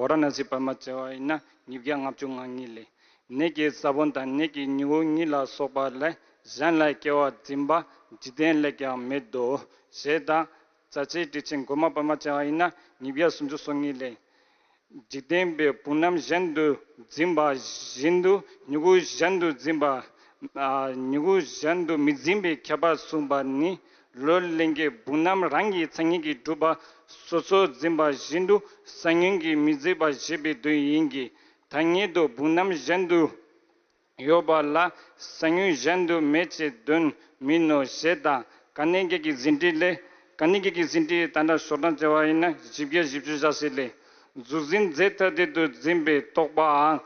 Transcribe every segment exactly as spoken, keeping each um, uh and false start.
ཝཱ་ར་ཎཱ་སི་པདྨ་བྱས་པ་ཡིན་ན་ཉིས་བརྒྱ་ལྔ་བཅུ་ང་གཉིས་ལས། ནད་ཀྱི་ས་བོན་དང་ནད་ཀྱི་མྱུ་གུ་གཉིས་ལ་སོགས་པ་ལས་གཞན་ལ་སྐྱེ་བ་འཛིན་པ་འཇིག་རྟེན་ལས་ཀྱང་མེད་དོ། ཞེས་དང་། རྩ་ཆེའི་ཊིཆིང་གོ་མ་པདྨ་བྱས་པ་ཡིན་ན་ཉིས་བརྒྱ་སུམ་ཅུ་སོ་གཉིས་ལས། འཇིག་རྟེན་པའི་བུམ་སྣམ་གཞན་དུ་འཛིན་པ་བཞིན་དུ་མྱུ་གུ་གཞན་དུ་འཛིན་པ། ཨ། མྱུ་གུ་གཞན་དུ་མི་འཛིན་པའི་ཁྱད་པར་གསུངས་པ་ནི། ལོ་ལྷན་སྐྱེས་བུམ་སྣམ་རང་གི་མཚན་ཉིད་ཀྱིས་གྲུབ་པ་སོ་སོར་འཛིན་པ་བཞིན་དུ་ས་ཡོམ་གྱིས་མི་འཛིན་པ་ཞེས་པའི་དོན་ཡིན་གྱི། ཐ་སྙད་དུ་བུམ་སྣམ་གཞན་དུ་ཡོད་པ་ལ་ས་ཡོམ་གཞན་དུ་མེད་ཅེས་དོན་མིན་ནོ་ཞེས་དང་། ག་ནས་ཀྱི་ཟིན་བྲིས་ལས། ག་ནས་ཀྱི་ཟིན་བྲིས་ད་ལྟ་ཤོག་གྲངས་བྱས་པ་ཡིན་ན་བཞི་བརྒྱ་བཞི་བཅུ་ཞེ་གཅིག་ལས། གཟུགས་འཛིན་རྫས་ཐ་དད་དུ་འཛིན་པའི་རྟོག་པའང་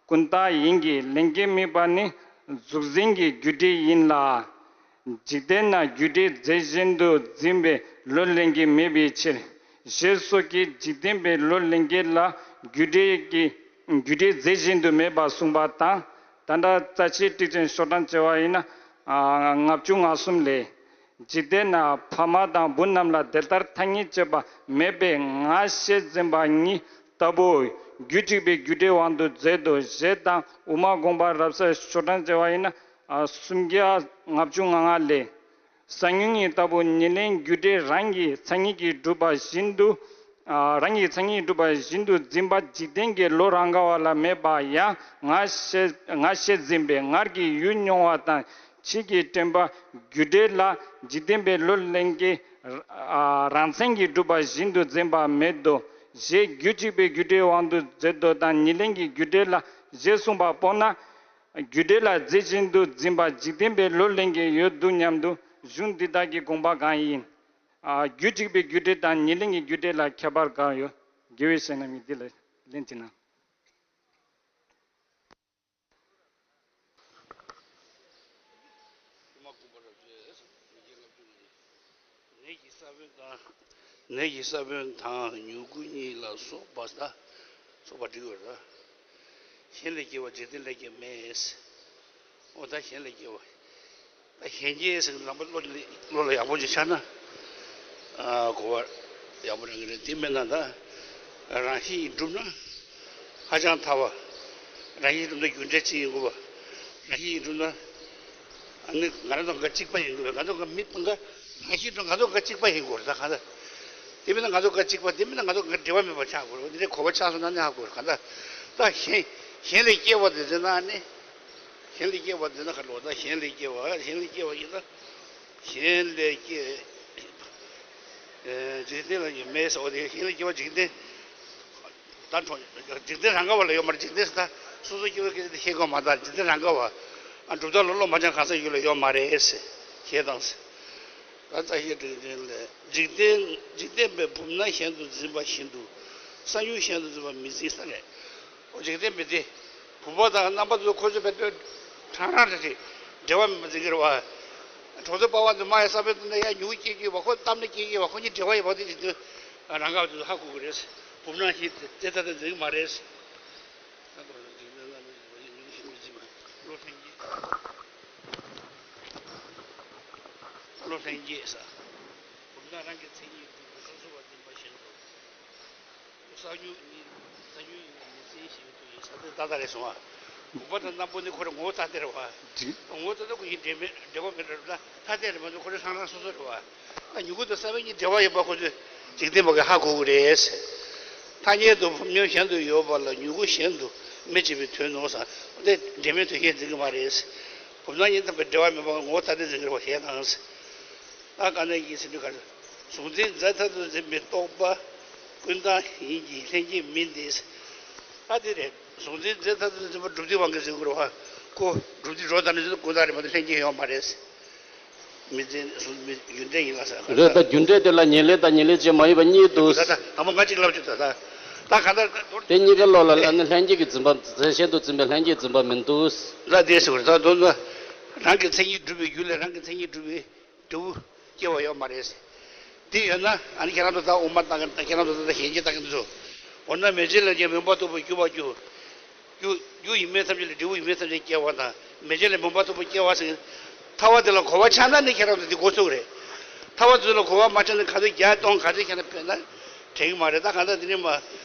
ཀུན་བཏགས་ཡིན་གྱི། ལྷན་སྐྱེས་དམིགས་པ་ནི་གཟུགས་འཛིན་གྱི་རྒྱུ་འབྲས་ཡིན་ལ། འཇིག་རྟེན་ན་རྒྱུ་འབྲས་རྫས་གཞན་དུ་འཛིན་པའི་ལོ་ལྷན་སྐྱེས་མེད་པའི་ཕྱིར། ཞེས་སོགས་ཀྱིས་འཇིག་རྟེན་པའི་ལོ་ལྷན་སྐྱེས་ལ་རྒྱུ་འབྲས་ཀྱི་རྒྱུ་འབྲས་རྫས་གཞན་དུ་མེད་པ་གསུངས་པ་དང་། ད་ལྟ་རྩ་ཆེའི་ཊིཆིང་ཤོག་གྲངས་བྱས་པ་ཡིན་ན། ཨ། ལྔ་བཅུ་ང་གསུམ་ལས། འཇིག་རྟེན་ན་ཕ་མ་དང་བུ་རྣམས་ལ་དེ་ལྟར་ཐ་སྙད་བྱེད་པ་མེད་པས་ང་ཞེས་འཛིན་པ་ཉིད་ལྟ་བུ་རྒྱུ་གཅིག་པའི་རྒྱུ་འབྲས་དབང་དུ་མཛད་དོ་ཞེས་དང་། དབུ་མ་དགོངས་པ་རབ་གསལ་ཤོག་གྲངས་བྱས་པ་ཡིན་ན། ཨ། སུམ་བརྒྱ་ལྔ་བཅུ་ང་ལྔ་ལས། ས་ཡོམ་ཉིད་ལྟ་བུ་ཉེར་ལེན་རྒྱུ་འབྲས་རང་གི་མཚན་ཉིད་ཀྱིས་གྲུབ་པ་བཞིན་དུ། ཨ། རང་གི་མཚན་ཉིད་གྲུབ་པ་བཞིན་དུ་འཛིན་པ་འཇིག་རྟེན་གྱི་ལོ་རང་ག་བ་ལ་མེད་པ་ཡང་ང་ཞེས་ང་ཞེས་འཛིན་པའི་སྔར་གྱི་ཡུལ་མྱོང་བ་དང་ཕྱིས་ཀྱི་དྲན་པ་རྒྱུ་འབྲས་ལ་འཇིག་རྟེན་པའི་ལོ་ལྷན་སྐྱེས་རང་མཚན་གྱིས་གྲུབ་པ་བཞིན་དུ་འཛིན་པ་མེད་དོ། ཞེས་རྒྱུ་གཅིག་པའི་རྒྱུ་འབྲས་དབང་དུ་མཛད་དོ་དང་ཉེར་ལེན་གྱི་རྒྱུ་འབྲས་ལ་ཞེས་གསུངས་པ་སྤོང་ན། རྒྱུ་འབྲས་ལ་རྫས་གཞན་དུ་འཛིན་པ་འཇིག་རྟེན་པའི་ལོ་ལྷན་སྐྱེས་ཡོད་འདུག་སྙམ་དུ་གཞུང་འདི་དག་གི་དགོངས་པ་གང་ཡིན། ཨ། རྒྱུ་གཅིག་པའི་རྒྱུ་འབྲས་དང་ཉེར་ལེན་གྱི་རྒྱུ་འབྲས་ལ་ཁྱད་པར་གང་ཡོད། དགེ་བའི་བཤེས་གཉེན་མི་འདི་ལ་ལན་ཅི་ན། ནད་ཀྱི་ས་བོན་དང་། ནད་ཀྱི་ས་བོན་དང་མྱུ་གུ་གཉིས་ལ་སོགས་པ་ད། སོགས་པ་འགྲིག་ཡོད་ར། གཞན་ལས་སྐྱེ་བ་འཇིག་རྟེན་ལས་སྐྱེ་མེད། འོ་ད་གཞན་ལས་སྐྱེ་བ། ད་གཞན་སྐྱེ་ཟེར་ནམ་པ་བློ་ལ་བློ་ལ་ཡག་པོ་ཅིག་འཆར་ན། ཨ། གོ་བ་ཡག་པོ་རང་གི་རེད། དེ་མིན་ན་ད་རང་བཞིན་གྱིས་གྲུབ་ན་ཧ་ཅང་ཐལ་བ། རང་བཞིན་གྱིས་གྲུབ་ན་རྒྱུ་འབྲས་གཅིག་ཡིན་དགོས་པ། རང་བཞིན་གྱིས་གྲུབ་ན། ཨ་ནི་ང་རང་དང་ག་གཅིག་པ་ཡིན་དགོས་པ། ང་ཚོ་ག་མི་དང་ག་རང་བཞིན་གྱིས་གྲུབ་ན་ང་ཚོ་ག་གཅིག་པ་ཡིན་དགོས་རེད། ད་གང་ལྟར། དེ་མིན་ན་ང་ཚོ་ག་གཅིག་པ། དེ་མིན་ན་ང་ཚོ་ག་འབྲེལ་བ་མེད་པ་ཆགས་དགོས་རེད། འདི་འདྲའི་གོ་བ་ཆགས་སོང་ན་ནི་ཧ་གོ་རེད། གང་ལྟར་ད་གཞན་གཞན་ལས་སྐྱེ་བ་དེ་ཟེར་ན་ནི། གཞན་ལས་སྐྱེ་བ་ཟེར་ན་ག་རེ་ལབ། ད་གཞན་ལས་སྐྱེ་བ། གཞན་ལས་སྐྱེ་བ་ཡིན་ན། གཞན་ལས་སྐྱེ། ཨེ། འཇིག་རྟེན་ལ་ཡང་མེད་ཟེར་བ་དེ། གཞན་ལས་སྐྱེ་བ་འཇིག་རྟེན། ད་འགྲོ། འཇིག་རྟེན་རང་ག་བ་ལ་ཡོད་མ་རེད། འཇིག་རྟེན་ཟེར་ད་སོ་སོ་སྐྱེ་བོ་སྐད་ཆ་དེ་བཤད་དགོས་མ། ད་འཇིག་རྟེན་རང་ག་བ། ཨ། གྲུབ་མཐའ་ལ་བློ་མ་སྦྱངས་གང་ཟག་ཡུལ་ལ་ཡོད་མ་རེད་ཟེར། ཞེས་དང་ཟེར། ད་རྩ་ཤེ་འཇིག་རྟེན་ལས། འཇིག་རྟེན་འཇིག་རྟེན་པའི་བུམ་སྣམ་གཞན་དུ་འཛིན་པ་བཞིན་དུ་ས་ཡོམ་གཞན་དུ་འཛིན་པ་མི་འཛིན་ས་རེད། འོ། འཇིག་རྟེན་པའི་དེ། བུམ་པ་དང་རྣམ་པ་ཚོ་ཁོ་ཚོ་བེད་སྤྱོད་ཁྲང་ཁྲང་རེད་དེ། འབྲེལ་བ་མེད་པ་འཛིན་གྱི་རེད་བ། གྲོང་ཚོའི་པ་ཕ་ཚོ་མ་ཡ་ས་བོན་བཏབ་ན་ཡ་མྱུ་གུ་སྐྱེ་གི་ཡོད་པ། ཁོ་བཏབ་ན་སྐྱེ་གི་ཡོད་པ། ཁོ་གཉིས་འབྲེལ་བ་ཡོད་པ་དེ་འཇིག་རྟེན་རང་ག་བ་དེ་ཚོ་ཧ་གོ་གི་རེད། བུམ་སྣམ་གཞན་དེ་ལྟར་འཛིན་གྱི་མ་རེད། བློ་ལྷན་སྐྱེས། བློ་ལྷན་སྐྱེས་ས། བུམ་སྣམ་རང་གི་མཚན་ཉིད་གྲུབ་པའི་སོ་སོ་བ་འཛིན་པ་བཞིན་དུ། ས་ཡོམ་ཉིད། ས་ཡོམ་ཉིད་མི་འཛིན་ཞིང་དུ་ཡིན་ས་དེ་ཏག་ཏག་རེད་སོང་ཨ། བུམ་པ་དང་རྣམ་པ་ནི་ཁོ་རང་ངོ་བོ་ཐ་དད་རེད་བ། ངོ་བོ་ཐ་དད་ཁོ་ཡི་འབྲེལ་མེད་འབྲེལ་བ་མེད་རེད་ལ། ཐ་དད་རེད་མ་གཏོགས་ཁོ་རང་རང་རང་སོ་སོ་རེད་བ། ད་མྱུ་གུ་དང་ས་བོན་གཉིས་འབྲེལ་བ་ཡོད་པ་ཁོ་ཚོས་འཇིག་རྟེན་པ་གིས་ཧ་གོ་གི་རེད། ཐ་སྙད་དུ་བུམ་སྣམ་གཞན་དུ་ཡོད་པ་ལ་མྱུ་གུ་གཞན་དུ་མེད་ཅེས་པའི་དོན་ནོ་ཟེར། དེ་འབྲེལ་མེད་དོན་གཞན་འཛིན་གྱི་མ་རེད། བུམ་སྣམ་གཉིས་ཐམས་པའི་འབྲེལ་བ་མེད་པ་ངོ་བོ་ཐ་དད་འཛིན་གྱི་རེད་བ། ཞེས་དང་། ད་ག་ནས་ཀྱི་ཟེར་དུས་ག་རེ། གཟུགས་འཛིན་རྫས་ཐ་དད་དུ་འཛིན་པའི་རྟོག་པ་ཀུན་བཏགས་ཡིན་གྱི་ལྷན་སྐྱེས་མིན་ཏེ། ད་དེ་རེད། གཟུགས་འཛིན་རྫས་ཐ་དད་དུ་འཛིན་པ་སྒྲུབ་སྡེའི་དབང་གིས་འཛིན་དགོས་རེད་བ། ཁོ་སྒྲུབ་སྡེ་སྒྲོ་བཏགས་ནས་ཀུན་བཏགས་རེད་མ་གཏོགས་ལྷན་སྐྱེས་ཡོད་མ་རེད། མི་འཛིན་གཟུགས་མི་རྒྱུ་འབྲས་ཡིན་ལ་ཟེར། རེད། ད་རྒྱུ་འབྲས་དེ་ལ་ཉེར་ལེན་དང་ཉེར་ལེན་བྱེད་མ་ཡིན་པ་གཉིས་འདུག། ད་ད་དང་པོ་ང་གཅིག་ལབ་ཆོག་ད་ད། ད་གང་ལྟར་མདོར། དེ་གཉིས་ཀ་བློ་ལ་ཨ་ནི་ལྷན་སྐྱེས་ཀྱི་འཛིན་པ། རྫས་གཞན་དུ་འཛིན་པའི་ལྷན་སྐྱེས་འཛིན་པ་མི་འདུག། ད་དེ་ཟེར་བ་རེད། ད་མདོར་ན་རང་གི་མཚན་ཉིད་གྲུབ་པའི་རྒྱུ་ལས་རང་གི་མཚན་ཉིད་གྲུབ་པའི་འབྲས་བུ་སྐྱེ་བ་ཡོད་མ་རེད། དེ་ཡོད་ན་ཨ་ནི་ཁྱེད་རང་ཚོ་ད་དབུ་མ་བཏང་མཁན། ཁྱེད་རང་ཚོ་ད་གཞན་སྐྱེ་བཏང་མཁན་འདུག། འོ་ན་མེ་ལྕེ་ལས་ཀྱང་མུན་པ་རྟོགས་པའི་སྐྱུ་བ་སྐྱེ། རྒྱུ་རྒྱུ་ཡིན་མིན་ཐམས་ཅད་ལས་འབྲས་བུ་ཡིན་མིན་ཐམས་ཅད་སྐྱེ་བ་དང་། མེ་ལྕེ་ལས་མུན་པ་རྟོགས་པའི་སྐྱེ་བ་ཟེར། ཐལ་བ་དེ་ལ་གོ་བ་ཆགས་ན་ནི་ཁྱེད་རང་ཚོ་འདི་གོ་ཚུགས་རེད། ཐལ་བ་དེ་ལ་གོ་བ་མ་ཆགས་ན་ག་ཚོད་བརྒྱ་སྟོང་ག་ཚོད་བཤད་ན་དཔེར་ན་དྲན་གྱི་མ་རེད། ད་གང་ལྟར་འདི་ནས་མ།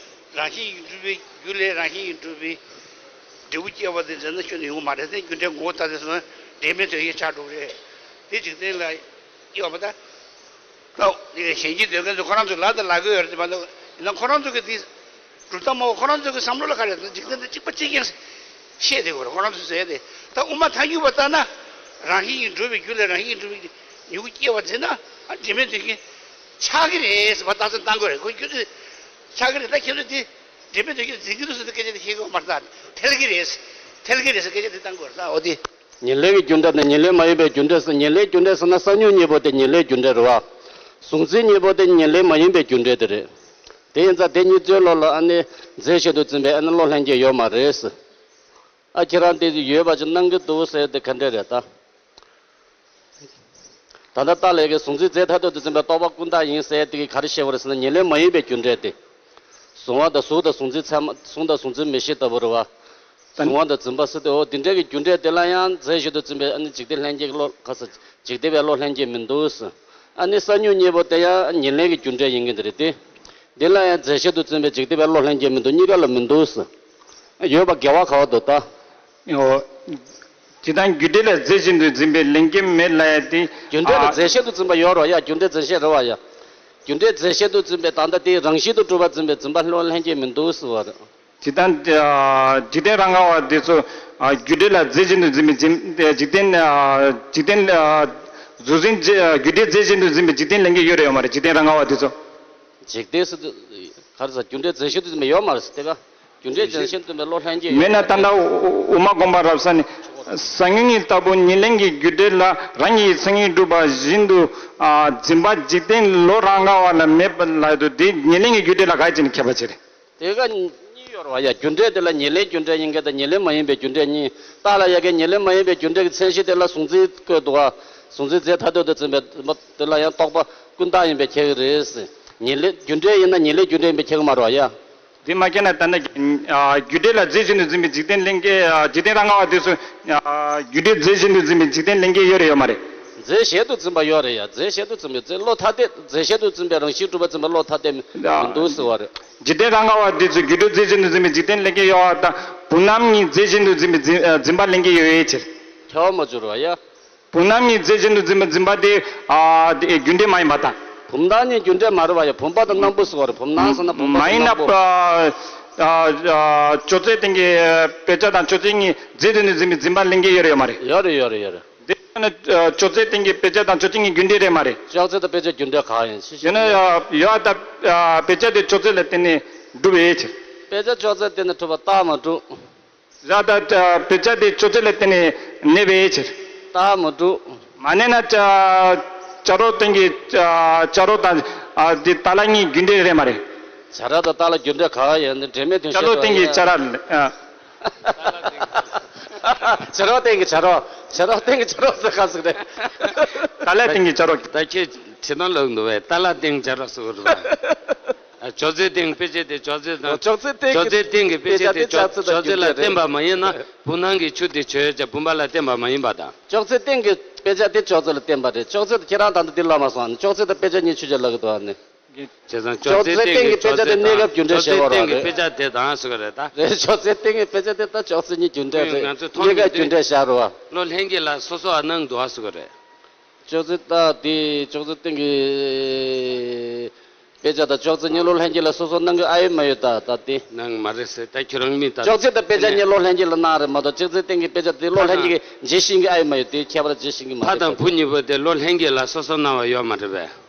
རང་བཞིན་གྱིས་གྲུབ་པའི་རྒྱུ་ལས་རང་བཞིན་གྱིས་གྲུབ་པའི་འབྲས་བུ་སྐྱེ་བ་དེ་འཛིན་ན་ཁྱོན་ནས་ཡོང་གི་མ་རེད། དེ་རྒྱུ་འབྲས་ངོ་བོ་ཐ་དད་སོང་ན་འབྲེལ་མེད་དོན་ཞེན་ཆགས་འགྲོ་གི་རེད། དེ་འཇིག་རྟེན་ལ་ཡོད་པ་ད། ད་གཞན་གྱིས་འདོད་མཁན་ཚོ་ཁོ་རང་ཚོའི་ལག་ཏུ་ལག་གི་ཡོད་རེད་དེ་མ་གཏོགས་ཡིན་ན་ཁོ་རང་ཚོ་གི་དེ་གྲུབ་མཐའ་མ་བོ་ཁོ་རང་ཚོ་གི་བསམ་བློ་ལ་ག་རེ་འཇིག་རྟེན་དེ་གཅིག་པ་གཅིག་རྐྱང་ཤེས་བསྡད་དགོས་རེད། ཁོ་རང་ཚོས་ཟེར་ཏེ་ད་དབུ་མ་ཐལ་འགྱུར་བ་ལྟར་ན་རང་བཞིན་གྱིས་གྲུབ་པའི་རྒྱུ་ལས་རང་བཞིན་གྱིས་གྲུབ་པའི་མྱུ་གུ་སྐྱེ་བ་འཛིན་ན་ཨ་འབྲེལ་མེད་དོན་ཞེན་ཆགས་ཀྱི་རེད་ཟེར་བ་རྟགས་མཚན་བཏང་དགོས་རེད། ཁོ་རྒྱུ་དེ་ཆགས་ཀྱི་རེད། ད་ཁྱེད་ཚོས་དེ་འབྲེལ་མེད་དོན་ཞེན་འཛིན་གྱི་འདུག་ཟེར་ཏེ་སྐད་ཆ་དེ་བཤད་དགོས་མ་རེད། ད་ཐལ་གྱི་རེད། ཐལ་གྱི་རེད་ཟེར་སྐད་ཆ་དེ་བཏང་དགོས་རེད། ད་འོ་དེ། ཉེར་ལེན་གྱི་རྒྱུ་འབྲས་དང་ཉེར་ལེན་མ་ཡིན་པའི་རྒྱུ་འབྲས་ཟེར། ཉེར་ལེན་རྒྱུ་འབྲས་ཟེར་ན་གསང་མྱུག་གཉིས་པོ་དེ་ཉེར་ལེན་རྒྱུ་འབྲས་རེད་བ། གཟུང་འཛིན་གཉིས་པོ་དེ་ཉེར་ལེན་མ་ཡིན་པའི་རྒྱུ་འབྲས་དེ་རེད། དེ་ཡིན་ཙང་དེ་གཉིས་རྩོད་ལོ་ལ་ཨ་ནི་རྫས་གཞན་དུ་འཛིན་པའི་ཨ་ནི་བློ་ལྷན་སྐྱེས་ཡོད་མ་རེད་ཟེར། ཨ་ཁྱེད་རང་དེ་ཡོད་པ་ཅིག་སྣང་གི་འདུག་ཟེར་དེ་ག་འདྲས་རེད་ད། ད་ལྟ་རྟགས་ལས་ཀྱི་གཟུང་འཛིན་རྫས་ཐ་དད་དུ་འཛིན་པའི་རྟོག་པ་ཀུན་བཏགས་ཡིན་ཟེར་དེ་གིས་ག་རེ་བཤད་པ་རེད་ཟེར་ན་ཉེར་ལེན་མ་ཡིན་པའི་རྒྱུ་འབྲས་དེ། གཟུང་བ་དང་གཟུགས་དང་གཟུང་འཛིན་ཚད་མ་གཟུང་དང་གཟུང་འཛིན་མིག་ཤེས་ལྟ་བུ་རེད་བ། གཟུང་བ་དང་འཛིན་པ་ཟེར་དུས་འོ་དེ་འདྲ་གི་རྒྱུ་འབྲས་དེ་ལ་ཡང་རྫས་གཞན་དུ་འཛིན་པའི་ཨ་ནི་འཇིག་རྟེན་ལྷན་སྐྱེས་ཀྱི་བློ་ག་ས་འཇིག་རྟེན་པའི་བློ་ལྷན་སྐྱེས་མི་འདུག་ཟེར། ཨ་ནི་གསང་མྱུག་གཉིས་པོ་དེ་ཡང་ཉེར་ལེན་གྱི་རྒྱུ་འབྲས་ཡིན་གྱི་འདི་རེད་དེ། འདི་ལ་ཡང་རྫས་གཞན་དུ་འཛིན་པའི་འཇིག་རྟེན་པའི་བློ་ལྷན་སྐྱེས་མི་འདུག་གཉིས་ཀ་ལ་མི་འདུག་ཟེར། ཡོད་པ་འགལ་བ་ག་བ་འདུག་ད། ཨོ། ཇི་ལྟར་རྒྱུ་འབྲས་ལ་རྫས་གཞན་དུ་འཛིན་པའི་ལྷན་སྐྱེས་མེད་ལ་ཡ་དེ། རྒྱུ་འབྲས་ལ་ཨ། རྫས་གཞན་དུ་འཛིན་པ་ཡོད་རེད་བ་ཡ། རྒྱུ་འབྲས་རྫས་གཞན་རེད་བ་ཡ། རྒྱུ་འབྲས་རྫས་གཞན་དུ་འཛིན་པའི་ད་ལྟ་དེའི་རང་བཞིན་དུ་གྲུབ་པ་འཛིན་པའི་འཛིན་པ་བློ་ལྷན་སྐྱེས་མི་འདུག་ཟེར་བ་རེད། ཇི་ལྟར་ཨ། འཇིག་རྟེན་རང་ག་བ་དེ་ཚོ་ཨ། རྒྱུ་འབྲས་ལ་རྫས་གཞན་དུ་འཛིན་པའི་འཛིན་འཇིག་རྟེན་ཨ། འཇིག་རྟེན་ཨ། གཟུགས་འཛིན་རྫས་ཨ། རྒྱུ་འབྲས་རྫས་གཞན་དུ་འཛིན་པའི་འཇིག་རྟེན་ལྷན་སྐྱེས་ཡོད་རེད་ཡོད་མ་རེད། འཇིག་རྟེན་རང་ག་བ་དེ་ཚོ། འཇིག་རྟེན་ཟེར་དུས་ག་རེ་ཟེར། རྒྱུ་འབྲས་རྫས་གཞན་དུ་འཛིན་པ་ཡོད་མ་རེད་ཟེར་དེ་ག་རྒྱུ་འབྲས་རྫས་གཞན་དུ་འཛིན་པའི་བློ་ལྷན་སྐྱེས་ཡོད་མ་རེད། མེད་ན་ད་ལྟ་དབུ་མ་དགོངས་པ་རབ་གསལ་ནས་གསང་མྱུག་གཉིས་ལྟ་བུ་ཉེར་ལེན་གྱི་རྒྱུ་འབྲས་ལ་རང་གི་མཚན་ཉིད་གྲུབ་པ་བཞིན་དུ་ཨ། འཛིན་པ་འཇིག་རྟེན་བློ་རང་ག་བ་ལ་མེད་པ་ལ་དུ་དེ་ཉེར་ལེན་གྱི་རྒྱུ་འབྲས་ལ་ག་ཅི་ནས་ཁྱད་པར་ཅི་རེད། དེ་ག་གཉིས་ཡོད་རེད་བ་ཡ། རྒྱུ་འབྲས་དེ་ལ་ཉེར་ལེན་རྒྱུ་འབྲས་ཡིན་མཁན་དང་ཉེར་ལེན་མ་ཡིན་པའི་རྒྱུ་འབྲས་གཉིས། རྟགས་ལ་ཡ་གའི་ཉེར་ལེན་མ་ཡིན་པའི་རྒྱུ་འབྲས་ཀྱི་མཚན་གཞི་དེ་ལ་གཟུང་འཛིན་བཀོད་འདུག་བ། གཟུང་འཛིན་རྫས་ཐ་དད་དུ་འཛིན་པའི་འཛིན་པ་དེ་ལ་ཡང་རྟོག་པ་ཀུན་བཏགས་ཡིན་པས་ཁྱད་ཀྱི་རེད། ཉེར་ལེན་རྒྱུ་འབྲས་ཡིན་ན་ཉེར་ལེན་རྒྱུ་འབྲས་ཡིན་པས་ཁྱད་ཀྱི་མ་རེད་བ་ཡ། དེ་མ་ཁྱད་ན་ད་ནི་ཨ། རྒྱུ་འབྲས་ལ་རྫས་གཞན་དུ་འཛིན་པའི་འཇིག་རྟེན་ལྷན་སྐྱེས་ཨ། འཇིག་རྟེན་རང་ག་བ་དེ་ཚོ་ཨ། རྒྱུ་འབྲས་རྫས་གཞན་དུ་འཛིན་པའི་འཇིག་རྟེན་ལྷན་སྐྱེས་ཡོད་རེད་ཡོད་མ་རེད། རྫས་གཞན་དུ་འཛིན་པ་ཡོད་རེད་ཡ། རྫས་གཞན་དུ་འཛིན་པའི་རྫས་བློ་ཐ་དད་རྫས་གཞན་དུ་འཛིན་པའི་རང་བཞིན་གྲུབ་པ་འཛིན་པ་བློ་ཐ་དད་མི་འདུག་ཟེར་བ་རེད། འཇིག་རྟེན་རང་ག་བ་དེ་ཚོ་རྒྱུ་འབྲས་རྫས་གཞན་དུ་འཛིན་པའི་འཇིག་རྟེན་ལྷན་སྐྱེས་ཡོད་པ་དང་བུམ་སྣམ་གཉིས་རྫས་གཞན་དུ་འཛིན་པའི་འཛིན་འཛིན་པ་ལྷན་སྐྱེས་ཡོད་པའི་ཕྱིར། ཁྱད་པར་མ་འབྱོར་བ་ཡ། བུམ་སྣམ་གཉིས་རྫས་གཞན་དུ་འཛིན་པ་འཛིན་པ་དེ་ཨ། དེ་རྒྱུ་འབྲས་མ་ཡིན་པ་དང་། བུམ་སྣམ་གཉིས་རྒྱུ་འབྲས་མ་རེད་བ་ཡ། བུམ་པ་དང་སྣམ་བུ་ཟེར་བ་རེད། བུམ་སྣམ་ཟེར་ན་བུམ་པ་མ་དང་ཡིན་ན་སྣམ་བུ། ཨ། ཨ། ཨ། ཅོག་ཙེ་སྟེང་གི་དཔེ་བྱད་དང་ཅོག་ཙེ་གཉིས་རྫས་དུ་ནི་འཛིན་པའི་འཛིན་པ་ལྷན་སྐྱེས་ཡོད་རེད་ཡོད་མ་རེད། ཡོད་རེད་ཡོད་རེད་ཡོད་རེད། དེ་ཡིན་ན་ཅོག་ཙེ་སྟེང་གི་དཔེ་བྱད་དང་ཅོག་ཙེ་གཉིས་རྒྱུ་འབྲས་རེད་མ་རེད། ཅོག་ཙེ་དང་དཔེ་བྱད་རྒྱུ་འབྲས་གང་ཡིན་ཞུ་ཞུ། ཡིན་ན་ཡ་ཡོད་ད། དཔེ་བྱད་དེ་ཅོག་ཙེ་ལ་བརྟེན་ནས་གྲུབ་པའི་ཕྱིར། དཔེ་བྱད་ཅོག་ཙེ་བརྟེན་ནས་གྲུབ་པ་རྟགས་མ་གྲུབ། ཡ་ད་དཔེ་བྱད་དེ་ཅོག་ཙེ་ལ་བརྟེན་ནས་གནས་པའི་ཕྱིར། རྟགས་མ་གྲུབ། མ་གནས་ན་བྱ་བྱ་རོག་སྟེང་གི་བྱ་རོག་དང་དེ་ཏཱ་ལ་གཉིས་རྒྱུ་འབྲས་རེད་མ་རེད། བྱ་རོག་དང་ཏཱ་ལ་རྒྱུ་འབྲས་ག་ཡིན་འདྲེས་མའི་དོན་བྱ་རོག་སྟེང་གི་བྱ་ར། བྱ་རོག་སྟེང་གི་བྱ་རོག་བྱ་རོག་སྟེང་གི་བྱ་རོག་ཟེར་ག་ཟེར་རེད། ཏཱ་ལ་སྟེང་གི་བྱ་རོག་ད་ཁྱེད་ཁྱེད་རང་ལབ་འདུག་བས། ཏཱ་ལ་སྟེང་བྱ་རོག་ཟེར་གི་རེད་པ། ཨ། ཅོག་ཙེ་སྟེང་དཔེ་བྱད་དེ་ཅོག་ཙེ་དང་། ཨོ། ཅོག་ཙེ་སྟེང་གི་ཅོག་ཙེ་སྟེང་གི་དཔེ་བྱད་དེ་ཅོག་ཅོག་ཙེ་ལ་བརྟེན་པ་མ་ཡིན་ན་བུམ་སྣམ་གྱི་ཆུ་དེ་ཆོས་ཅན་བུམ་པ་ལ་བརྟེན་པ་མ་ཡིན་པ་དང་། ཅོག་ཙེ་སྟེང་གི་དཔེ་བྱད་དེ་ཅོག་ཙེ་ལ་བརྟེན་པ་རེད། ཅོག་ཙེ་དེ་ཁྱེད་རང་ད་ལྟ་འདི་ལབ་མ་སོང་ནི། ཅོག་ཙེ་དང་དཔེ་བྱད་གཉིས་ཆོས་ཅན་ལབ་གི་འདུག་ཨ་ནི། བྱས་ཙང་ཅོག་ཅོག་ཙེ་ཙེ་སྟེང་གི་དཔེ་བྱད་དེ་གནས་སྐབས་རྒྱུ་འབྲས་ཅོག་ཙེ་བཤད་པ་སྟེང་གི་རེད། དཔེ་བྱད་དེ་དང་ཟེར་གི་རེད་ད། རེད། ཅོག་ཙེ་སྟེང་གི་དཔེ་བྱད་དེ་ད་ཅོག་ཙེ་གཉིས་རྒྱུ་འབྲས་རེད། ང་ཚོ་མཐོང་གནས་སྐབས་རྒྱུ་འབྲས་བཤད་རོགས། བློ་ལྷན་སྐྱེས་ལ་སོ་སོ་ཨ་སྣང་འདུག་ཨ་ཟེར་གི་རེད། ཅོག་ཙེ་ལྟ་དེ་ཅོག་ཙེ་སྟེང་གི་དཔེ་ཆ་དང་ཅོག་ཙེ་གཉིས་བློ་ལྷན་སྐྱེས་ལ་སོ་སོ་སྣང་གི་ཨ་ཡོད་མ་ཡོད་ད་ད་དེ། སྣང་མ་རེད་ཟེར་ད་ཁྱོད་རང་མིན་ད། ཅོག་ཙེ་དང་དཔེ་ཆ་གཉིས་བློ་ལྷན་སྐྱེས་ལ་སྣང་རེད་མ་གཏོགས་ཅོག་ཙེ་སྟེང་གི་དཔེ་ཆ་དེ་བློ་ལྷན་སྐྱེས་ཀྱིས་འཇལ་ཤེས་ཀྱི་ཨ་ཡོད་མ་ཡོད་དེ་ཁྱད་པར་འཇལ་ཤེས་ཀྱི་མ་ཕ་རེད། དང་བུ་གཉིས་པོ་དེ་བློ་ལྷན་སྐྱེས་ལ་སོ་སོ་སྣང་བ་ཡོད་མ་རེད་པས།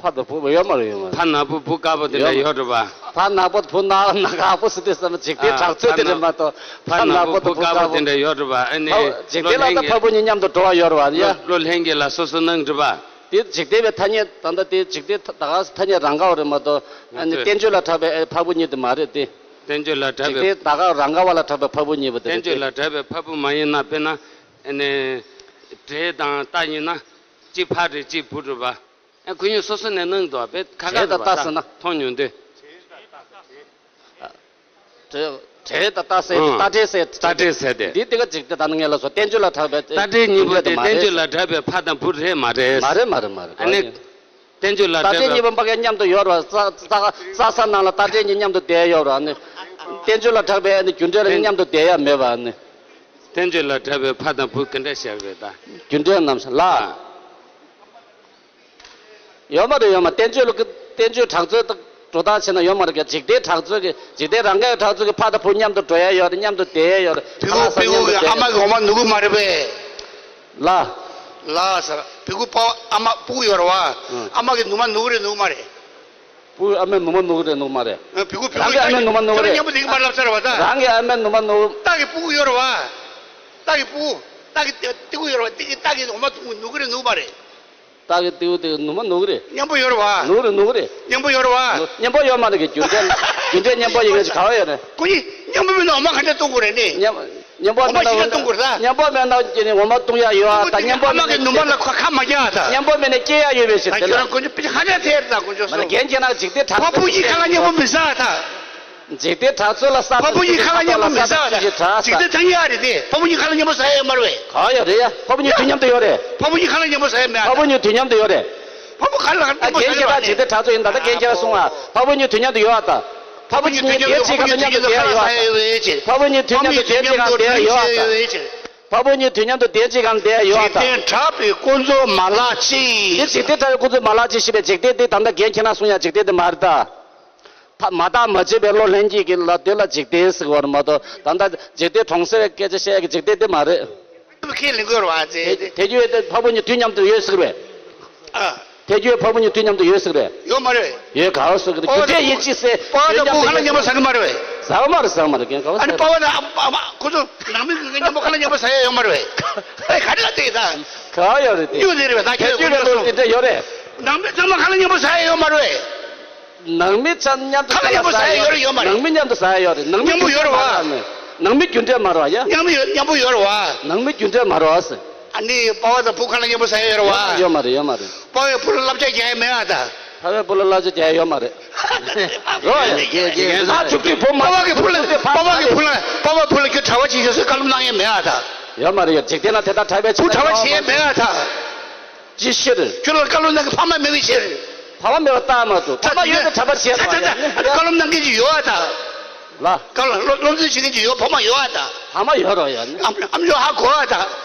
ཕ་དང་བུ་ཡོད་མ་རེད་ཡོད་མ་རེད། ཕ་ནག་པོ་བུ་དཀར་པོ་དེ་འདྲ་ཡོད་རེད་པ། ཕ་ནག་པོ་བུ་ནག་ནག་པོ་ཟེར་དུས་ཙམ་འཇིག་རྟེན་ཨ་གྲགས་ཚོད་དེ་རེད་མ་གཏོགས་ཕ་ནག་པོ་བུ་དཀར་པོ་དེ་འདྲ་ཡོད་རེད་པ། ཨ་ནི་འཇིག་རྟེན་ལ་ད་ཕ་བུ་གཉིས་མཉམ་དུ་འགྲོ་བ་ཡོད་རེད་པ་ཡ། བློ་ལྷན་སྐྱེས་ལ་སོ་སོ་སྣང་རེད་པ། དེ་འཇིག་རྟེན་པའི་ཐ་སྙད་ད་ལྟ་དེ་འཇིག་རྟེན་ད་ག་ཐ་སྙད་རང་ག་བ་རེད་མ་གཏོགས་ཨ་ནི་བསྟན་བཅོས་ལ་གྲགས་པའི་ཕ་བུ་གཉིས་དེ་མ་རེད་དེ། བསྟན་བཅོས་ལ་གྲགས་པའི་འཇིག་རྟེན་ད་ག་རང་ག་བ་ལ་གྲགས་པའི་ཕ་བུ་གཉིས་པོ་དེ་རེད་དེ། བསྟན་བཅོས་ལ་གྲགས་པའི་ཕ་བུ་མ་ཡིན་ན་དཔེར་ན་ཨ་ནི་འབྲས་དང་རྟ་ཡིན་ན་གཅིག་ཕ་རེད་གཅིག་བུ་རེད་པ། ཨ་ཁོ་གཉིས་སོ་སོ་ནས་སྣང་འདུག་པས་ཁ་ཁ་འབྲས་དང་རྟ་ཟེར་ན། མཐོང་མྱོང་དུས། འབྲས་དང་རྟ་ཟེར་ཨང་། རྟ་འབྲས་ཟེར། རྟ་འབྲས་ཟེར་ཏེ། འདི་དེ་ག་ཅིག་དེ་ད་ནི་ངས་ལ་སོ་བསྟན་བཅོས་ལ་གྲགས་པའི་རྟ་འབྲས་གཉིས་པོ་དེ་རྒྱུ་འབྲས་དེ་མ་རེད། བསྟན་བཅོས་ལ་གྲགས་པའི་ཕ་དང་བུ་རེད་མ་རེད། མ་རེད་མ་རེད་མ་རེད། ཨ་ནི། བསྟན་བཅོས་ལ་རྟགས་གྲས་གཉིས་པ་ཕ་གིར་མཉམ་དུ་ཡོད་རེད་བ། རྩ་རྩ་རྩ་ས་ནང་ལ་རྟགས་གྲས་གཉིས་མཉམ་དུ་བསྡད་ཡོད་རེད་བ་ནི། བསྟན་བཅོས་ལ་གྲགས་པའི་ནི་རྒྱུ་འབྲས་ལ་མཉམ་དུ་བསྡད་ཡ་མེད་པ་ནི། བསྟན་བཅོས་ལ་གྲགས་པའི་ཕ་དང་བུ་ག་འདྲ་བཞག་རེད་ད། རྒྱུ་འབྲས་རྣམ་གཞག་ལ། ཡོད་མ་རེད། ཡོད་མ། བསྟན་བཅོས་ལ་གི་བསྟན་བཅོས་གྲགས་ཚོད་དང་སྒྲོ་བཏགས་བྱས་ན་ཡོད་མ་རེད་གི། འཇིག་རྟེན་གྲགས་ཚོད་ཀྱི། འཇིག་རྟེན་རང་གི་གྲགས་ཚོད་ཀྱི་ཕ་དང་བུ་མཉམ་དུ་འགྲོ་ཡ་ཡོད་རེད། མཉམ་དུ་བསྡད་ཡ་ཡོད་རེད། བི་ཁུ་བི་ཁུ་གི་ཨ་མ་གི་འོ་མ་ནུ་གུ་མ་རེད་པས། ལ། ལ་ཟེར། བི་ཁུ་པ་ཨ་མ་སྤུ་གུ་ཡོད་རེད་བ། ཨ་མ་གི་ནུ་མ་ནུ་གུ་རེད་ནུ་གུ་མ་རེད། སྤུ་གུ་ཨ་མའི་ནུ་མ་ནུ་གུ་རེད་ནུ་གུ་མ་རེད། བི་ཁུ་བི་ཁུ་རང་གི་ཨ་མའི་ནུ་མ་ནུ་གུ་རེད། མཉམ་པོ་འདི་གི་མ་ལབ་ཚར་བ་ད། རང་གི་ཨ་མའི་ནུ་མ་ནུ་གུ། སྟག་གི་སྤུ་གུ་ཡོད་རེད་བ། སྟག་གི་སྤུ་གུ། སྟག་གི་སྟེ་སྤུ་གུ་ཡོད་རེད་བ། སྟེ་གི་སྟག་གི་འོ་མ་ཐུང་གི་ནུ་གུ་རེད་ནུ་གུ་མ་རེད། སྟག་གི་སྟེ་སྤུ་གུ་དེ་ནུ་མ་ནུ་གུ་རེད། མཉམ་པོ་ཡོད་རེད་བ། ནུ་གུ་རེད་ནུ་གུ་རེད། མཉམ་པོ་ཡོད་རེད་བ། མཉམ་པོ་ཡོད་མ་རེད་གི། རྒྱུ་འབྲས་རྒྱུ་འབྲས་མཉམ་པོ་ཡིན་ན་ག་བ་ཡོད་རེད། ཁོ་གཉིས་མཉམ་པོ་མིན་ན་འོ་མ་ག་འདྲ་བཏུང་དགོས་རེད་ནི། མཉམ་མཉམ་པོ་འོ་མ་མེད་ན་ཞིག་འོ་མ་བཏུང་དགོས་རེད་ད། མཉམ་པོ་མེད་ན་ཀྱི་ནི་འོ་མ་བཏུང་ཡ་ཡོད་ཨ་ད། མཉམ་པོ་ཨ་མ་གི་ནུ་མ་ལ་ཁ་ཁ་མ་རྒྱག་ཨ་ད། མཉམ་པོ་མེད་ན་སྐྱེ་ཡ་ཡོད་པའི་ཕྱིར་དེ་ལ། ཁྱོད་རང་དཀོན་མཆོག་ཁ་ཁ་ཐེར་ད་དཀོན་མཆོག་མ་ན་གསུངས། རྒན་ཁྱེད་རང་འཇིག་རྟེན་གྲགས་ཕ་བུ་གཉིས་ཁ་ལ་མཉམ་པོ་མི་ཟ་ཨ་ད། འཇིག་རྟེན་གྲགས་ཚོད་ལ་ས། ཕ་བུ་གཉིས་ཁ་ལ་མཉམ་པོ་མི་ཟ་ཨ་ད། འཇིག་རྟེན་ཐང་ཡ་རེད་དེ། ཕ་བུ་གཉིས་ཁ་ལ་མཉམ་པོ་ཟ་ཡ་ཡོད་མ་རེད་བས། ག་ཡ་རེད་ཡ། ཕ་བུ་གཉིས་དུས་མཉམ་དུ་ཡོད་རེད། ཕ་བུ་གཉིས་ཁ་ལ་མཉམ་པོ་ཟ་ཡ་མེད་ཨ་ད། ཕ་བུ་གཉིས་དུས་མཉམ་དུ་ཡོད་རེད། ཕ་བུ་ག་ལ་ཨ་མཉམ་པོ་ཟ་ཡ་ཡོད་མ་རེད། རྒན་ཁྱེད་རང་འཇིག་རྟེན་གྲགས་ཚོད་ཡིན་ད། ད་རྒན་ཁྱེད་རང་གསུང་ཨ། ཕ་བུ་གཉིས་དུས་མཉམ་དུ་ཡོད་ཨ་ད། ཕ་བུ་གཉིས་དུས་མཉམ་དུ་ཡོད་ཨ་ད། ཕ་བུ་གཉིས་དུས་མཉམ་དུ་བསྡད་ཅིག་གང་བསྡད་ཡོད་ཨ་ད། ཕ་བུ་གཉིས་དུས་མཉམ་དུ་བསྡད་ཅིག་གང་བསྡད་ཡོད་ཨ་ད། ཕ་བུ་གཉིས་དུས་མཉམ་དུ་བསྡད་ཅིག་གང་བསྡད་ཡོད་ཨ་ད། འཇིག་རྟེན་གྲགས་པའི་ཀུན་རྫོབ་མ་ལག་ཅིག་འདི་འཇིག་རྟེན་གྲགས་པའི་ཀུན་རྫོབ་མ་ལག་ཅིག་ཞེས་པའི་འཇིག་རྟེན་འདི་ད་ལྟ་རྒན་ཁྱེད་རང་གསུང་ཡ་འཇིག་རྟེན་འདི་མ་རེད་ད། ད་མ་བརྟགས་མ་དཔྱད་པའི་བློ་ལྷན་སྐྱེས་ཀྱི་ལ་དེ་ལ་འཇིག་རྟེན་ཟེར་བ་རེད་མ་གཏོགས། ད་ལྟ་འཇིག་རྟེན་གྲོང་གསེབ་སྐད་ཆ་བཤད་ཡ་གི་འཇིག་རྟེན་འདི་མ་རེད། ཁས་ལེན་དགོས་རེད་བ་ཟེར་ཏེ། དེ་རྒྱུ་ཡོད་དེ་ཕ་བུ་གཉིས་དུས་མཉམ་དུ་ཡོད་ཟེར་བས། ཨ། དེ་རྒྱུ་ཡོད་ཕ་བུ་གཉིས་དུས་མཉམ་དུ་ཡོད་ཟེར་བས། ཡོད་མ་རེད། ཡོད་ག་བ་ཟེར་གི་རྒྱུ་འབྲས་ཡིན་གཅིག་ཟེར། པ་བ་དང་བུ་ཁ་ལ་མཉམ་པོ་ཟ་གི་མ་རེད་བས། ཟ་གི་མ་རེད་ཟ་གི་མ་རེད་རྒན་ག་བ་ཟེར། ཨ་ནི་པ་བ་དང་ཨ་ཨ་ཁོ་ཚོ་ནང་མི་གི་མཉམ་པོ་ཁ་ལ་མཉམ་པོ་ཟ་ཡ་ཡོད་མ་རེད་བས། ཨེ་ག་རེ་ལ་དེ་ད། ག་བ་ཡོད་རེད་དེ། ཡོད་དེ་རེད་བས་ད། དེ་ཁྱོད་རྒྱུ་ཡོད་རེད་ལ་ལོ་དེ་འདྲ་ཡོད་རེད། ནང་མི་ཚང་མ་ཁ་ལ་མཉམ་པོ་ཟ་ཡ་ཡོད་མ་རེད་བས། ནང་མི་ཚང་མཉམ་དུ་ཁ་ལ་མཉམ་པོ་ཟ་ཡ་ཡོད་རེད་ཡོད་མ་རེད། ནང་མི་མཉམ་དུ་ཟ་ཡ་ཡོད་རེད། ནང་མི་མཉམ་པོ་ཡོད་རེད་བ། ནང་མི་རྒྱུ་འབྲས་མ་རེད་བ་ཡ། མཉམ་པོ་ཡོད་མཉམ་པོ་ཡོད་རེད་བ། ནང་མི་རྒྱུ་འབྲས་མ་རེད་བ་ཟེར། ཨ་ནི་པ་བ་དང་བུ་ཁ་ལ་མཉམ་པོ་ཟ་ཡ་ཡོད་རེད་བ། ཡོད་མ་རེད་ཡོད་མ་རེད། པ་བས་བུ་ལ་བསླབ་བྱ་རྒྱག་ཡ་མེད་ཨ་ད། པ་བས་བུ་ལ་བསླབ་བྱ་རྒྱག་ཡ་ཡོད་མ་རེད། རོ་ཡ། རྒན་རྒན་ཨ་ཐུག་ཐུག་བུ་མ། པ་བ་གི་བུ་ལ་པ་བ་གི་བུ་ལ་པ་བ་བུ་ལ་ཁྱོད་གྲྭ་པ་བྱེད་ཤོག་ཟེར་བཀའ་སློབ་གནང་ཡ་མེད་ཨ་ད། ཡོད་མ་རེད་ཡ། འཇིག་རྟེན་ལ་དེ་ལྟར་གྲྭ་པའི་བུ་གྲྭ་པ་བྱེད་ཡ་མེད་ཨ་ད། ཅི་ཕྱིར། ཁྱོད་ལ་བཀའ་སློབ་གནང་གི་ཕ་མ་མེད་པའི་ཕྱིར། ཕ་མ་མེད་པ་ལྟ་མ་ཐུབ། ཕ་མ་ཡོད་པའི་གྲྭ་པ་བྱས་པ་ཡིན། བཀའ་སློབ་གནང་མཁན་ཅིག་ཡོད་ཨ་ད། ལ། བཀའ་སློབ་སློབ་སློབ་སྟོན་བྱེད་མཁན་ཅིག་ཡོད་ཕ་མ་ཡོད་ཨ་ད། ཕ་མ་ཡོད་རོགས་ཡོད། ཨམ་ཨམ་ཅོག་ཧ་གོ་ཨ་ད།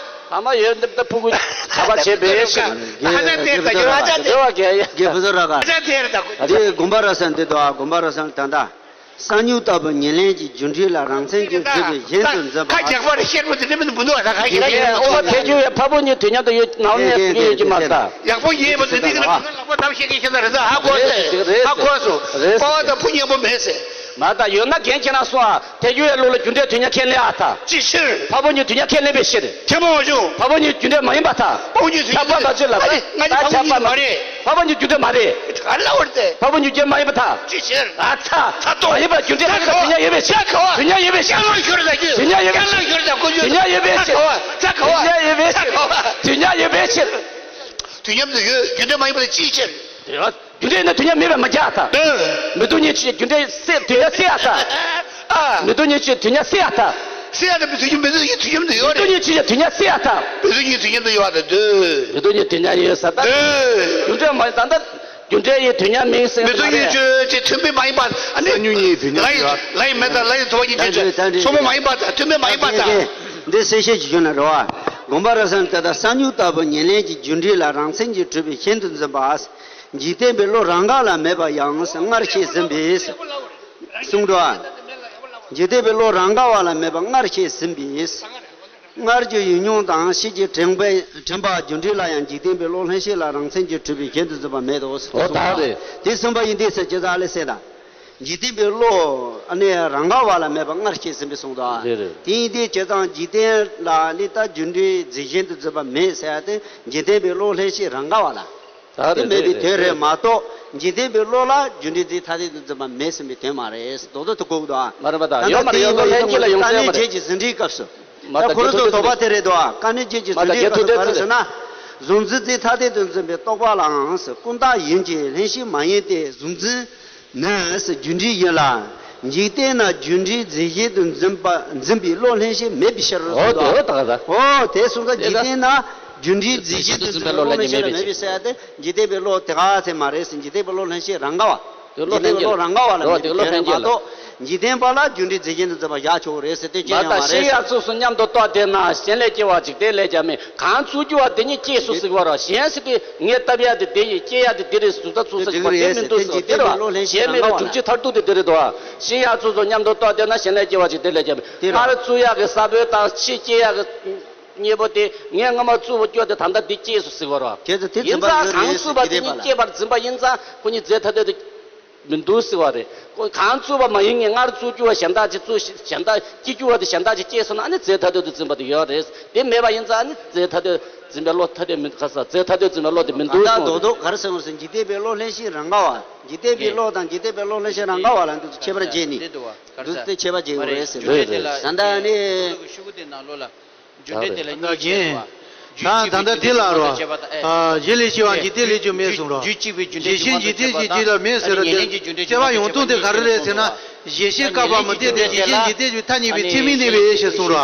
ཕ་མ་ཡོད་འདི་ལྟ་ཕྲུ་གུ་གྲྭ་པ་བྱས་པའི་ཕྱིར། ཨ་ནི་དེ་ད་ཡོད་ཨ་ད། རྒྱལ་བ་གལ་ཡ། རྒྱལ་བུ་ཟོ་ར་ག། ཨ་ད་དེ་རེད་ད། འདི་དགོན་པ་ར་ས་འདི་དོ་ཨ། དགོན་པ་ར་ས་ད་ད། གསང་མྱུལ་ལྟ་བུ་ཉེར་ལེན་གྱི་རྒྱུ་འབྲས་ལ་རང་མཚན་གྱིས་གྲུབ་པའི་གཞན་དུ་འཛིན་པ། ཁ་རྒྱག་པར་ཤེར་པོ་དེ་འདྲ་མི་འདུག་མི་འདུག་ད་ཁ་ཤེར་ཡ། ཨོ་ཐེ་ཇུ་ཡ་ཕ་བུ་གཉིས་དུས་མཉམ་དུ་ཡོད་ནའོ་ནས་ཡོད་ཀྱི་མ་རེད་ད། ཡག་པོ་ཡིན་པ་དེ་འདི་གི་ལག་པ་དམ་ཤེས་ཀྱི་ཤེས་ས་རེད་ད། ཧ་གོ་ཟེར། ཧ་གོ་སོང་། པ་བ་དང་བུ་མཉམ་པོ་མེད་ཟེར། མ་ད་ཡོད་ན་རྒན་ཁྱེད་རང་སོང་ཨ། ཐེ་ཇུ་ཡ་ལུགས་ལ་རྒྱུ་འབྲས་དུས་མཉམ་ཁས་ལེན་ཨ་ད། ཅི་ཕྱིར། ཕ་བུ་གཉིས་དུས་མཉམ་ཁས་ལེན་པའི་ཕྱིར། ཐེ་མོ་བྱུང་། ཕ་བུ་གཉིས་རྒྱུ་འབྲས་མ་ཡིན་པ་ད། ཕ་བུ་གཉིས་དུས་མཉམ་ཁྱབ་པ་མ་བྱེད་ལ་ད། ང་གཉིས་ཕ་བུ་གཉིས་མ་རེད། ཕ་བུ་གཉིས་རྒྱུ་འབྲས་མ་རེད། ག་ལ་བར་ཏེ། ཕ་བུ་གཉིས་རྒྱུ་མ་ཡིན་པ་ད། ཅི་ཕྱིར། ཨ་ཚ། ད་ཏོ། མ་ཡིན་པ་རྒྱུ་འབྲས་ད་དུས་མཉམ་ཡོད་པའི་ཕྱིར། དུས་མཉམ་ཡོད་པའི་ཕྱིར། དུས་མཉམ་ཡོད་པའི་ཕྱིར། དུས་མཉམ་ཡོད་པའི་ཕྱིར། དུས་མཉམ་ཡོད་པའི་ཕྱིར། དུས་མཉམ་ཡོད་པའི་ཕྱིར། དུས་མཉམ་ཡོད་པའི་ཕྱིར། དུས་མཉམ་དུ་ཡོད་རྒྱུ་འབྲས་མ་ཡིན་པ་ཅིའི་ཕྱིར། རྒྱུ་འབྲས་ནི་དུས་མཉམ་མེད་པར་མི་རྒྱག་ད། མི་སྡུག་ཉིད་ཀྱི་རྒྱུ་འབྲས་སེལ་དུས་མཉམ་སེལ་ཡ་ད། མི་སྡུག་ཉིད་ཀྱི་དུས་མཉམ་སེལ་ཡ་ད། སེལ་ཡ་ད་མི་སྡུག་ཉིད་མི་སྡུག་ཉིད་དུས་མཉམ་དུ་ཡོད་རེད། མི་སྡུག་ཉིད་ཀྱི་དུས་མཉམ་སེལ་ཡ་ད། མི་སྡུག་ཉིད་དུས་མཉམ་དུ་ཡོད་ད་འདོད། མི་སྡུག་ཉིད་དུས་མཉམ་ཡོད་ས་ད། རྒྱུ་འབྲས་མ་ད་ད། རྒྱུ་འབྲས་ཡི་དུས་མཉམ་མིན་སེང་མི་སྡུག་ཉིད་ཀྱི་ཅི་མཐུན་དཔེ་མ་ཡིན་པ་ཨ་ནི། སང་ཉིན་ཡི་དུས་མཉམ་ལ་ཡི་ཡོད། ལ་ཡི་མེད་ད་ལ་ཡི་འཚོ་བ་ཉིད་ཀྱི་ད་འདྲ་ད་འདྲ་ཆོས་མོ་མ་ཡིན་པ་ད་མཐུན་དཔེ་མ་ཡིན་པ་ད། འདི་གསལ་བཤད་ཀྱི་རྒྱུ་ན་རེད་བ། དགོངས་པ་རབ་གསལ་ཏེ་ད་གསང་མྱུལ་ལྟ་བུ་ཉེར་ལེན་གྱི་རྒྱུ་འབྲས་ལ་རང་མཚན་གྱིས་གྲུབ་པའི་ཞེན་དུ་འཛིན་པ། འཇིག་རྟེན་པའི་བློ་རང་ག་ལ་མེད་པ་ཡང་སྔར་བཤད་ཟིན་པས། གསུངས་འགྲོ། འཇིག་རྟེན་པའི་བློ་རང་ག་བ་ལ་མེད་པ་སྔར་བཤད་ཟིན་པས། སྔར་གྱི་ཡུལ་མྱོང་དང་ཕྱིས་ཀྱི་དྲན་པའི་དྲན་པ་རྒྱུ་འབྲས་ལ་ཡང་འཇིག་རྟེན་པའི་བློ་ལྷན་སྐྱེས་ལ་རང་མཚན་གྱིས་གྲུབ་པའི་ཞེན་དུ་འཛིན་པ་མེད་དོ། ཨོ་ད་རེད། དེ་གསུངས་པ་ཡིན་དེ་ཟེར་ཇི་ལྟར་ལས་ཟེར་ད། འཇིག་རྟེན་པའི་བློ་ཨ་ནི་རང་ག་བ་ལ་མེད་པ་སྔར་བཤད་ཟིན་པས་གསུངས་དོ། རེད་རེད། དེ་ཡིན་དེ་ཇི་ལྟར་འཇིག་རྟེན་ལ་ནི་ད་རྒྱུ་འབྲས་རྫས་གཞན་དུ་འཛིན་པ་མེད་ཟེར་ཡ་དེ་འཇིག་རྟེན་པའི་བློ་ལྷན་སྐྱེས་རང་ག་བ་ལ། ད་དེ་རེད་མེད་པའི་རེད་དོན་རེད་མ་གཏོགས་འཇིག་རྟེན་པའི་བློ་ལ་རྒྱུ་འབྲས་རྫས་ཐ་དད་དུ་འཛིན་པ་མེད་ཟིན་པའི་དོན་མ་རེད། རྡོག་རྡོག་ཏུ་གོ་གི་འདུག་ཨ། མ་རེད་པ་ད་ད་ཡོད་མ་རེད། ཡོད་མ་རེད། ལྷན་སྐྱེས་ལ་ཡོང་ས་ཡོད་མ་རེད། དཀའ་གནད་བརྒྱད་ཀྱི་ཟིན་བྲིས་སྐབས་སུ། མ་ད་ད་ཁོ་རང་ཚོ་དོགས་པ་དེ་རེད་དོ། དཀའ་གནད་བརྒྱད་ཀྱི་ཟིན་བྲིས་སྐབས་སུ་ག་རེ་ཟེར་ན། གཟུང་འཛིན་རྫས་ཐ་དད་དུ་འཛིན་པའི་རྟོག་པ་ལའང་ཀུན་བཏགས་ཡིན་གྱི་ལྷན་སྐྱེས་མ་ཡིན་ཏེ་གཟུང་འཛིན་ནི་རྒྱུ་འབྲས་ཡིན་ལ། འཇིག་རྟེན་ན་རྒྱུ་འབྲས་རྫས་གཞན་དུ་འཛིན་པ་འཛིན་པའི་བློ་ལྷན་སྐྱེས་མེད་པའི་ཕྱིར་རོ། ཨོ་དེ་ཨོ་ད་ག་ད། ཨོ་དེ་གསུངས་ཙང་འཇིག་རྟེན་ན། རྒྱུ་འབྲས་རྫས་གཞན་དུ་འཛིན་པའི་བློ་ལྷན་སྐྱེས་མེད་པའི་ཕྱིར། ཟེར་ཡ་དེ་འཇིག་རྟེན་པའི་བློ་དེ་ག་ཚད་མ་རེད་ཟེར། འཇིག་རྟེན་པའི་བློ་ལྷན་སྐྱེས་རང་དགའ་བ། དེ་བློ་འཇིག་རྟེན་པའི་བློ་རང་དགའ་བ་ལ་འཇིག་རྟེན་པའི་བློ་ལྷན་སྐྱེས་ལ། མ་གཏོགས་འཇིག་རྟེན་པ་ལ་རྒྱུ་འབྲས་རྫས་གཞན་དུ་འཛིན་པ་བཞག་ཆོག་རེད་ཟེར། དེ་སྐྱོན་ཡོད་མ་རེད། ཤིང་ཡང་ཚུགས་སུ་མཉམ་དུ་རྟོགས་བསྡད་ན། གཞན་ལས་སྐྱེ་བ་འཇིག་རྟེན་ལས་ཀྱང་མེད། གང་ཚུགས་རྒྱུ་བ་དེ་ཉིད་སྐྱེས་སོ་ཟེར་བ་རེད། གཞན་ཟེར་དུས་ངས་བཏབ་ཡ་དེ་དེ་ཡིན། སྐྱེ་ཡ་དེ་དེ་རེད་ཟེར། ད་ཚུགས་ས་ཟེར་བ་དེ་མི་འདུག་ཟེར་བ་དེ་རེད་བ། གཞན་མེད་ལ་སྒྲུབ་བྱེད་མཐར་ཐུག་དེ་དེ་རེད་དོ། ཤིང་ཡང་ཚུགས་སུ་མཉམ་དུ་རྟོགས་བསྡད་ན། གཞན་ལས་སྐྱེ་བ་འཇིག་རྟེན་ལས་ཀྱང་མེད། སྔར་བཙུགས་ཡག་གི་ས་བོན་དང་ཕྱིས་སྐྱེ་ཡག་གི་མཉེས་པོ་དེ། ངས་སྔ་མ་བཙུགས་པ་སྐྱོ་དེ་ད་ལྟ་འདི་སྐྱེས་སོ་ཟེར་བ་རེད་བ། ཁྱེད་ཚོ་དེ་ཡིན་ཙང་གང་བཙུགས་པ་དེ་ཉིད་སྐྱེས་པར་འཛིན་པ་ཡིན་ཙང་། ཁོ་གཉིས་རྫས་ཐ་དད་དུ་མི་འདུག་ཟེར་བ་རེད། ཁོ་གང་བཙུགས་པ་མ་ཡིན་ངས་སྔར་བཙུགས་རྒྱུ་བ་གཞན་དག་ཅིག་བཙུགས་ཤིག་གཞན་དག་སྐྱེ་རྒྱུ་བ་དེ་གཞན་དག་ཅིག་སྐྱེས་སོང་ན། ཨ་ནི་རྫས་ཐ་དད་དུ་འཛིན་པ་དེ་ཡོད་རེད། དེ་མེད་པ་ཡིན་ཙང་། ཨ་ནི་རྫས་ཐ་དད་འཛིན་པའི་བློ་ཐ་དད་མི་འདུག་ག་ས། རྫས་ཐ་དད་འཛིན་པའི་བློ་དེ་མི་འདུག་གསུངས་རེད། ད་ལྟ་རྡོག་རྡོག་ག་རེ་ཟེར་བ་ཟེར། འཇིག་རྟེན་པའི་བློ་ལྷན་སྐྱེས་རང་དགའ་བ། འཇིག་རྟེན་པའི་བློ་དང་འཇིག་རྟེན་པའི་བློ་ལྷན་སྐྱེས་རང་དགའ་བ་ལ་འདི་ཚོ་ཁྱད་པར་འབྱེད་ནི། འདི་ཚོ་ཁྱད་པར་འབྱེད་དགོས་རེད་ཟེར། རེད་རེད། ད་ལྟ་ནི། ཤུ་གུ་དེ་ནང་ལོགས་ལ། རྒྱུ་འབྲས་དེ་ལ་གཉིས་ཤེས་པ། ད་ད་ལྟ་དེ་ལ་རོ། ཨ། གཞན་ལས་སྐྱེ་བ་འཇིག་རྟེན་ལས་ཀྱང་མེད་གསུངས་རོ། རྒྱུ་གཅིག་པའི་རྒྱུ་འབྲས་གཞན་འཇིག་རྟེན་གྱི་རྒྱུ་ལ་མེད་ཟེར་རོ། དེ་སྐྱེ་བ་ཡོང་སྟངས་དེ་ག་རེ་རེད་ཟེར་ན། གཞན་ཤེས་བཀག་པ་མི་སྟེར་ཏེ། གཞན་འཇིག་རྟེན་གྱི་ཐ་སྙད་པའི་ཚད་མས་གནས་པའི་ཕྱིར་གསུངས་རོ།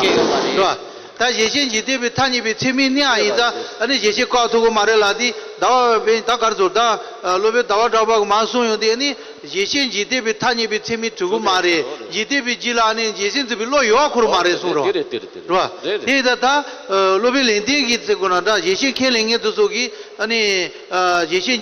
རོ། ད་གཞན་ཤེས་འཇིག་རྟེན་པའི་ཐ་སྙད་པའི་ཚད་མས་གནས་པ་ཡིན་ཙང་། ཨ་ནི་གཞན་ཤེས་བཀག་ཐུབ་ཀྱི་མ་རེད་ལ། དེ་ཟླ་བ་བས་ད་གར་ཚོར་ད། སློབ་དཔོན་ཟླ་བ་གྲགས་པ་གིས་མ་གསུངས་ཡོང་དེ་ནི། གཞན་ཤེས་འཇིག་རྟེན་པའི་ཐ་སྙད་པའི་ཚད་མས་གྲུབ་ཀྱི་མ་རེད། འཇིག་རྟེན་པའི་རྒྱུད་ལ་ནི་གཞན་ཤེས་འཛིན་པའི་བློ་ཡོད་པ་ཁོ་རང་མ་རེད་གསུངས་རོ། དེ་རེད་དེ་རེད་དེ་རེད། རོ། དེ་རེད། དེ་ད་ལྟ་སློབ་དཔོན་ལེགས་ལྡན་གྱིས་ཟེར་དགོས་ན། ད་གཞན་ཤེས་ཁས་ལེན་མཁན་དེ་ཚོ་གིས་ཨ་ནི། གཞན་ཤེས་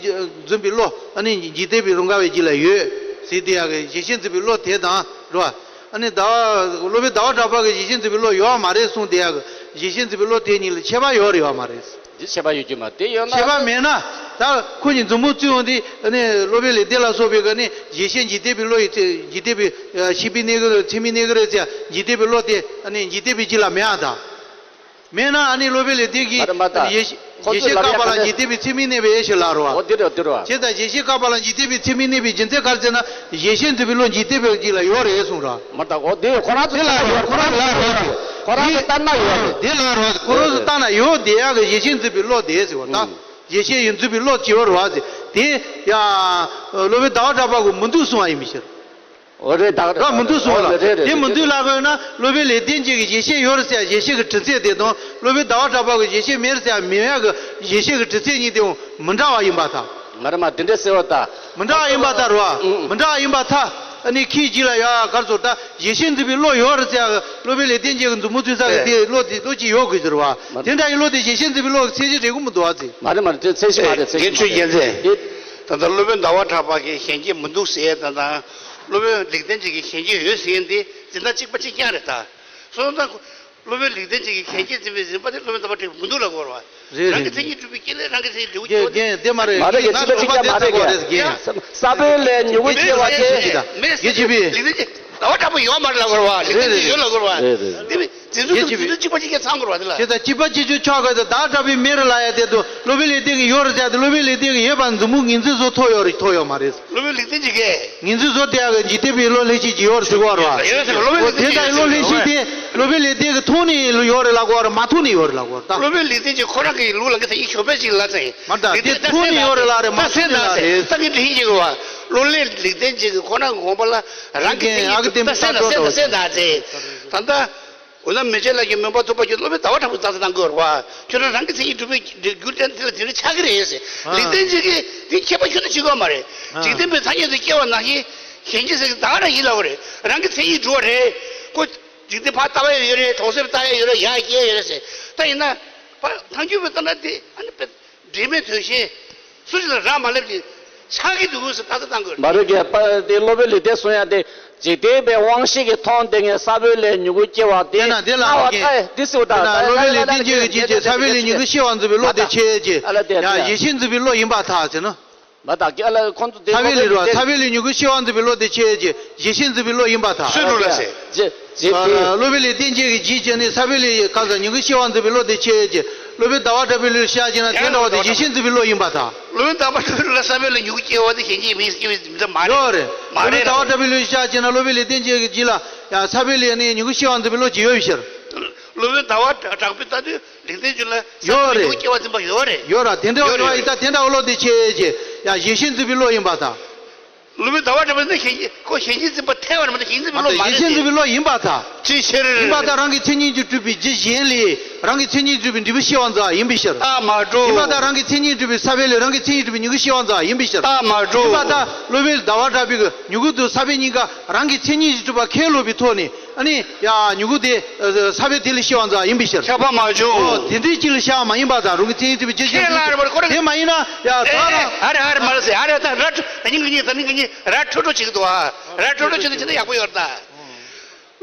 འཛིན་པའི་བློ་ཨ་ནི་འཇིག་རྟེན་པའི་རང་དགའ་བའི་རྒྱུད་ལ་ཡོད་ཟེར་དེ་ཡག་གི། གཞན་ཤེས་འཛིན་པའི་བློ་དེ་དང་། རོ། ཨ་ནི་ད་སློབ་དཔོན་ཟླ་བ་གྲགས་པ་གིས་གཞན་ཤེས་འཛིན་པའི་བློ་ཡོད་པ་མ་རེད་གསུངས་དེ་ཡག་གི། གཞན་ཤེས་འཛིན་པའི་བློ་དེ་གཉིས་ལ་ཁྱད་པར་ཡོད་རེད་ཡོད་མ་རེད། འདི་ཁྱད་པར་ཡོད་རྒྱུ་མ་དེ་ཡོད་ན། ཁྱད་པར་མེད་ན། ད་ཁོ་གཉིས་མཛུབ་མོ་བཙུགས་ཡོང་དུས། ཨ་ནི་སློབ་དཔོན་ལེགས་ལྡན་ལ་སོགས་པའི་ག་ནི་གཞན་ཤེས་འཇིག་རྟེན་པའི་བློ་ཡི་ཚེ། འཇིག་རྟེན་པའི་ཤེས་པས་གནས་ཀྱི་རེད། ཚད་མས་གནས་ཀྱི་རེད་ཟེར། འཇིག་རྟེན་པའི་བློ་དེ་ཨ་ནི་འཇིག་རྟེན་པའི་རྒྱུད་ལ་མེད་ཨ། ད་མེད་ན་ཨ་ནི་སློབ་དཔོན་ལེགས་ལྡན་གྱིས། མ་རེད་མ་རེད། ད་ཡེ་ཤེས་ཁོ་ཡེ་ཚོས་ཤེས་ལབ་ཡ་བཀག་པ་ལ་ག་འཇིག་རྟེན་པའི་ཚད་མས་གནས་པའི་ཕྱིར་ལབ་རོ། འོ་དེ་རེད་དེ་རེད། བྱས་ཙང་ཡེ་ཤེས་བཀག་པ་ལ་འཇིག་རྟེན་པའི་ཚད་མས་གནས་པའི་རྒྱུ་མཚན་ག་རེ་ཟེར་ན། གཞན་ཤེས་འཛིན་པའི་བློ་འཇིག་རྟེན་པའི་རྒྱུད་ལ་ཡོད་རེད་གསུངས་རོ། མ་རེད། ད་འོ་དེ་ཁོ་རང་ཚོ་དེ་ལ་ཡོད། ཁོ་རང་ལ་ཡོད་རེད། ཁོ་རང་ཚོ་ལྟར་ན་ཡོད་རེད། དེ་ལ་རོ། ཁོ་རང་ཚོ་ལྟར་ན་ཡོད་དེ་ཡག་གི། གཞན་ཤེས་འཛིན་པའི་བློ་དེ་ཟེར་བ་ད། གཞན་ཤེས་ཡིན་འཛིན་པའི་བློ་ཅི་ཡོད་རེད་བ་ཟེར། དེ་ཡ། སློབ་དཔོན་ཟླ་བ་གྲགས་པ་གིས་མི་འདུག་གསུངས་པ་ཡིན་པའི་ཕྱིར། འོ་རེད། ད་ར་མི་འདུག་གསུངས་ལ། རེད་རེད། དེ་མི་འདུག་ལབ་དགོས་ན། སློབ་དཔོན་ལེགས་ལྡན་གྱིས་གཞན་ཤེས་ཡོད་རེད་ཟེར་ཡ་གཞན་ཤེས་ཀྱི་དྲི་ཚད་དེ་དང་། སློབ་དཔོན་ཟླ་བ་གྲགས་པ་གིས་གཞན་ཤེས་མེད་རེད་ཟེར་ཡ་མེད་ཡ་གི་གཞན་ཤེས་ཀྱི་དྲི་ཚད་གཉིས་དེའང་མི་འདྲ་བ་ཡིན་པར་ཐལ། མ་རེད་མ་རེད། དེ་འདྲ་ཟེར་བ་ད། མི་འདྲ་བ་ཡིན་པར་ཐལ་རོ། ཨང་། མི་འདྲ་བ་ཡིན་པར་ཐལ། ཨ་ནི་ཁྱིའི་རྒྱུད་ལ་ཡ་ག་རེ་ཟེར། ད་གཞན་ཤེས་འཛིན་པའི་བློ་ཡོད་རེད་ཟེར་ཡ་གི། སློབ་དཔོན་ལེགས་ལྡན་གྱིས་མཛུབ་མོ་བཙུགས་ས་གི་དེ་བློ་དེ་བློ་གཅིག་ཡོད་དགོས་ཟེར་བ། མ་རེད། དེ་འདྲ་ཡི་བློ་དེ་གཞན་ཤེས་འཛིན་པའི་བློ་གི་ཚད་གཞི་འགྲིག་གི་མི་འདུག་བ་ཟེར། མ་རེད་མ་རེད། དེ་ཚད་གཞི་མ་རེད། ཚད་གཞི་མ་རེད། དེ། ད་ལྟ་སློབ་དཔོན་ཟླ་བ་གྲགས་པ་གིས་གཞན་སྐྱེ་མི་འདུག་ཟེར་ཡས་དང་། དང་། སློབ་དཔོན་ལེགས་ལྡན་གྱིས་གཞན་སྐྱེ་ཡོད་ཟེར་ཡས་འདི་འཛིན་སྟངས་གཅིག་པ་གཅིག་རྐྱང་རེད་ད། སོང་ཙང་། སློབ་དཔོན་ལེགས་ལྡན་གྱིས་གཞན་སྐྱེ་འཛིན་པའི་འཛིན་པ་དེ་སློབ་དཔོན་ཟླ་བ་གྲགས་པས་མི་འདུག་ལབ་དགོས་རེད་བ། རེད་རེད། རང་གི་མཚན་ཉིད་གྲུབ་པའི་རྐྱེན་ལས་རང་གི་མཚན་ཉིད་འབྲས་བུ་སྐྱེ་བ་དེ། རྒན་དེ་མ་རེད། མ་རེད། ཁྱེད་རྣམ་པ་དེ་ཚོ་མ་རེད། རྒན། ས་བོན་ལས་མྱུ་གུ་སྐྱེ་བ་དེ། མེད་ཟེར་གྱི་མེད་ཟེར་གྱི། ཟླ་བ་གྲགས་པས་ཡོད་མ་རེད་ལབ་དགོས་རེད་བ། ལེགས་ལྡན་གྱིས་ཡོད་ལབ་དགོས་རེད་བ། རེད་རེད། དེ་མིན། འཛིན་ཚུལ་དང་འཛིན་ཚུལ་གཅིག་པ་གཅིག་རྐྱང་ཚང་དགོས་རེད་བ། དེ་ལ། བྱས་ཙང་གཅིག་པ་གཅིག་རྐྱང་ཆགས་དགོས་ཏེ། ཟླ་བ་གྲགས་པས་མེད་རེད་ལབ་ཡ་དེ་དང་། སློབ་དཔོན་ལེགས་ལྡན་གྱིས་ཡོད་རེད་ཟེར་ཡ་དེ། སློབ་དཔོན་ལེགས་ལྡན་གྱིས་ཡོད་པ་མཛུབ་མོ་ངོས་འཛིན་བཟོ་ཐུབ་ཡོད་རེད། ཐུབ་ཡོད་མ་རེད། སློབ་དཔོན་ལེགས་ལྡན་གྱིས་གས། ངོས་འཛིན་བཟོ་དེ་ཡ་གི་འཇིག་རྟེན་པའི་བློ་ལྷན་སྐྱེས་ཀྱི་ཡོད་རེད་ཟེར་གོ་རེད་བ། ཡོད་ཟེར། སློབ་དཔོན་ལེགས་ལྡན་གྱིས། དེ་ལྟ་བུའི་བློ་ལྷན་སྐྱེས་དེ་སློབ་དཔོན་ལེགས་ལྡན་གྱིས་མཐོང་ནས་ཡོད་རེད་ལབ་དགོས་རེད། མ་མཐོང་ནས་ཡོད་རེད་ལབ་དགོས་རེད་ད། སློབ་དཔོན་ལེགས་ལྡན་གྱིས་ཁོ་རང་གི་ལུགས་ལ་གི་ཐ་སྙད་ཞོགས་པའི་ཅིག་ལ་ཚེ། མ་རེད་ད། དེ་མཐོང་ནས་ཡོད་རེད་ལབ་རེད། མ་མཐོང་ནས་ལབ་རེད། ད་གི་འདི་ཡིན་གྱི་གོ་བ། སློབ་དཔོན་ལེགས་ལྡན་གྱིས་ཁོ་རང་གི་དགོངས་པ་ལ་རང་གི་ཐ་སྙད་ད་སེ་ད་སེ་ད་ཚེ། ད་ལྟ། འོ་ན་མན་ཆད་ལགས་ཀྱིས་མོས་པ་ཐོབ་པ་ཁྱོད་སློབ་དཔོན་ཟླ་བ་གྲགས་པས་རྩ་ས་བཏང་དགོས་རེད་བ། ཁྱོད་རང་རང་གི་མཚན་ཉིད་གྲུབ་པའི་རྒྱུ་རྐྱེན་དེ་ལ་དེ་རིང་ཆགས་ཀྱི་རེད་ཟེར། ཨ། ལེགས་ལྡན་གྱིས་གི་དེ་ཁྱད་པར་ཁྱོན་ནས་བྱེད་དགོས་མ་རེད། ཨ། འཇིག་རྟེན་པའི་ཐ་སྙད་དུ་སྐྱེ་བ་ནང་བཞིན་གཞན་སྐྱེ་ཟེར་གྱི་ད་ག་རང་ཡིན་ལབ་པ་རེད། རང་གི་མཚན་ཉིད་གྲུབ་པ་རེད། ཁོ་འཇིག་རྟེན་ཕར་ལྟ་བ་ཡང་ཡོད་རེད། གྲོང་གསེབ་ལྟ་ཡ་ཡོད་རེད། ཡར་སྐྱེ་ཡོད་རེད་ཟེར། ད་ཡིན་ན་ཕར་ཐལ་འགྱུར་བའི་ལྟ་ན་དེ་ཨ་ནི་དཔེ། འབྲེལ་མེད་དོན་གཞན། སུ་ཞིག་ལ་རག་མ་ལས་པ་ཅིག་ཆགས་ཀྱི་འདུག་ཟེར་ལྟ་ཚུལ་བཏང་དགོས་རེད། མ་རེད་གས། པ་དེ་སློབ་དཔོན་ལེགས་ལྡན་གསུང་ཡ་དེ། འཇིག་རྟེན་པའི་དབང་ཤེས་ཀྱིས་མཐོང་བསྡད་མཁན་ས་བོན་ལས་མྱུ་གུ་སྐྱེ་བ་དེ། དེ་ན་དེ་ལ། ལྟ་བ་ལྟ་ཡ་དེ་ཟེར་བ་དང་། ད་སློབ་དཔོན་ལེགས་ལྡན་གྱིས་གི་ཅིག་ཅིག་ས་བོན་ལས་མྱུ་གུ་སྐྱེ་བར་འཛིན་པའི་བློ་དེ་ཆེ་གི། ཡང་གཞན་ཤེས་འཛིན་པའི་བློ་ཡིན་པར་ཐལ་ཟེར་ན། མ་དག་གི། ཨ་ལ་ཁོང་ཚོ་དེ། ས་བོན་ལས་རེད་བ། ས་བོན་ལས་མྱུ་གུ་སྐྱེ་བར་འཛིན་པའི་བློ་དེ་ཆེ་གི། གཞན་ཤེས་འཛིན་པའི་བློ་ཡིན་པར་ཐལ། སུས་ལབ་ཟེར། ཅེས་ཅེས་ཏེ། སློབ་དཔོན་ལེགས་ལྡན་གྱིས་གི་ཅིག་ཅིག་ནི་ས་བོན་ལས་ག་ས་མྱུ་གུ་སྐྱེ་བར་འཛིན་པའི་བློ་དེ་ཆེ་གི། སློབ་དཔོན་ཟླ་བ་གྲགས་པའི་ལུགས་བཤད་ཅེ་ན་དེ་འདྲ་བ་དེ་གཞན་ཤེས་འཛིན་པའི་བློ་ཡིན་པར་ཐལ། སློབ་དཔོན་ཟླ་བ་གྲགས་པའི་ལུགས་ལ་ས་བོན་ལས་མྱུ་གུ་སྐྱེ་བ་དེ་གཞན་སྐྱེ་མིན་སྐྱེ་བའི་མི་འདྲ་མ་རེད། ཡོད་རེད། མ་སློབ་དཔོན་རེད། ཟླ་བ་གྲགས་པའི་ལུགས་བཤད་ཅེ་ན་སློབ་དཔོན་ལེགས་ལྡན་གྱིས་གི་ཅིག་ལ་ཡང་ས་བོན་ལས་ནི་མྱུ་གུ་སྐྱེ་བར་འཛིན་པའི་བློ་ཅིག་ཡོད་པའི་ཕྱིར། སློབ་དཔོན་ཟླ་བ་གྲགས་པས་ལྟ་དུས། ལེགས་ལྡན་གྱིས་ལ་ས་ཡོད་བོན་རེད། མྱུ་གུ་སྐྱེ་བར་འཛིན་པ་ཡོད་རེད། ཡོད་ར། དེ་འདྲ་བ་ཡོད་ར། ཡིན་ད་དེ་འདྲ་བ་བློ་དེ་ཆེ་གི། ཡང་གཞན་ཤེས་འཛིན་པའི་བློ་ཡིན་པར་ཐལ། སློབ་དཔོན་ཟླ་བ་གྲགས་པ་ནི་ཞེན་ཁོ་ཞེན་ཆེན་འཛིན་པ་ཐལ་བ་རེད་མ་གཏོགས་ཞེན་འཛིན་པའི་བློ་མ་རེད་ཞེན་འཛིན་པའི་བློ་ཡིན་པར་ཐལ། ཅི་ཕྱིར། ཡིན་པར་ཐལ། རང་གི་མཚན་ཉིད་ཀྱིས་གྲུབ་པའི་རྒྱུ་གཞན་ལས་རང་གི་མཚན་ཉིད་ཀྱིས་གྲུབ་པའི་འབྲས་བུ་སྐྱེ་བར་འཛིན་པ་ཡིན་པའི་ཕྱིར། རྟགས་མ་གྲུབ། ཡིན་པར་ཐལ། རང་གི་མཚན་ཉིད་ཀྱིས་གྲུབ་པའི་ས་བོན་ལས་རང་གི་མཚན་ཉིད་ཀྱིས་གྲུབ་པའི་མྱུ་གུ་སྐྱེ་བར་འཛིན་པ་ཡིན་པའི་ཕྱིར། རྟགས་མ་གྲུབ། ཡིན་པར་ཐལ། སློབ་དཔོན་ཟླ་བ་གྲགས་པས་མྱུ་གུ་དང་ས་བོན་གཉིས་ཀ་རང་གི་མཚན་ཉིད་ཀྱིས་གྲུབ་པ་ཁས་ལོག་པའི་ཐོག་ནས། ཨ་ནི་ཡ་མྱུ་གུ་དེ་ས་བོན་དེ་ལས་སྐྱེ་བར་འཛིན་པ་ཡིན་པའི་ཕྱིར། ཁྱབ་པ་མ་བྱུང་། ཨོ་དེ་འདྲའི་ཅིག་ལ་བཞག་མ་ཡིན་པར་ཐལ། རང་གི་མཚན་ཉིད་གྲུབ་པའི་རྒྱུ་གཞན་ཁས་ལེན་པར་དེ་མ་ཡིན་ན་ཡ་ད་རང་། ཨ་རེ་ཨ་རེ་མ་རེད་ཟེར། ཨ་རེ་ད་ར་ད་ཉིན་གི་ཉིན་ད་ཉིན་གི་ཉིན་ར་འཕྲོད་འཕྲོད་བྱེད་ཀྱི་འདུག་ཨ་ར་འཕྲོད་འཕྲོད་བྱེད་དུ་བྱེད་ན་ཡག་པོ་ཡོད་རེད་ད།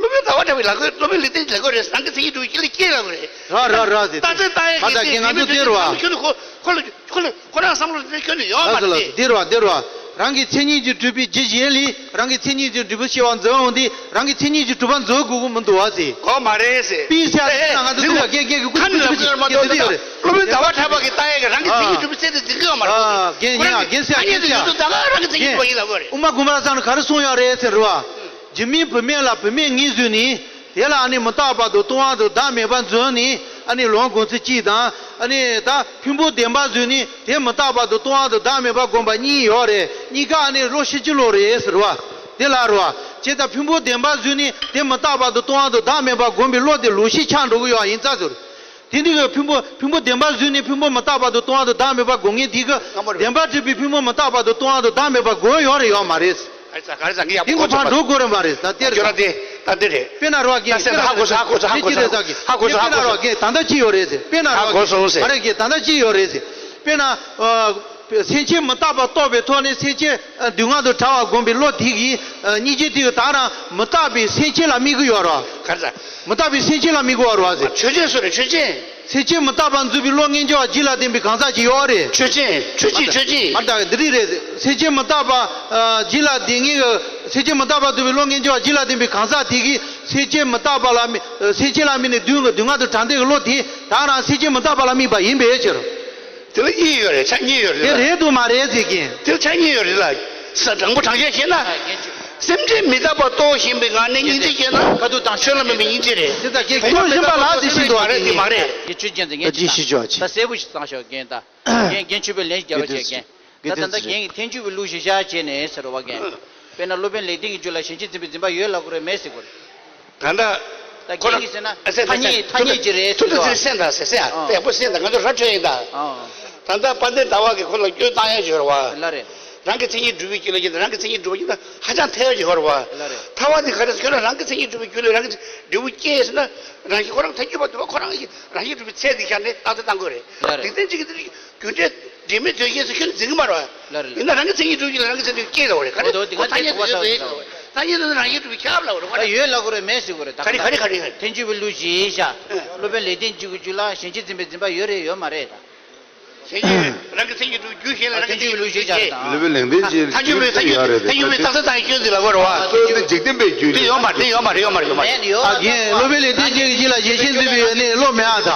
སློབ་དཔོན་ཟླ་བ་གྲགས་པའི་ལ་ཁོས་སློབ་དཔོན་ལེགས་ལྡན་ལ་ཁོས་རེད། རང་གི་མཚན་ཉིད་གྲུབ་པའི་རྒྱུ་ལས་སྐྱེས་ལ་ཁོ་རེད། ར་ར་ར་ཟེར། རྟགས་མཚན་བཏགས་ཡས་ཀྱི་མ་ད་རྒན་ང་ཚོ་འདིར་བ། ཁྱོད་ནི་ཁོ་ཁོ་ལ་ཁོ་ལ་ཁོ་རང་བསམ་བློ་དེ་ཁྱོད་ནི་ཡོད་མ་རེད་དེ། འདིར་བ་འདིར་བ། རང་གི་མཚན་ཉིད་ཀྱིས་གྲུབ་པའི་རྒྱུ་གཞན་ལས་རང་གི་མཚན་ཉིད་ཀྱིས་འབྲས་བུ་སྐྱེ་བར་འཛིན་པ་འོང་དེ་རང་གི་མཚན་ཉིད་ཀྱིས་གྲུབ་པར་འཛིན་དགོས་ཀྱི་མི་འདུག་བ་ཟེར། གོ་མ་རེད་ཟེར། པི་སི་ཨ་ཨེ་ཨེ་ང་ཚོ་ལུགས་ལ་རྒན་རྒན་གྱི་ཁ་ནི་ལབ་ཀྱི་ཡོད་མ་གཏོགས་འདི་ཡོད་རེད། སློབ་དཔོན་ཟླ་བ་གྲགས་པ་གིས་བཏགས་ཡས་ཀྱི་རང་གི་མཚན་ཉིད་གྲུབ་པའི་ཚད་དེ་འཛིན་གྱི་ཡོད་མ་རེད། ཨ་རྒན་ཡིན་ཨ་རྒན་ཟེར་ཨ་རྒན་ཟེར། ད་ག་རང་གི་མཚན་ཉིད་གྲུབ་པ་ཡིན་ལབ་དགོས་རེད། དབུ་མ་དགོངས་པ་རབ་གསལ་ནང་ག་རེ་གསུངས་ཡོད་རེད་ཟེར་རེད་བ། རྒྱུ་མེད་བུད་མེད་ལ་བུད་མེད་ངོས་བཟུང་ནས། དེ་ལ་ཨ་ནི་མི་རྟག་པ་དང་སྟོང་པ་དང་བདག་མེད་པ་འཛིན་ནས་ཨ་ནི་ལོངས་སྐུ་ཚེ་གཅིག་དང་། ཨ་ནི་ད་ཕུང་པོ་བདེན་པ་བཟུང་ནས་དེ་མི་རྟག་པ་དང་སྟོང་པ་དང་བདག་མེད་པ་བསྒོམ་པ་གཉིས་ཡོད་རེད། གཉིས་ཀ་ཨ་ནི་བློ་ཤེས་ཀྱི་བློ་རེད་ཟེར་བ། དེ་ལ་རེད་བ། ཇི་ལྟར་ཕུང་པོ་བདེན་པ་བཟུང་ནས་དེ་མི་རྟག་པ་དང་སྟོང་པ་དང་བདག་མེད་པ་བསྒོམ་པའི་བློ་དེ་ལོག་ཤེས་ཆགས་འགྲོ་གི་ཡོད་ཡིན་ཙང་ཟེར། དེ་འདི་གི་ཕུང་པོ་ཕུང་པོ་བདེན་པ་བཟུང་ནས་ཕུང་པོ་མི་རྟག་པ་དང་སྟོང་པ་དང་བདག་མེད་པ་བསྒོམ་མཁན་དེ་གི་བདེན་པ་གྲུབ་པའི་ཕུང་པོ་མི་རྟག་པ་དང་སྟོང་པ་དང་བདག་མེད་པ་བསྒོམ་ཡོད་རེད་ཡོད་མ་རེད། ག་རེ་ཟ་ག་རེ་ཟ་ངས་ཡག་པོ་དེ་གོ་ཚོད་མ་འགྲོ་དགོས་རེད་མ་རེད་ད་དེར་ཁྱོད་རང་དེ་ད་འདི་རེད། དཔེར་ན་རོ་རྒན་ད་སེམས་ཧ་གོ་སོང་ཧ་གོ་སོང་ཧ་གོ་སོང་ཧ་གོ་སོང་ཧ་གོ་སོང་ཧ་གོ་སོང་། དཔེར་ན་རོ་རྒན་ད་ལྟ་ཅི་ཡོད་རེད་ཟེར། དཔེར་ན་ཧ་རོ་གོ་སོང་ཟེར། ཨ་རེ་རྒན་ད་ལྟ་ཅི་ཡོད་རེད་ཟེར། དཔེར་ན། སེམས་ཅན་མི་རྟག་པ་རྟོགས་པའི་ཐོག་ནས་སེམས་ཅན་སྡུག་བསྔལ་དུ་བྲལ་བ་བསྒོམ་པའི་བློ་དེ་གིས་སྙིང་རྗེ་དེ་གིས་ད་རང་མི་རྟག་པའི་སེམས་ཅན་ལ་དམིགས་ཀྱི་ཡོད་རོ། ག་རེ་ཟ། མི་རྟག་པའི་སེམས་ཅན་ལ་དམིགས་ཀྱི་ཡོད་རོ་ཟེར། ཆོས་ཅན་སུ་རེད་ཆོས་ཅན། སེམས་ཅན་མི་རྟག་པ་འཛིན་པའི་བློ་ངེས་འབྱུང་བ་རྒྱུད་ལ་ལྡན་པའི་གང་ཟག་ཅིག་ཡོད་རེད། ཆོས་ཅན་ཆོས་ཅན་ཆོས་ཅན། མ་རྟག་འདི་རིགས་རེད། སེམས་ཅན་མི་རྟག་པ་རྒྱུད་ལ་ལྡན་ངེས་སེམས་ཅན་མི་རྟག་པ་འཛིན་པའི་བློ་ངེས་འབྱུང་བ་རྒྱུད་ལ་ལྡན་པའི་གང་ཟག་དེ་གིས་སེམས་ཅན་མི་རྟག་པ་ལ་དམིགས་སེམས་ཅན་ལ་དམིགས་ནས་སྡུག་སྡུག་བསྔལ་དུ་བྲལ་འདོད་ཀྱི་བློ་དེ་ད་རང་སེམས་ཅན་མི་རྟག་པ་ལ་དམིགས་པ་ཡིན་པའི་ཕྱིར། དེ་ལ་གཉིས་ཡོད་རེད་ཆ་གཉིས་ཡོད་རེད་དེ་ལ། རེད་འདུག་མ་རེད་ཟེར་གྱིན། དེ་ལ་ཆ་གཉིས་ཡོད་རེད་ལ། ས་དྲང་པོ་དྲང་བཞག་བཤད་ན། སེམས་ཅན་མི་རྟག་པ་རྟོགས་བཞིན་པའི་ངང་ནས་སྙིང་རྗེ་སྐྱེས་ན། ཁ་ཐུག་དང་ཆོས་ལ་སྨིན་པའི་སྙིང་རྗེ་རེད། དེ་ལྟར་རྒན་ཁྱོད་ཤེས་པ་ལ་དེ་བཞིན་དུ་མ་རེད་དེ་མ་རེད། རྒན་ཆོས་ཅན་ཟེར་ངས་ད་ཅི་ཞིག་ཞུ་བ་ཅི། ད་གསལ་པོ་ཞིག་བཏང་ཤོག་རྒན་ད། རྒན་རྒན་ཆོས་པའི་ལན་ཞིག་རྒྱབ་རོགས་བྱེད་རྒན། ད་ད་ལྟ་རྒན་གྱིས་ཐལ་འགྱུར་བའི་ལུགས་གཞིར་བཞག་བྱས་ནས་ཟེར་བ་རྒན། དཔེར་ན་སློབ་དཔོན་ལེགས་ལྡན་གྱི་རྒྱུད་ལ་ཞེན་ཆེན་འཛིན་པའི་འཛིན་པ་ཡོད་ལབ་དགོས་རེད་མེད་ཟེར་དགོས་རེད། ད་ལྟ། ད་ཁོ་རང་རྒན་གྱིས་ཟེར་ན་ཨ་སེ་ཐ་སྙད་ཐ་སྙད་ཅིག་རེད་ཟེར་ཐུ་ཐུ་དུ་སེམས་དང་སེ་སེ་ཨ་ཨ། ཡག་པོ་སེམས་དང་ང་ཚོ་ར་འཕྲོད་ཡིན་ད། ཨ། ད་ལྟ་དཔལ་ལྡན་ཟླ་བ་གིས་ཁོ་ལ་སྐྱོན་བཏང་ཡ་ཡོད་རེད་བ། ལ་རེད། རང་གི་མཚན་ཉིད་སྒྲུབ་པའི་རྒྱུ་ལ་ཡིན་ད་རང་གི་མཚན་ཉིད་སྒྲུབ་པ་ཡིན་ད་ཧ་ཅང་ཐལ་ཡ་ཡོད་རེད་བ། ལ་རེད། ཐལ་བ་འདི་ག་རེ་ཟེར་ཁྱོད་རང་རང་གི་མཚན་ཉིད་སྒྲུབ་པའི་རྒྱུ་ལ་རང་གི་འབྲས་བུ་སྐྱེས་ཟེར་ན་རང་བཞིན་ཁོ་རང་ཐལ་འགྱུར་བ་འདུག་བ་ཁོ་རང་གི་རང་བཞིན་སྒྲུབ་པའི་ཚད་འདི་ཤར་ནས་རྟགས་གསལ་བཏང་དགོས་རེད། ལ་རེད། ལེགས་ལྡན་གྱིས་འདི། རྒྱུ་འབྲས་འབྲེལ་མེད་དོན་གཞན་སུ་ཁྱོད་འཛིན་གྱི་མ་རེད་བ། ལ་རེད་ལ། ཡིན་ན་རང་གི་མཚན་ཉིད་སྒྲུབ་ཀྱི་ལ་རང་གི་མཚན་ཉིད་སྐྱེ་ལ་བ་རེད་ག་རེ་འོ་དེ་ཁོ་ཐ་སྙད་དུ་ཡོད་པའི་ཐ་སྙད་དུ་རང་གི་སྒྲུབ་ཀྱི་ཁྱབ་ལ་བ་རེད་ཁོ་ད་ཡོད་ལ་གོ་རེད་མེད་ཟེར་གོ་རེད་ད་ག་རེ་ག་རེ་ག་རེ་ཐལ་འགྱུར་བའི་ལུགས་ཞེས་བྱ། སློབ་དཔོན་ལེགས་ལྡན་གྱི་རྒྱུད་ལ་ཞེན་ཆེན་འཛིན་པའི་འཛིན་པ་ཡོད་རེད་ཡོད་མ་རེད་ད། ཞེན་ཆེན་རང་གི་མཚན་ཉིད་སྒྲུབ་རྒྱུ་གཞན་ལ་རང་གི་མཚན་ཉིད་སྒྲུབ་རྒྱུ་ཞེས། སློབ་དཔོན་ལེགས་ལྡན་གྱི་ཐལ་འགྱུར་བའི་ཐལ་འགྱུར་བའི་ཐལ་འགྱུར་བའི་རྟགས་གསལ་བཏང་ཡོད་ཟེར་ལ་གོ་རེད་བ། སློབ་དཔོན་འཇིག་རྟེན་པའི་རྒྱུད་དེ་ཡོད་མ་རེད་ཡོད་མ་རེད་ཡོད་མ་རེད་ཡོད་མ་རེད། ཨ་རྒན་སློབ་དཔོན་ལེགས་ལྡན་གྱི་རྒྱུད་ལ་ཞེན་ཆེན་འཛིན་པའི་ཡོད་ནི་བློ་མེད་ཨ་ད།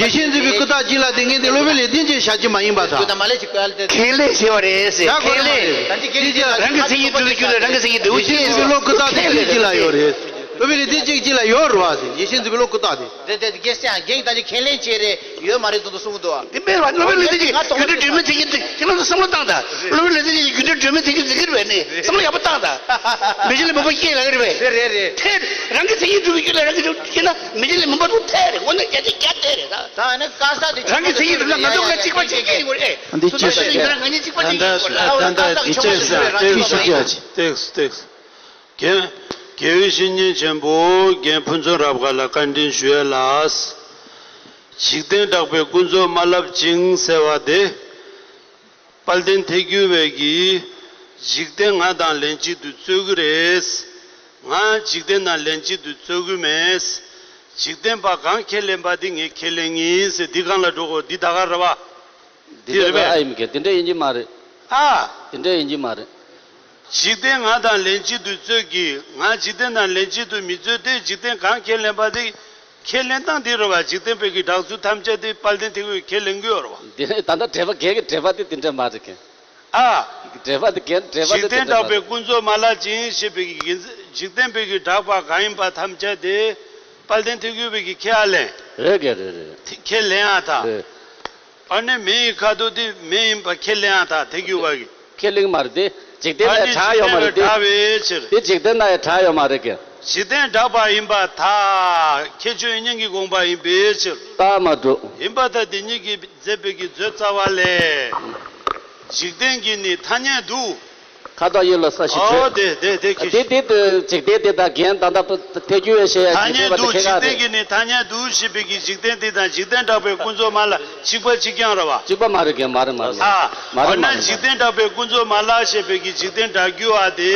ཞེན་ཆེན་འཛིན་པའི་ཀུན་བརྟགས་རྒྱུད་ལ་དེ་ངེས་དེ་སློབ་དཔོན་ལེགས་ལྡན་གྱི་བྱ་རྒྱུ་མ་ཡིན་པ་དང་། ཁས་ལེན་བྱས་པ་རེད་ཟེར་ཁས་ལེན། རང་གི་མཚན་ཉིད་སྒྲུབ་པའི་རྒྱུད་ལ་རང་གི་མཚན་ཉིད་འབྲས་བུ་ཅན་ཟེར་བློ་ཀུན་བརྟགས་དེ་ཁས་ལེན་ཅིག་ལ་ཡོད་རེད། སློབ་དཔོན་ལེགས་ལྡན་གྱི་རྒྱུད་ལ་ཡོད་རེད་བ་ཟེར་ཞེན་ཆེན་འཛིན་པའི་བློ་ཀུན་བརྟགས་དེ། དེ་དེ་རྒན་སེང་རྒན་ད་ཅི་ཁས་ལེན་བྱས་རེད་ཡོད་མ་རེད་ཟེར་དུ་གསུང་གི་འདུག་བ། དེ་མེད་པ་སློབ་དཔོན་ལེགས་ལྡན་གྱི་རྒྱུད་ལ་སྒྲོན་མེ་མཚན་ཉིད་དེ་ཁྱེད་རང་ཚོ་བསམ་བློ་བཏང་དང་། སློབ་དཔོན་ལེགས་ལྡན་གྱི་རྒྱུད་ལ་སྒྲོན་མེ་མཚན་ཉིད་འཛིན་གྱི་རེད་པས་ནི་བསམ་བློ་ཡག་པོ་བཏང་དང་། མི་གཞན་ལ་མུན་པ་སྐྱེས་ལ་གི་རེད་པས། རེད་རེད་རེད། ཐལ། རང་གི་མཚན་ཉིད་སྒྲུབ་པའི་རྒྱུད་ལ་རང་གི་སྒྲུབ་ཤེས་ན་མི་གཞན་ལ་མུན་པ་དང་ཐལ་རེད་དངོས་གནས་རྒྱ་ཆེ་རྒྱ་ཐལ་རེད་ད། ད་ནི་དཀའ་ས་དེ་རང་གི་མཚན་ཉིད་སྒྲུབ་ན་ང་ཚོ་ང་གཅིག་པ་གཅིག་རྐྱང་ཡིན་དགོས་རེད། འདི་ཅི་ཞིག་རེད། ང་གཉིས་གཅིག་པ་གཅིག་ཡིན་དགོས་རེད། ད་ལྟ་ད་ལྟ་འདི་ཅི་ཞིག་རེད། ཏེག་ཞིག་རྒྱ་ཆེ། ཏེག་ཏེག་རྒན། དགེ་བའི་བཤེས་གཉེན་ཆེན་པོ་རྒན་ཕུན་ཚོགས་རབ་དགའ་ལ་བཀའ་དྲིན་ཞུ་ཡས་ལགས། འཇིག་རྟེན་གྲགས་པའི་ཀུན་རྫོབ་མ་བསླབ་ཅིང་ཟེར་བ་དེ། དཔལ་ལྡན་ཐལ་འགྱུར་བས་ཀྱིས། འཇིག་རྟེན་ང་དང་ལན་གཅིག་ཏུ་རྩོད་ཀྱི་རེད། ང་འཇིག་རྟེན་དང་ལན་གཅིག་ཏུ་རྩོད་ཀྱི་མེད། འཇིག་རྟེན་པ་གང་ཁས་ལེན་པ་དེ་ངས་ཁས་ལེན་ངེས་ཟེར་འདི་གང་ལ་འགྲོ་དགོས་འདི་ད་ག་རེད་བ། འདི་འདྲ་རེད་པས། ཨ་ཡིན་གྱི་འདི་འདྲ་ཡིན་གྱི་མ་རེད། ཨ། འདི་འདྲ་ཡིན་གྱི་མ་རེད། འཇིག་རྟེན་ང་དང་ལན་གཅིག་ཏུ་རྩོད་ཀྱི། ང་འཇིག་རྟེན་དང་ལན་གཅིག་ཏུ་མི་རྩོད་དེ་འཇིག་རྟེན་གང་ཁས་ལེན་པ་དེ་ཁས་ལེན་སྟངས་འདི་རེད་བ། འཇིག་རྟེན་པའི་གི་གྲགས་ཚུལ་ཐམས་ཅད་དེ་དཔལ་ལྡན་ཐེག་པས་ཁས་ལེན་གྱི་ཡོད་རེད་བ། འདི་ནི་ད་ལྟ་འགྲེལ་པ་རྒན་གྱི་འགྲེལ་པ་དེ་འདི་འདྲ་མ་རེད་གི། ཨ། འགྲེལ་པ་དེ་རྒན་འགྲེལ་པ་དེ་འདི་འདྲ་མ་རེད། འཇིག་རྟེན་གྲགས་པའི་ཀུན་རྫོབ་མ་ལགས་ཅིང་ཞེས་པའི་གི་འཇིག་རྟེན་པའི་གི་གྲགས་པ་གང་ཡིན་པ་ཐམས་ཅད་དེ་དཔལ་ལྡན་ཐེག་པས་གི་ཁས་ཨ་ལེན། རེད་གི་རེད་རེད། ཁས་ལེན་ཨ་ད། རེད། ཨ་ནི་མེ་ཡི་ཁ་དོག་དེ་མེ་ཡིན་པ་ཁས་ལེན་ཨ་ད་ཐེག་པ་གི། ཁས་ལེན་མ་རེད་དེ། འཇིག་རྟེན་ལ་གྲགས་ཡོད་མ་རེད་དེ། འཇིག་རྟེན་ལ་གྲགས་ཡོད་མ་རེད་ཀྱི། འཇིག་རྟེན་གྲགས་པ་ཡིན་པར་ཐལ། ཁྱད་ཆོས་དབྱིག་གཉེན་གྱི་དགོངས་པ་ཡིན་པའི་ཕྱིར། རྟགས་མ་གྲུབ། ཡིན་པར་ཐལ། དེ་ཉིད་ཀྱིས་མཛད་པའི་གི་མཛོད་རྩ་བ་ལས། འཇིག་རྟེན་གྱི་ནི་ཐ་སྙད་དུ། ཁ་དོག་དབྱིབས་ལ་ས་གཞི་བྲལ། ཨོ་དེ་དེ་དེ་ཁྱད་དེ་ཆོས། དེ་དེ་འཇིག་རྟེན་དེ་དང་རྒྱན་ད་ལྟ་ཐལ་འགྱུར་བའི་བཤད་ཡ་ཐ་འཇིག་རྟེན་སྙད་པ་དེ་དུ་ཁྱད་འཇིག་ཁ་རྟེན་རེད། གྱི་ནི་ཐ་སྙད་དུ་ཞེས་པའི་གི་འཇིག་རྟེན་དེ་དང་འཇིག་རྟེན་གྲགས་པའི་ཀུན་རྫོབ་མ་ལ་གཅིག་པ་གཅིག་རྐྱང་རེད་བ། གཅིག་པ་མ་རེད་ཀྱི། མ་རེད་མ་རེད། ཨ། མ་རེད་འོ་མ་ན་རེད་མ་འཇིག་རྟེན་གྲགས་པའི་ཀུན་རྫོབ་མ་ལ་ཞེས་པའི་གི་འཇིག་རྟེན་གྲགས་རྒྱུ་བ་དེ།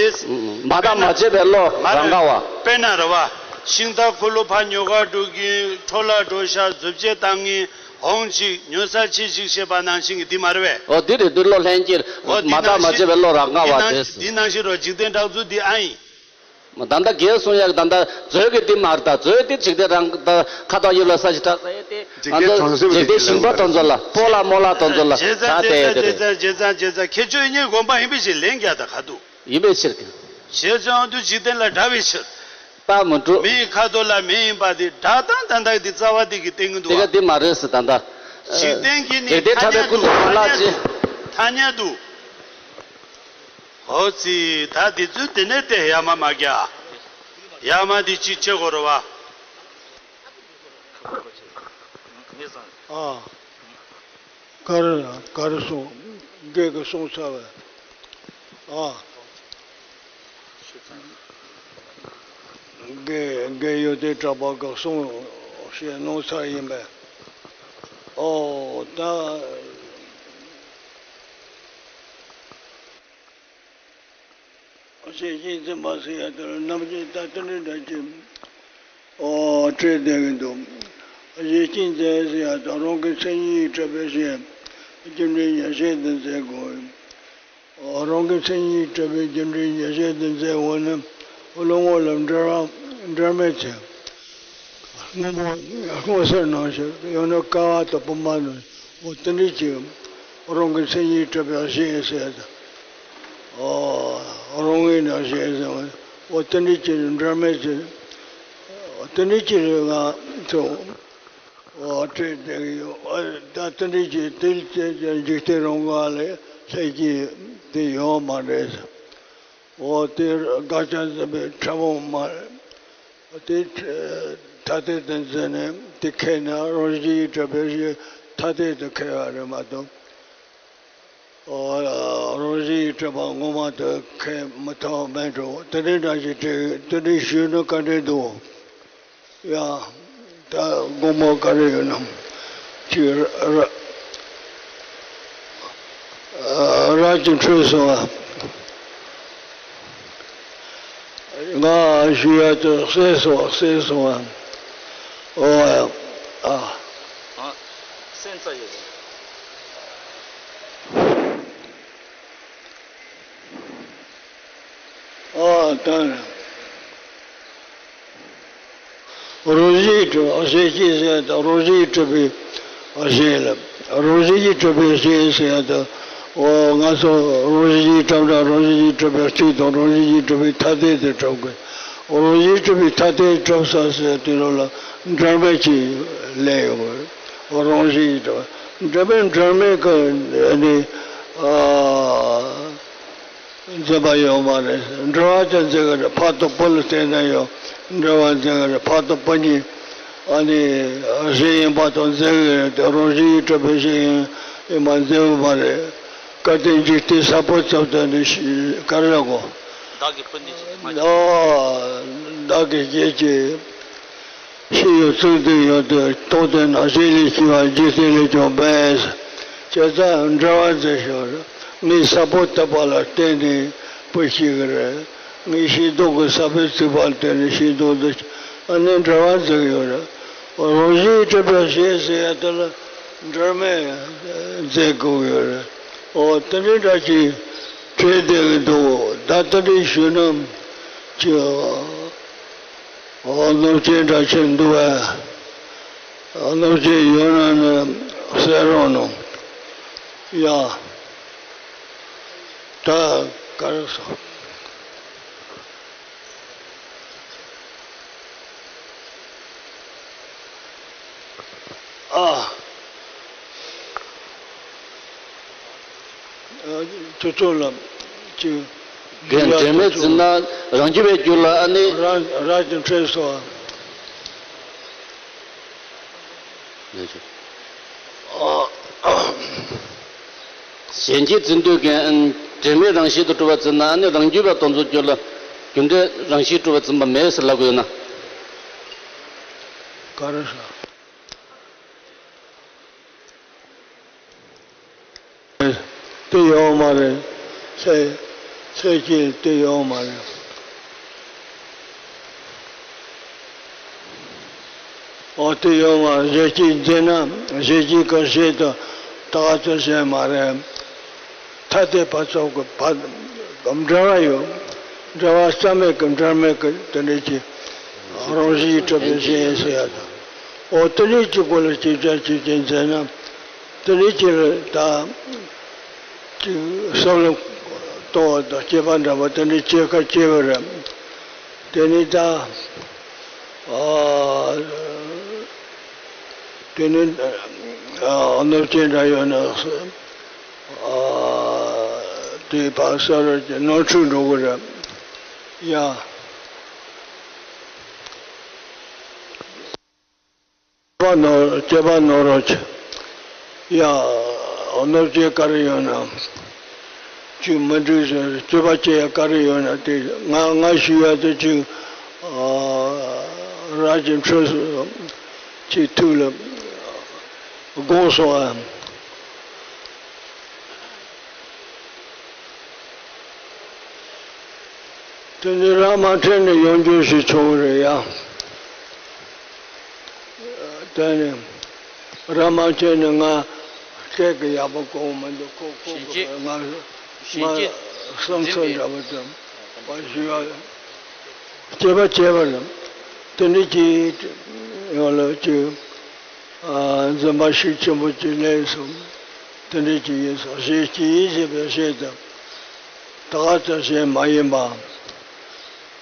མ་བརྟགས་མ་དཔེར་ན་དཔྱད་པའི་བློ་མ་རང་རེད། ག་བ། དཔེར་ན་རེད་བ། ཤིང་རྟ་འཁོར་ལོ་ཕར་ཉོ་གར་འགྲོ་གིན་འཕྲོ་བརླག་འགྲོ་ཤག་བཟོ་བཅོས་བཏང་ངིན། འོང་ཅིག་ཉོ་ས་ཕྱིན་ཅིག་བཤད་པ་ནང་བཞིན་གྱི་འདི་མ་རེད་པས། འོ་འདི་རེད། འདི་བློ་ལྷན་སྐྱེས། འོ་འདི་མ་བརྟགས་མ་དཔྱད་པའི་བློ་རང་ག་བ་དེ། འདི་ནང་བཞིན་རོ་འཇིག་རྟེན་གྲགས་ཚུལ་འདི་ཨ་ཡིན། ད་ལྟ་རྒན་གསུང་ཡག་ད་ལྟ་མཛོད་ཀྱི་འདི་མ་རེད། ད་མཛོད་འདི་འཇིག་རྟེན་རང་ད་ཁ་དོག་དབྱིབས་ལ་ས་གཞི་བྲལ་ས་ཡོད་དེ། ང་ཚོ་འཇིག་རྟེན་ཞིང་པ་དེ་ཚོ་ལ་སྤོ་ལགས་རྨོ་ལགས་དེ་ཚོ་ལ་ད་བལྟས་ཡོད་དེ་རེད། བྱས་ཙང་བྱས་ཙང་ཁྱེད་ཆོས་དབྱིག་གཉེན་དགོངས་པ་ཡིན་པའི་ཕྱིར་ལན་རྒྱག་ད་ག་འདུག་ཡིན་པའི་ཕྱིར་གྱི། བྱས་ཙང་དུ་འཇིག་རྟེན་ལ་འདྲ་བའི་ཕྱིར། རྟགས་མི་འགྲུབ། མི་ཁ་དོག་ལ་མི་ཡིན་པ་དེ་སྒྲ་དང་ད་ལྟ་དེ་རྩ་བ་དེ་གི་སྟེང་གི་འདུག་དེ་ག་དེ་མ་རེད་ཟེར་ད་ལྟ། འཇིག་རྟེན་གྱི་ནི་འཇིག་རྟེན་ཐ་སྙད་དུ་ཁུ་ཚུར་མ་ལག་ཅེས། ཐ་སྙད་དུ། ཧོ་ཙི་ད་དེ་ཚོས་དེ་ནས་དེ་ཡ་མ་མ་རྒྱ། ཡ་མ་དེ་ཅིག་བྱེད་དགོས་རེད་བ། ཨ། ག་རེ་ག་རེ་སོང་། རྒན་གྱིས་གསུངས་ཚར་བས། ཨ། རྒན་རྒན་ཡོན་ཏན་གྲགས་པ་གིས་གསུངས་བཤད་གནང་ཚར་ཡིན་པས། ཨོ་ད། གཞན་གཅེས་འཛིན་པ་ཟེར་ཡ་དེ་ལ་རྣམ་དབྱེ་ད་དེ་འདྲ་འདྲ་ཅིག་ཨོ་བྲིས་བསྡད་ཀྱི་འདུག་གཞན་གཅེས་འཛིན་ཟེར་ཡ་དེ་རང་གི་མཚན་ཉིད་གྲུབ་པའི་གཞན་རྒྱུ་འབྲས་ཉེར་ཞག་ཏུ་འཛིན་དགོས། ཨོ་རང་གི་མཚན་ཉིད་གྲུབ་པའི་རྒྱུ་འབྲས་ཉེར་ཞག་ཏུ་འཛིན་འོ་ན་བློ་ངོ་ལ་འབྲེལ་བ་འབྲེལ་མེད་ཚེ། སྔོན་པོ་སྔོ་སེར་ནང་བཞིན་ཡང་ན་ཀ་བ་དང་བུམ་པ་ནང་འོ་དེ་འདྲ་ཅིག་རང་གི་མཚན་ཉིད་གྲུབ་པའི་གཞན་ཟེར་ཏེ། ཨོ་རང་ངོས་ནས་གཞན་ཟེར་བ་འོ་དེ་འདྲ་ཅིག་འབྲེལ་མེད་ཅིག་དེ་འདྲ་ཅིག་ང་ཚོ་འོ་བྲིས་བསྡད་ཀྱི་ཡོད། ཨ་ད་དེ་འདྲ་ཅིག་དེ་ལ་བལྟས་ཀྱང་འཇིག་རྟེན་རང་ག་ལས་ལྷད་ཀྱི་དེ་ཡོད་མ་རེད། འོ་དེ་དགག་བྱ་འཛིན་པའི་ཕྲ་མོ་མ་རེད། དེ་ཐ་དད་དུ་འཛིན་ནས་དེ་ཁས་ན་རང་བཞིན་གྱིས་གྲུབ་པའི་གཞི་ཐ་དད་དུ་ཁས་པ་རེད་མ་གཏོགས། རང་བཞིན་གྱིས་གྲུབ་པ་ངོ་མ་དུ་ཁས་མི་ཐུབ་མེད་འགྲོ། དེ་འདྲའི་འདྲ་ཞིག་བྲིས། དེ་འདྲའི་ཞུས་ན་བཀའ་དྲིན་འདུག་ཡ། ད་དགོངས་པ་ག་རེ་ཡོད་ན། ཅིག་ར་ར་ཅིག་འཕྲོས་སོང་ཨ། ང་ཞུ་ཡ་དེ་གསལ་སོང་གསལ་སོང་ཨ། ཨོ་ཨ། ཨ། སེམས་ཙམ་ཡོད། ཨོ་ད། རང་བཞིན་གྱིས་གྲུབ་པ་གཞན་གཅེས་ཟེར་ཡ་དང་རང་བཞིན་གྱིས་གྲུབ་པའི་གཞན་ལ། རང་བཞིན་གྱིས་གྲུབ་པའི་གཞན་ཟེར་ཡ་དང་། འོ་ང་ཚོ་རང་བཞིན་གྱིས་གྲུབ་ན་རང་བཞིན་གྱིས་གྲུབ་པའི་གཅིག་དང་རང་བཞིན་གྱིས་གྲུབ་པའི་ཐ་དད་དུ་གྲུབ་དགོས། རང་བཞིན་གྱིས་གྲུབ་པའི་ཐ་དད་གྲུབ་ས་ཟེར་དུས་ལ་འབྲེལ་མེད་ཀྱི་ལན་ཡོང་གི་རེད། རང་བཞིན་གྱིས་གྲུབ་པ་འབྲེལ་མེད་འབྲེལ་མེད་ཀྱི་ནི་ཨ། འཛིན་པ་ཡོད་མ་རེད། འབྲེལ་བ་ཅན་འཛིན་གྱི་རེད། ཕ་དང་བུ་ལ་བརྟེན་ནས་ཡང་འབྲེལ་བ་འཛིན་གྱི་རེད། ཕ་དང་བུ་གཉིས་ཨ་ནི་གཞན་ཡིན་པ་དང་འཛིན་གྱི་རེད་དེ་རང་བཞིན་གྱིས་གྲུབ་པའི་གཞན་ཡིན་ཡིན་པ་འཛིན་གྱི་མ་རེད། སྐལ་ལྡན་འཇིག་རྟེན་ས་བོན་ཙམ་དུ་ནི་ག་རེ་ལབ་དགོས། བདག་གི་སྤུན་ཟླའི་ཕྱིར་ཏེ་མ་བྱེད། ཨ་བདག་གི་སྐྱེ་ཀྱི། ཤེས་ཡོན་གཙུག་ཏུ་ཡོད་དུ་གཏོང་དོན་ནི་གཞན་ལས་སྐྱེ་བ་འཇིག་རྟེན་ལས་ཀྱང་འབད། བྱས་ཙང་འབྲེལ་བ་མཛད་ཞོར་ངས་ས་བོན་བཏབ་པ་ལ་བརྟེན་ནས་བུ་སྐྱེ་གི་རེད། ངས་ཤིང་སྡོང་གི་ས་བོན་བཙུགས་པ་ལ་བརྟེན་ནས་ཤིང་སྡོང་འདི་ཨ་ནི་འབྲེལ་བ་མཛད་ཀྱི་ཡོད་རེད། རང་བཞིན་གྲུབ་པའི་གཞན་ཟེར་ཡ་དེ་ལ་འབྲེལ་མེད་མཛད་དགོས་ཀྱི་ཡོད་རེད། འོ་དེ་འདྲའི་འདྲ་ཅིག་བྲིས་བསྡད་ཀྱི་འདུག་ད་དེ་འདྲའི་ཞུས་ན་ཅི། ཨོ་སྣང་ཆེན་འདྲ་ཆེན་འདུག་བས། སྣང་ཆེན་ཡོད་ན་ནི་གསན་རོགས་གནང་། ཡ། ད་ག་རེ་སོང་། ཨ། ཁྱོད་ཚོ་ལ་ ཅིག་རྒན་འབྲེལ་མེད་འཛིན་ན་རང་རྒྱུད་པའི་རྒྱུད་ལ་ཨ་ནི། རང་རང་གི་འཕྲད་སོ། གཞན་གྱིས་འཛིན་དུས་རྒན་འབྲེལ་མེད་རང་བཞིན་དུ་གྲུབ་པ་འཛིན་ན་ཨ་ནི་རང་རྒྱུད་པ་དེ་ཚོའི་རྒྱུད་ལ་རྒྱུ་འབྲས་རང་བཞིན་གྲུབ་པ་འཛིན་པ་མེད་ཟེར་ལབ་དགོས་ན། ག་རེ་ཟེར། དེ་ཡོད་མ་རེད། ཚེ་ཚེ་གཅིག་དེ་ཡོད་མ་རེད། འོ་དེ་ཡོད་མ་རེད། གཞན་གྱིས་འཛིན་ན་གཞན་གྱིས་གང་བྱེད་དུ་ད་ག་ཚོད་བྱེད་མ་རེད། ཐ་དད་པ་ཚོ་གི་བར་འབྲེལ་བ་ཡོད། འབྲེལ་བ་རྩ་མེད་ཀྱི་འབྲེལ་མེད་ཀྱི་དེ་འདྲ་ཅིག་རང་བཞིན་གྲུབ་པའི་གཞན་ཟེར་ཡ་དང་། འོ་དེ་འདྲ་ཅིག་སྐོར་ལ་ཅིག་ཅར་ཅིག་ཅིག་འཛིན་ན། དེ་ནས་ཁྱེད་ལ་ད་ཅིག་བསམ་བློ་གཏོང་བ་དང་སྐྱེས་པ་འདྲ་པོ་དེ་འདྲ་སྐྱེ་ཁ་སྐྱེ་བ་རེད། དེ་ནས་ད་ཨ་དེ་ནས་ཨ་གནོད་སྐྱེལ་འདྲ་ཡོད་ན་ཨ་དེ་ཕར་ས་རུ་ཀྱི་ནོར་འཁྲུལ་འགྲོ་གི་རེད་ཡ། སྐྱེས་པ་ནོར་སྐྱེས་པ་ནོར་རོགས་ཀྱི་ཡ། གནོད་སྐྱེལ་ག་རེ་ཡོད་ན། ཅིག་མི་འགྲིག་ཟེར་རྩོད་པ་སྐྱེལ་ཡ་ག་རེ་ཡོད་ན་དེ་ང་ང་ཞུ་ཡ་དེ་ཅིག་ཨ་རབ་ཀྱི་འཕྲོས་སུ་ཅིག་ཐུགས་ལ་དགོངས་སོང་ཨ། དེ་ནི་ར་མ་ཕྲད་ནས་ཡོང་རྒྱུ་ཞིག་བྱུང་བ་རེད་ཡ། དེ་ནི་ར་མ་ཕྲད་ནས་ང་སྐད་ཀྱི་ཡག་པོ་གོ་མི་འདུག་ཁོ་ཁོ་གི་ང་ང་བསམ་ཚུལ་འདྲ་པོ་དང་བ་ཞུ་ཡ་སྐྱེས་པ་སྐྱེས་པ་རེད། དེ་འདྲ་ཅིག་ཡོང་ལ་ཅིག་འཛིན་པ་ཤུགས་ཆེན་པོ་ཅིག་སླེབས་སོང་། དེ་འདྲ་ཅིག་ཡིན་སོང་ཞེས་ཀྱིས་ཞེས་པའི་ཞེས་དང་། ད་ག་ཙམ་ཞིག་མ་ཡིན་པ།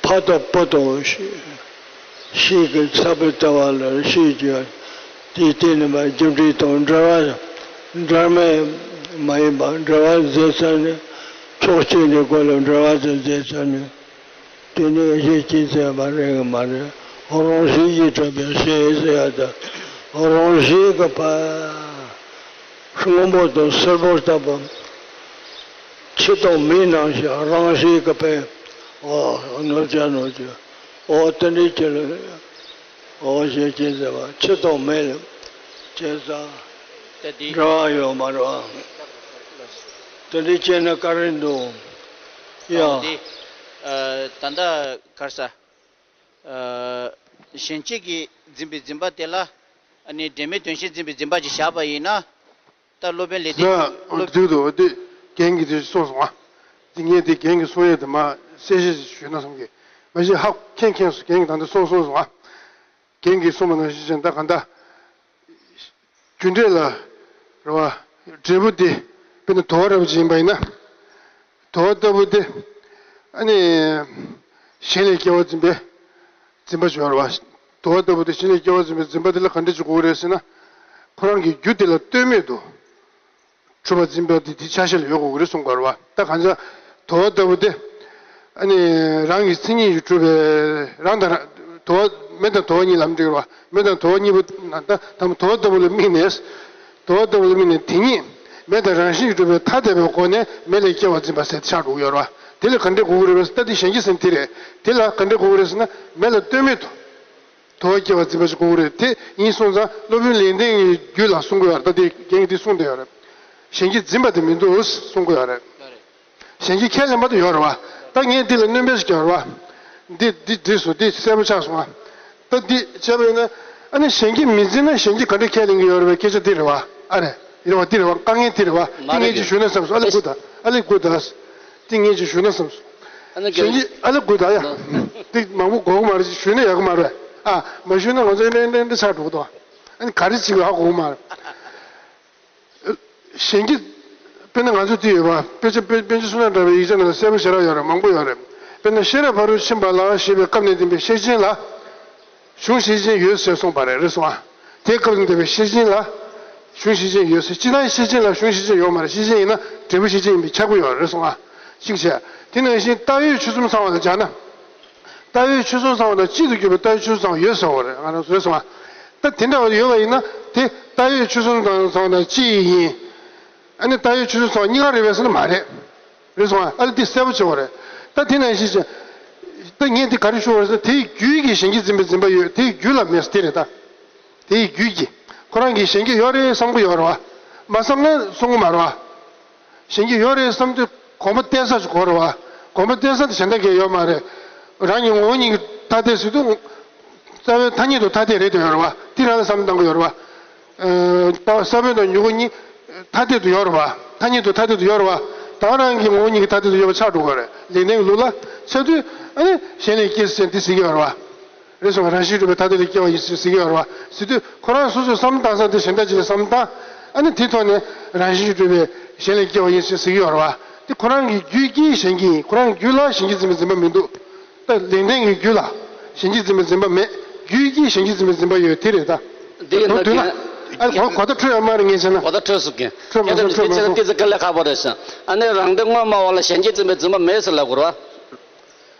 ཕ་དང་བུ་དང་ཤི་ཤི་གི་ཚ་བའི་ལྟ་བ་ལ་ཤི་རྒྱུ་དེའི་སྟེང་ནས་མ་རྒྱུ་འབྲས་དང་འབྲེལ་བ་འབྲེལ་མེད་མ་ཡིན་པ་འབྲེལ་བ་མཛད་ས་ནས་ཕྱོགས་གཅིག་ནས་སྐོར་ལ་འབྲེལ་བ་དང་མཛད་ས་ནས། དེ་ནས་གཞི་གཅིག་ཟེར་བ་རེད་གི་མ་རེད། རང་བཞིན་གྱིས་གྲུབ་པའི་ཤེས་ཟེར་ཡ་དང་། རང་བཞིན་གྱི་ཕ། སྔོན་པོ་དང་སེར་པོ་ལྟ་བུ། ཁྱི་དང་མི་ནང་བཞིན་རང་བཞིན་གྱི་ཕ། འོ་ནོར་བྱ་ནོར་བྱ། འོ་དེ་འདྲའི་ཁྱི་ལ། འོ་ཞེས་གཅིག་ཟེར་བ་ཁྱི་དང་མི་ལ། ཁྱད་མཚར། ད་འདི། འབྲེལ་བ་ཡོད་མ་རེད་བ། དེ་འདྲའི་ཁྱི་ནི་ག་རེ་འདུག་ཡ། འདི། ད་ལྟ་གར་ས། གཞན་གཅེས་ཀྱིས་འཛིན་པའི་འཛིན་པ་དེ་ལ་ཨ་ནི་འབྲེལ་མེད་དོན་གཞན་འཛིན་པའི་འཛིན་པ་ཅིག་བཞག་པ་ཡིན་ན། ད་སློབ་དཔོན་ལས་དེ་ན་སློབ་འདུག་འདུག་འདི་རྒན་གྱིས་དེ་གསུངས་སོང་ཨ། འདི་ངས་དེ་རྒན་གྱིས་གསུང་ཡས་དེ་མ་གསལ་བཤད་ཞུས་ན་བསམ་གི། མ་གཞི་ཧ་མཁྱེན་མཁྱེན་སོང་། རྒན་གྱིས་ད་འདི་གསུངས་གསུངས་སོང་ཨ། རྒན་གྱིས་གསུངས་པ་ནང་བཞིན་བྱས་ན་ད་ག་འདྲ། རྒྱུ་འབྲས་ལ་རེ་བ། འབྲས་བུ་དེ་དཔེར་ན་དུ་བ་འདྲ་བོ་ཅིག་ཡིན་པ་ཡིན་ན། དུ་བ་ལྟ་བུ་དེ་ཨ་ནི་གཞན་ལས་སྐྱེ་བ་འཛིན་པའི་འཛིན་པ་ཅིག་ཡོད་རེད་བ། དུ་བ་ལྟ་བུ་དེ་གཞན་ལས་སྐྱེ་བ་འཛིན་པའི་འཛིན་པ་དེ་ལ་ག་འདྲ་ཅིག་དགོས་ཀྱི་རེད་ཟེར་ན། ཁོ་རང་གི་རྒྱུ་དེ་ལ་ལྟོས་མེད་དུ་གྲུབ་པ་འཛིན་པ་དེ་དེའི་ཆ་ཤས་ལ་ཡོད་དགོས་ཀྱི་རེད་གསུངས་པ་རེད་བ། ད་གང་ཟག་དུ་བ་ལྟ་བུ་དེ། ཨ་ནི་རང་གི་མཚན་ཉིད་ཀྱིས་གྲུབ་པའི་རང་དང་རང་དུ་བ་མེ་དང་དུ་བ་གཉིས་ལབ་འགྲིག་རེད་བ། མེ་དང་དུ་བ་གཉིས་པོ་ད་ད་དུ་བ་ལྟ་བུ་ལ་དམིགས་ནས། དུ་བ་ལྟ་བུ་ལ་དམིགས་ནས་དེ་ཉིད་མེ་དང་རང་བཞིན་གྱིས་གྲུབ་པའི་ཐ་དད་པའི་སྒོ་ནས་མེ་ལས་སྐྱེ་བ་འཛིན་པ་ཟེར་ཆགས་འགྲོ་གི་ཡོད་རེད་བ། དེ་ལ་ག་འདྲས་དགོས་ཀྱི་རེད་བས། ད་དེ་གཞན་གྱི་སེམས་དེ་རེད། དེ་ལ་ག་འདྲས་དགོས་ཀྱི་རེད་ཟེར་ན་མེ་ལ་ལྟོས་མེད་དུ། དུ་བ་སྐྱེ་བ་འཛིན་པ་ཞིག་དགོས་ཀྱི་རེད། དེ་ཡིན་སོང་ཙང་སློབ་དཔོན་ལེགས་ལྡན་གྱི་རྒྱུད་ལ་གསུང་གི་ཡོད་རེད། ད་དེ་རྒན་གྱིས་དེ་གསུངས་བསྡད་ཡོད་རེད། གཞན་གྱིས་འཛིན་པ་དེ་མི་འདུག་གསུང་གི་ཡོད་རེད། གཞན་གྱིས་ཁས་ལེན་པ་དེ་ཡོད་རེད་བ། ད་ངས་འདི་ལ་སྣོན་པ་ཞིག་རྒྱག་རེད་བ། འདི་འདི་འདི་སུ་འདི་གསལ་པོ་ཆགས་སོང་ཨ། ད་འདི་བྱས་པ་ཡིན་ན་ཨ་ནི་གཞན་གྱིས་མི་འཛིན་ན་གཞན་གྱིས་ག་འདྲ་ཁས་ལེན་གྱི་ཡོད་རེད་བའི་སྐད་ཆ་འདི་རེད་བ། ཨ་རེད། ཡིན་རེད་བ། འདི་རེད་བ། དཀའ་ངལ་འདི་རེད་བ། འདི་ངས་ཅིག་ཞུས་ན་བསམ་སོང་། ཨ་ལས་སྒུག་ད། ཨ་ལས་སྒུག་ད། འདི་ངས་ཅིག་ཞུས་ན་བསམ་སོང་། ཨ་ནི་གཞན་གྱིས་ཨ་ལས་སྒུག་ད་ཡ། འདི་མང་པོ་དགོས་ཀྱི་མ་རེད། ཅིག་ཞུས་ན་ཡག་གི་མ་རེད། ཨ་མ་ཞུས་ན་ང་ཚོ་ཨེ་འདྲ་ཨེ་འདྲ་ཆགས་འགྲོ་གི་འདུག་ཨ་ནི་ག་རེ་བྱེད་དགོས་ཧ་གོ་གི་མ་རེད། གཞན་གྱིས། དཔེར་ན་ང་ཚོ་འདི་ཡོད་པ། དཔེ་ཆ་དཔེ་དཔེ་ཆ་བསོད་ནམས་གྲགས་པའི་ཡིག་ཆ་ནང་ལ་གསལ་པོ་ཞེ་དྲག་ཡོད་རེད། མང་པོ་ཡོད་རེད། དཔེར་ན་ཤེས་རབ་ཕ་རོལ་ཕྱིན་པ་ལ་ཞེས་པའི་སྐབས་ནས་བསྟན་པའི་ཤེར་ཕྱིན་ལ། གཞུང་ཤེར་ཕྱིན་ཡོད་ཟེར་གསུངས་པ་རེད། རེད་སོང་ཨ། དེའི་སྐབས་ནས་བསྟན་པའི་ཤེར་ཕྱིན་ལ། གཞུང་ཤེར་ཕྱིན་ཡོད་ཟེར། སྤྱིར་བཏང་ཤེར་ཕྱིན་ལ་གཞུང་ཤེར་ཕྱིན་ཡོད་མ་རེད། ཤེར་ཕྱིན་ཡིན་ན་འབྲས་བུ་ཤེར་ཕྱིན་ཡིན་པས་ཁྱབ་ཀྱི་ཡོད་རེད་སོང་ཨ། གཅིག་བྱས། དེ་ནང་བཞིན་ལྟ་བའི་ཆོས་གསུམ་ཚང་བ་ལ་སྦྱར་ན། ལྟ་བའི་ཆོས་གསུམ་ཚང་བ་དང་གཅིག་ཏུ་གྱུར་པའི་ལྟ་བའི་ཆོས་གསུམ་ཚང་བ་ཡོད་ཟེར་བ་རེད། ང་རང་ཚོས་གསུངས་པ། ད་དེ་འདྲ་བ་ཡོད་པ་ཡིན་ན་དེ་ལྟ་བའི་ཆོས་གསུམ་དང་ཚང་བ་དང་གཅིག་ཡིན། ཨ་ནི་ལྟ་བའི་ཆོས་གསུམ་ཚང་བ་གཉིས་ཀ་རེད་པས་ཟེར་ན་མ་རེད། རེད་སོང་ཨ། ཨ་ལེ་དེ་གསལ་པོ་བྱེད་དགོས་རེད། ད་དེ་ནང་བཞིན་བྱས། ད་ངས་དེ་ག་རེ་ཞུ་བ་རེད་ཟེར་ན་དེའི་རྒྱུད་ཀྱི་གཞན་གྱིས་འཛིན་པའི་འཛིན་པ་ཡོད། དེའི་རྒྱུད་ལ་མེད་ཟེར་དེ་རེད་ད། དེའི་རྒྱུད་ཀྱི། ཁོ་རང་གིས་གཞན་གྱི་ཡོད་རེད་བསམ་གྱི་ཡོད་རེད་བ། མ་བསམ་ན་གསུང་གི་མ་རེད་བ། གཞན་གྱི་ཡོད་རེད་བསམ་དུས་གོམ་པ་བསྟན་ས་ཅིག་དགོས་རེད་བ། གོམ་པ་བསྟན་ས་དེ་གཞན་དག་གི་ཡོད་མ་རེད། རང་གི་ངོ་བོ་ཉིད་ཀྱི་ཐ་དད་ཟེར་དུས། རྩ་བའི་ཐ་སྙད་དུ་ཐ་དད་རེད་དེ་ཡོད་རེད་བ། དེ་རང་ལ་བསམ་བློ་བཏང་གི་ཡོད་རེད་བ། ཨ། ས་བོན་དང་མྱུ་གུ་གཉིས་ཐ་དད་དུ་ཡོད་རེད་བ། ཐ་སྙད་དུ་ཐ་དད་དུ་ཡོད་རེད་བ། ད་ག་རང་གི་ངོ་བོ་ཉིད་ཀྱི་ཐ་དད་དུ་ཡོད་པ་ཆགས་འགྲོ་གི་རེད། ལེགས་ལྡན་གྱི་ལུགས་ལ་འཆད་དུས་ཨ་ནི་གཞན་ལས་སྐྱེས་ཟེར་འདི་ཟེར་གྱི་ཡོད་རེད་བ། རེད་སོང་བ། རང་བཞིན་གྲུབ་པའི་ཐ་དད་ལས་སྐྱེ་བ་ཡིན་ཟེར་གྱི་ཡོད་རེད་བ། ཟེར་དུས་ཁོ་རང་སོ་སོས་བསམ་བློ་བཏང་ས་དེ་གཞན་དག་ཅིག་ལ་བསམ་བློ་བཏང་། ཨ་ནི་དེའི་ཐོག་ནས་རང་བཞིན་གྱིས་གྲུབ་པའི་གཞན་ལས་སྐྱེ་བ་ཡིན་ཟེར་གྱི་ཡོད་རེད་བ། དེ་ཁོ་རང་གི་རྒྱུད་ཀྱིས་གཞན་གྱི་ཡིན། ཁོ་རང་གི་རྒྱུད་ལ་གཞན་གྱིས་འཛིན་པའི་འཛིན་པ་མི་འདུག་ད་ལེགས་ལྡན་གྱི་རྒྱུད་ལ་གཞན་གྱིས་འཛིན་པའི་འཛིན་པ་མེད། རྒྱུད་ཀྱིས་གཞན་གྱིས་འཛིན་པའི་འཛིན་པ་ཡོད། དེ་རེད་ད། འདི་ཡིན་ད་ན་དུས་ན། ཨ་གོ་གོ་ད་འཕྲོད་ཡོད་མ་རེད་ངས་བྱས་ན། གོ་ད་འཕྲོད་སོང་གི། འཕྲོད་མ་སོང་། འཕྲོད་མ་སོང་། ཏི་ཙི་དཀའ་ལས་ཁག་པོ་རེད་ཤག་ཨ་ནི་རང་སྡེ་དངོས་སྨྲ་བ་ལ་གཞན་གྱིས་འཛིན་པའི་འཛིན་པ་མེད་ཟེར་ལབ་དགོས་རེད་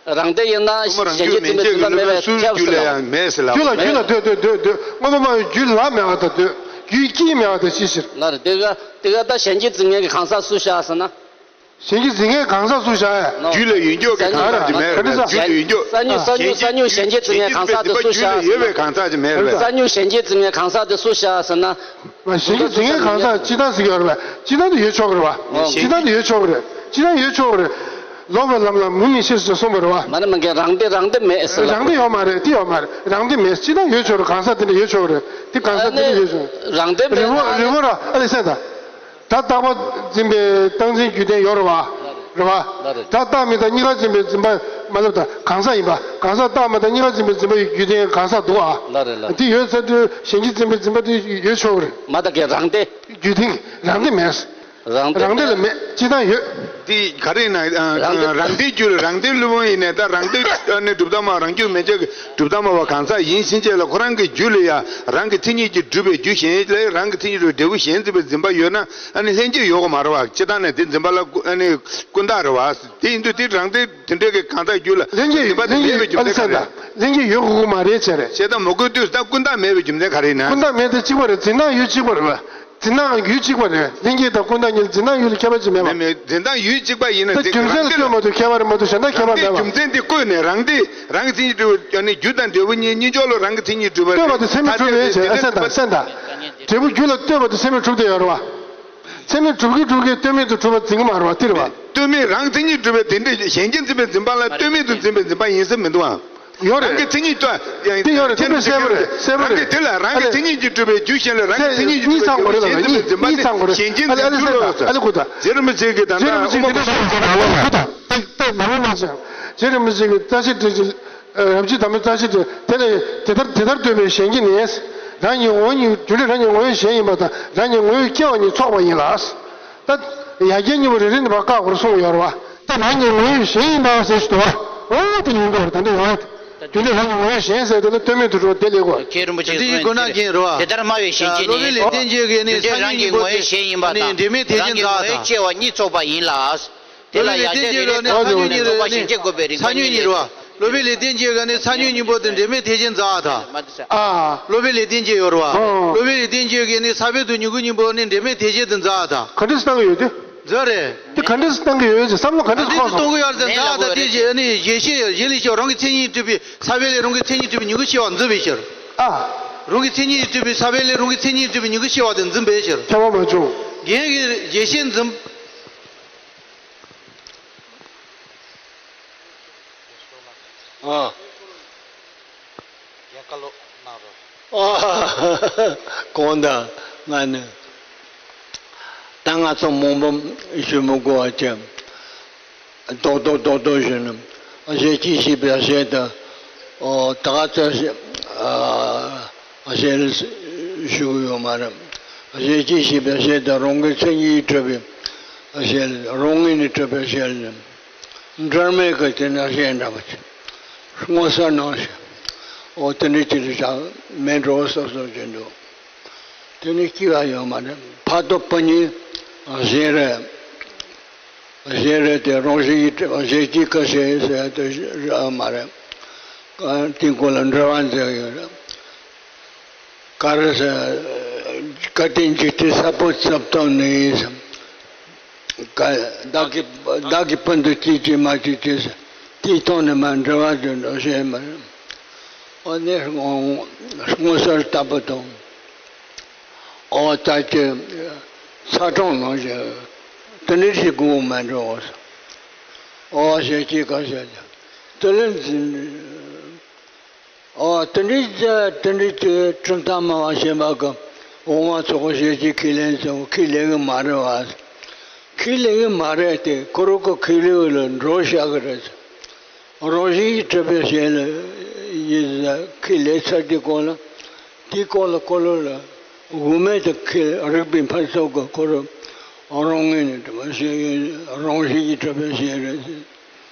བ། རང་སྡེ་ཡིན་ན་གཞན་གྱིས་འཛིན་པའི་འཛིན་པ་མེད་པའི་ཁྱབ་ཟེར་ལབ་དགོས་རེད། མེད་ཟེར་ལབ། རྒྱུད་ལ་རྒྱུད་ལ་ལྟོས་ལྟོས་ལྟོས་ལྟོས། དངོས་པོ་སྨྲ་བའི་རྒྱུད་ལ་སྨྲ་བ་དང་ལྟོས། རྒྱུད་ཀྱིས་སྨྲ་བ་དང་ཅིའི་ཕྱིར། ལ་རེད། དེ་ག་དེ་ག་ད་གཞན་གྱིས་འཛིན་མཁན་གྱི་གང་ཟག་སུ་བཞག་ཟེར་ན། གཞན་གྱིས་འཛིན་མཁན་གང་ཟག་སུ་བཞག་ཡ། རྒྱུད་ལ་ཡོད་མཁན་གྱི་གང་ཟག་ཅིག་མེད་རེད། རྒྱུད་ལ་ཡོད་མཁན། ས་སྨྱུག་ས་སྨྱུག་ས་སྨྱུག་གཞན་གྱིས་འཛིན་མཁན་གང་ཟག་དེ་སུ་བཞག་ཟེར་ན། རྒྱུད་ལ་ཡོད་པའི་གང་ཟག་ཅིག་མེད་རེད། ས་སྨྱུག་གཞན་གྱིས་འཛིན་མཁན་གང་ཟག་དེ་སུ་བཞག་ཟེར་ན། གཞན་གྱིས་འཛིན་མཁན་གང་ཟག་སྤྱིར་བཏང་ཟེར་གྱི་ཡོད་རེད་པས། སྤྱིར་བཏང་དུ་ཡོད་ཆོག་གི་རེད་པ། ཨོ། སྤྱིར་བཏང་དུ་ཡོད་ཆོག་གི་རེད། སྤྱིར་བཏང་ཡོད་ཆོག་གི་རེད། ལོག་པའི་ལམ་ལ་མུ་མེད་ཕྱིར་ཞེས་གསུངས་པ་རེད་པ། མ་ནི་མ་རྒན་རང་སྡེ་རང་སྡེ་མེད་ཟེར་ལ། རང་སྡེ་ཡོད་མ་རེད། དེ་ཡོད་མ་རེད། རང་སྡེ་མེད། སྤྱིར་བཏང་ཡོད་ཆོག་རེད། གང་ཟག་དེ་འདྲ་ཡོད་ཆོག་གི་རེད། དེ་གང་ཟག་དེ་འདྲ་ཡོད་ཆོག་རེད། རང་སྡེ་མེད་ན། རི་བོ་རི་བོ་ར་ཨ་ལེ་སེ་ད། ད་རྟག་པ་འཛིན་པའི་རྟག་འཛིན་རྒྱུད་ལྡན་ཡོད་རེད་པ། རེད་པ། ལ་རེད། ད་རྟག་མི་རྟག་གཉིས་ཀ་འཛིན་པའི་འཛིན་པ་མ་ལབ་ད་གང་ཟག་ཡིན་པ། གང་ཟག་རྟག་མ་རྟག་གཉིས་ཀ་འཛིན་པའི་འཛིན་པ་ཡི་རྒྱུད་ལྡན་གང་ཟག་འདུག་ཨ། ལ་རེད་ལ། དེ་ཡོད་ཚར་དུས་གཞན་གྱིས་འཛིན་པའི་འཛིན་པ་དེ་ཡོད་ཆོག་གི་རེད། མ་ད་གའི་རང་སྡེ། རྒྱུད་ལྡན་རང་སྡེ་མེད། རང་སྡེ་རང་སྡེ་ལ་མེད། སྤྱིར་བཏང་ཡོད། དེ་ག་རེ་ཡིན་ན། རང་སྡེ། རང་སྡེའི་རྒྱུད་ལ་རང་སྡེའི་སློབ་དཔོན་ཡིན་ནའི་ད་རང་སྡེ་ནི་གྲུབ་མཐའ་སྨྲ་རང་རྒྱུད་མན་ཆད་ཀྱི་གྲུབ་མཐའ་སྨྲ་བ་གང་ཟག་ཡིན་ཕྱིན་ཆད་ལ་ཁོ་རང་གི་རྒྱུད་ལ་ཡང་རང་གི་མཚན་ཉིད་ཀྱིས་གྲུབ་པའི་རྒྱུ་གཞན་ལས་རང་གི་མཚན་ཉིད་ཀྱིས་གྲུབ་པའི་འབྲས་བུ་གཞན་འཛིན་པའི་འཛིན་པ་ཡོད་ན། ཨ་ནི་ལྷན་སྐྱེས་ཡོད་དགོས་མ་རེད་པ། སྤྱིར་བཏང་ནས་དེ་འཛིན་པ་ལ་ཀུན། ཨ་ནི་ཀུན་བརྟགས་རེད་པ། དེ་ཡིན་དུས་དེ་རང་སྡེ་དེ་འདྲའི་གི་གང་ཟག་རྒྱུད་ལ་ལྷན་སྐྱེས། འཛིན་པ་དེ་ལྷན་སྐྱེས། མེད་པའི་རྒྱུ་མཚན་ག་རེ། ལྷན་སྐྱེས་ཡོད་དགོས་མ་རེད་ཟེར་རེད། ཞེ་སྡང་མི་དགོས་དུས་ད་ཀུན་བརྟགས་མེད་པའི་རྒྱུ་མཚན་ག་རེ་ཡིན་ན། ཀུན་བརྟགས་མེད་དེ་གཅིག་པ་རེད། འཛིན་སྟངས་ཡུལ་གཅིག་པ་རེད་པ། འཛིན་སྟངས་ཡུལ་གཅིག་པ་རེད། ལྷན་སྐྱེས་དང་ཀུན་བརྟགས་གཉིས་ལ་འཛིན་སྟངས་ཡུལ་ལ་ཁྱད་པར་ཅིག་མེད་པ། མེད་མེད། འཛིན་སྟངས་ཡུལ་གཅིག་པ་ཡིན་ན། ད་རྒྱུ་མཚན་ལ་ལྟོས་མ་ཐུབ། ཁྱད་པར་མ་ཐུབ། གཞན་དག་ཁྱད་པར་མེད་པ། རྒྱུ་མཚན་དེ་བཀོད་ནས་རང་སྡེ་རང་གི་མཚན་ཉིད་གྲུབ་པའི་རྒྱུ་དང་འབྲས་བུ་གཉིས་གཉིས་ཕྱོགས་ལ་རང་གི་མཚན་ཉིད་གྲུབ་པ་རེད། ལྟོས་པ་དེ་ཚད་མས་གྲུབ་པའི་ཕྱིར། ཨ་སེ་ད་སེ་ད། འབྲས་བུ་རྒྱུ་ལ་ལྟོས་པ་དེ་ཚད་མས་གྲུབ་བསྡད་ཡོད་རེད་པ། ཚད་མས་གྲུབ་ཀྱིན་གྲུབ་ཀྱིན་ལྟོས་མེད་དུ་གྲུབ་པ་འཛིན་གྱི་མ་རེད་པ། དེ་རེད་པ། ལྟོས་མེད་རང་མཚན་ཉིད་གྲུབ་པའི་དེ་འདྲ་གཞན་གྱིས་འཛིན་པའི་འཛིན་པ་ལ་ལྟོས་མེད་དུ་འཛིན་པའི་འཛིན་པ་ཡིན་ས་མི་འདུག་ཨ། ཡོད་རེད། རང་གི་མཚན་ཉིད་ལྟོས། དེ་ཡོད་རེད། དེ་ཚོ་གསལ་པོ་རེད། གསལ་པོ་རེད། རང་གི་དེ་ལ་རང་གི་མཚན་ཉིད་ཀྱིས་གྲུབ་པའི་རྒྱུ་གཞན་ལ་རང་གི་མཚན་ཉིད་ཀྱིས་གྲུབ་པའི་རྒྱུ་གཞན་འཛིན་པ་དེ་གཉིས་ཚང་དགོས་རེད་ལ། གཞན་གྱིས་འཛིན་པ་དེ་གཞན་འཛིན་འཛིན་ཐུབ་ལོ། ཨ་ལེ་ཁུ་ད། རྗེ་རིན་པོ་ཆེ་གིས་ད་ལྟ་དབུ་མ་པ། རྗེ་རིན་པོ་ཆེ་གིས་བཀྲ་ཤིས་བདེ་ལེགས། རབ་བྱེད་དམ་པའི་བཀྲ་ཤིས་བདེ་ལེགས། དེ་ལས་དེ་ལྟར་དེ་ལྟར་འདོད་པའི་གཞན་གྱིས་ནི། རང་ཉིད་ངོ་བོ་ཉིད་རྒྱུ་འབྲས། རང་ཉིད་ངོ་བོ་གཞན་ཡིན་པ་དང་རང་ཉིད་ངོ་བོས་སྐྱེ་བ་ཉིད་ཚོགས་པ་ཡིན་ལ། ད་ཡ་གྱལ་གཉིས་པོ་རེ་རེ་ནས་ཕར་བཀག་དགོས་གསུངས་ཡོད་རེད་པ། ད་རང་ཉིད་ངོ་བོས་གཞན་ཡིན་པ་ཟེར་ཞིག་འདུག་པ། འོ་དེ་ཡིན་དགོས་རེད། ད་འདི་ཡོང་ཡ། རྒྱུ་འབྲས་རང་ཉིད་ངོ་བོས་གཞན་ཟེར་དེ་ལ་ལྟོས་མེད་དུ་གྲུབ་པ་དེ་ལས་གོ། རྗེ་རིན་པོ་ཆེ་གསུངས་ཡིན་དེ་ལྟར་སྨྲ་བའི་གཞན་གྱིས་ནི། དེ་ལྟར་སྨྲ་བའི་གཞན་གྱིས་ནི། སློབ་དཔོན་ལེགས་ལྡན་འབྱེད་ཀྱིས་ནི་རྒྱུ་འབྲས་རང་གི་ངོ་བོས་གཞན་ཡིན་པ་དང་རང་གི་ངོ་བོས་སྐྱེ་བ་གཉིས་ཚོགས་པ་ཡིན་ལ། དེ་ལ་ཡ་གྱལ་རེ་རེ་ནས་ཚ་སྨྱུག་གཉིས་རེ་ནི་ཚ་སྨྱུག་གཉིས་རེད་པ། སློབ་དཔོན་ལེགས་ལྡན་འབྱེད་ཀྱིས་ནི་ཚ་སྨྱུག་གཉིས་པོ་དེ་འབྲེལ་མེད་ཐེག་ཆེན་འཛིན་པ་དང་། ཨ། སློབ་དཔོན་ལེགས་ལྡན་འབྱེད་ཡོད་རེད་པ། ཨོ། སློབ་དཔོན་ལེགས་ལྡན་འབྱེད་ཀྱིས་ནི་ས་བོན་དང་མྱུ་གུ་གཉིས་པོ་ནི་འབྲེལ་མེད་ཐེག་ཆེན་དུ་འཛིན་པ་དང་། ག་འདྲས་བཏང་གི་ཡོད་དེ། འཛིན་རེད། དེ་ག་འདྲས་བཏང་གི་ཡོད་ཅེས་བསམ་བློ་ག་འདྲས་གཏོང་གི་ཡོད་རེད་ཟེར་ན། ད་དེ་རྗེས་ནི་ཡེ་ཤེས་གཞན་ལས་སྐྱེ་བ། རང་གི་མཚན་ཉིད་གྲུབ་པའི་ས་བོན་ལས་རང་གི་མཚན་ཉིད་གྲུབ་པའི་མྱུ་གུ་སྐྱེ་བ་འཛིན་པའི་ཕྱིར། ཨ། རང་གི་མཚན་ཉིད་གྲུབ་པའི་ས་བོན་ལས་རང་གི་མཚན་ཉིད་གྲུབ་པའི་མྱུ་གུ་སྐྱེ་བ་དེ་འཛིན་པའི་ཕྱིར། ཁྱབ་པ་མ་བྱུང་། རྒན་གྱིས་ཡེ་ཤེས་འཛིན། ཨ། རྒན་བཀའ་སློབ་གནང་རོགས། ཨ། གང་ལྟར་ང་ནི་ད་ང་ཚོ་མང་པོ་ཞུ་མི་དགོས་པ་བྱས། རྡོག་རྡོག་རྡོག་རྡོག་ཞུས་ནས། གཞན་གྱིས་ཤེས་པའི་གཞན་དུ། ཨོ། ད་ག་ཚོད་ཞེས། ཨ། གཞན་ལ་ཞུ་གི་ཡོད་མ་རེད། གཞན་གྱིས་ཤེས་པའི་གཞན་དུ། རང་གི་མཚན་ཉིད་གྲུབ་པའི་གཞན། རང་ངོས་ནས་གྲུབ་པའི་གཞན་ལ། འབྲལ་མེད་ཀྱི་དེ་ནི་གཞན་འདྲ་བ་ཅིག་མངོན་གསལ་སྣང་ཞིང་། ཨོ། དེ་འདྲ་ཅིག་རེད་ཤག་མེད་འགྲོ་བསམ་བསམ་གྱི་འདུག་དེ་ནི་སྐྱེ་བ་ཡོད་མ་རེད། ཕ་དང་བུ་གཉིས་གཞན་རེད། གཞན་རེད་དེ། རང་བཞིན་གྱིས་གྲུབ་པ་གཞན་གྱིས་ག་ཞེས་ཟེར་ཡ་དེ་རག་མ་རེད། དེའི་སྐོར་ལ་འགྲེལ་བ་མཛད་ཡོད་རེད། ག་རེ་ཟེར། གལ་ཏེ་འཇིག་རྟེན་ས་བོན་བཙུགས་ཐོག་ནས་བདག་གིས་བདག་གིས་ཕུང་དུ་བྱེད་ཅིང་མ་བྱེད་ཅིང་། དེའི་ཐོག་ནས་མ་འགྲེལ་བ་དེ་འདྲ་བཤད་མ་རེད། འོ་ནས་མངོན་གསལ་ལྟ་བུ་དང་། ཨོ་ད་ཅི། ཚ་གྲང་ནང་བཞིན་དེ་འདྲ་ཞིག་དགོས་མ་འགྲོ། ཨོ་ཞེས་ཅི་གང་ཞེས་ཀྱང་དེ་ལས་འཛིན། ཨོ་དེ་འདྲའི་དེ་འདྲའི་དེ་གྲུབ་མཐའ་སྨྲ་བ་གཞན་པ་གི་དབང་བ་ཚོགས་ཞེས་ཀྱི་ཁས་ལེན་ཚོ་ཁས་ལེན་གི་མ་རེད་བ། ཁས་ལེན་གི་མ་རེད་དེ་ཁོ་རང་གི་ཁས་ལེན་ལ་འགྲོ་བཞག་གི་རེད། རང་བཞིན་གྱིས་གྲུབ་པའི་ཞེས་ལ་ཡིན་ཟེར་ཁས་ལེན་ཚར་དུས་སྐོར་ལ། དེའི་སྐོར་ལ་འཁོར་ལོ་ལ་དབུ་མེད་དུ་ཁས་རིག་པའི་འཕེན་སྟོབས་ཀྱིས་ཁོ་རང་རང་ངོས་ནས་གྲུབ་པ་ཞེས་རང་བཞིན་གྱིས་གྲུབ་པའི་ཞེས་རེད།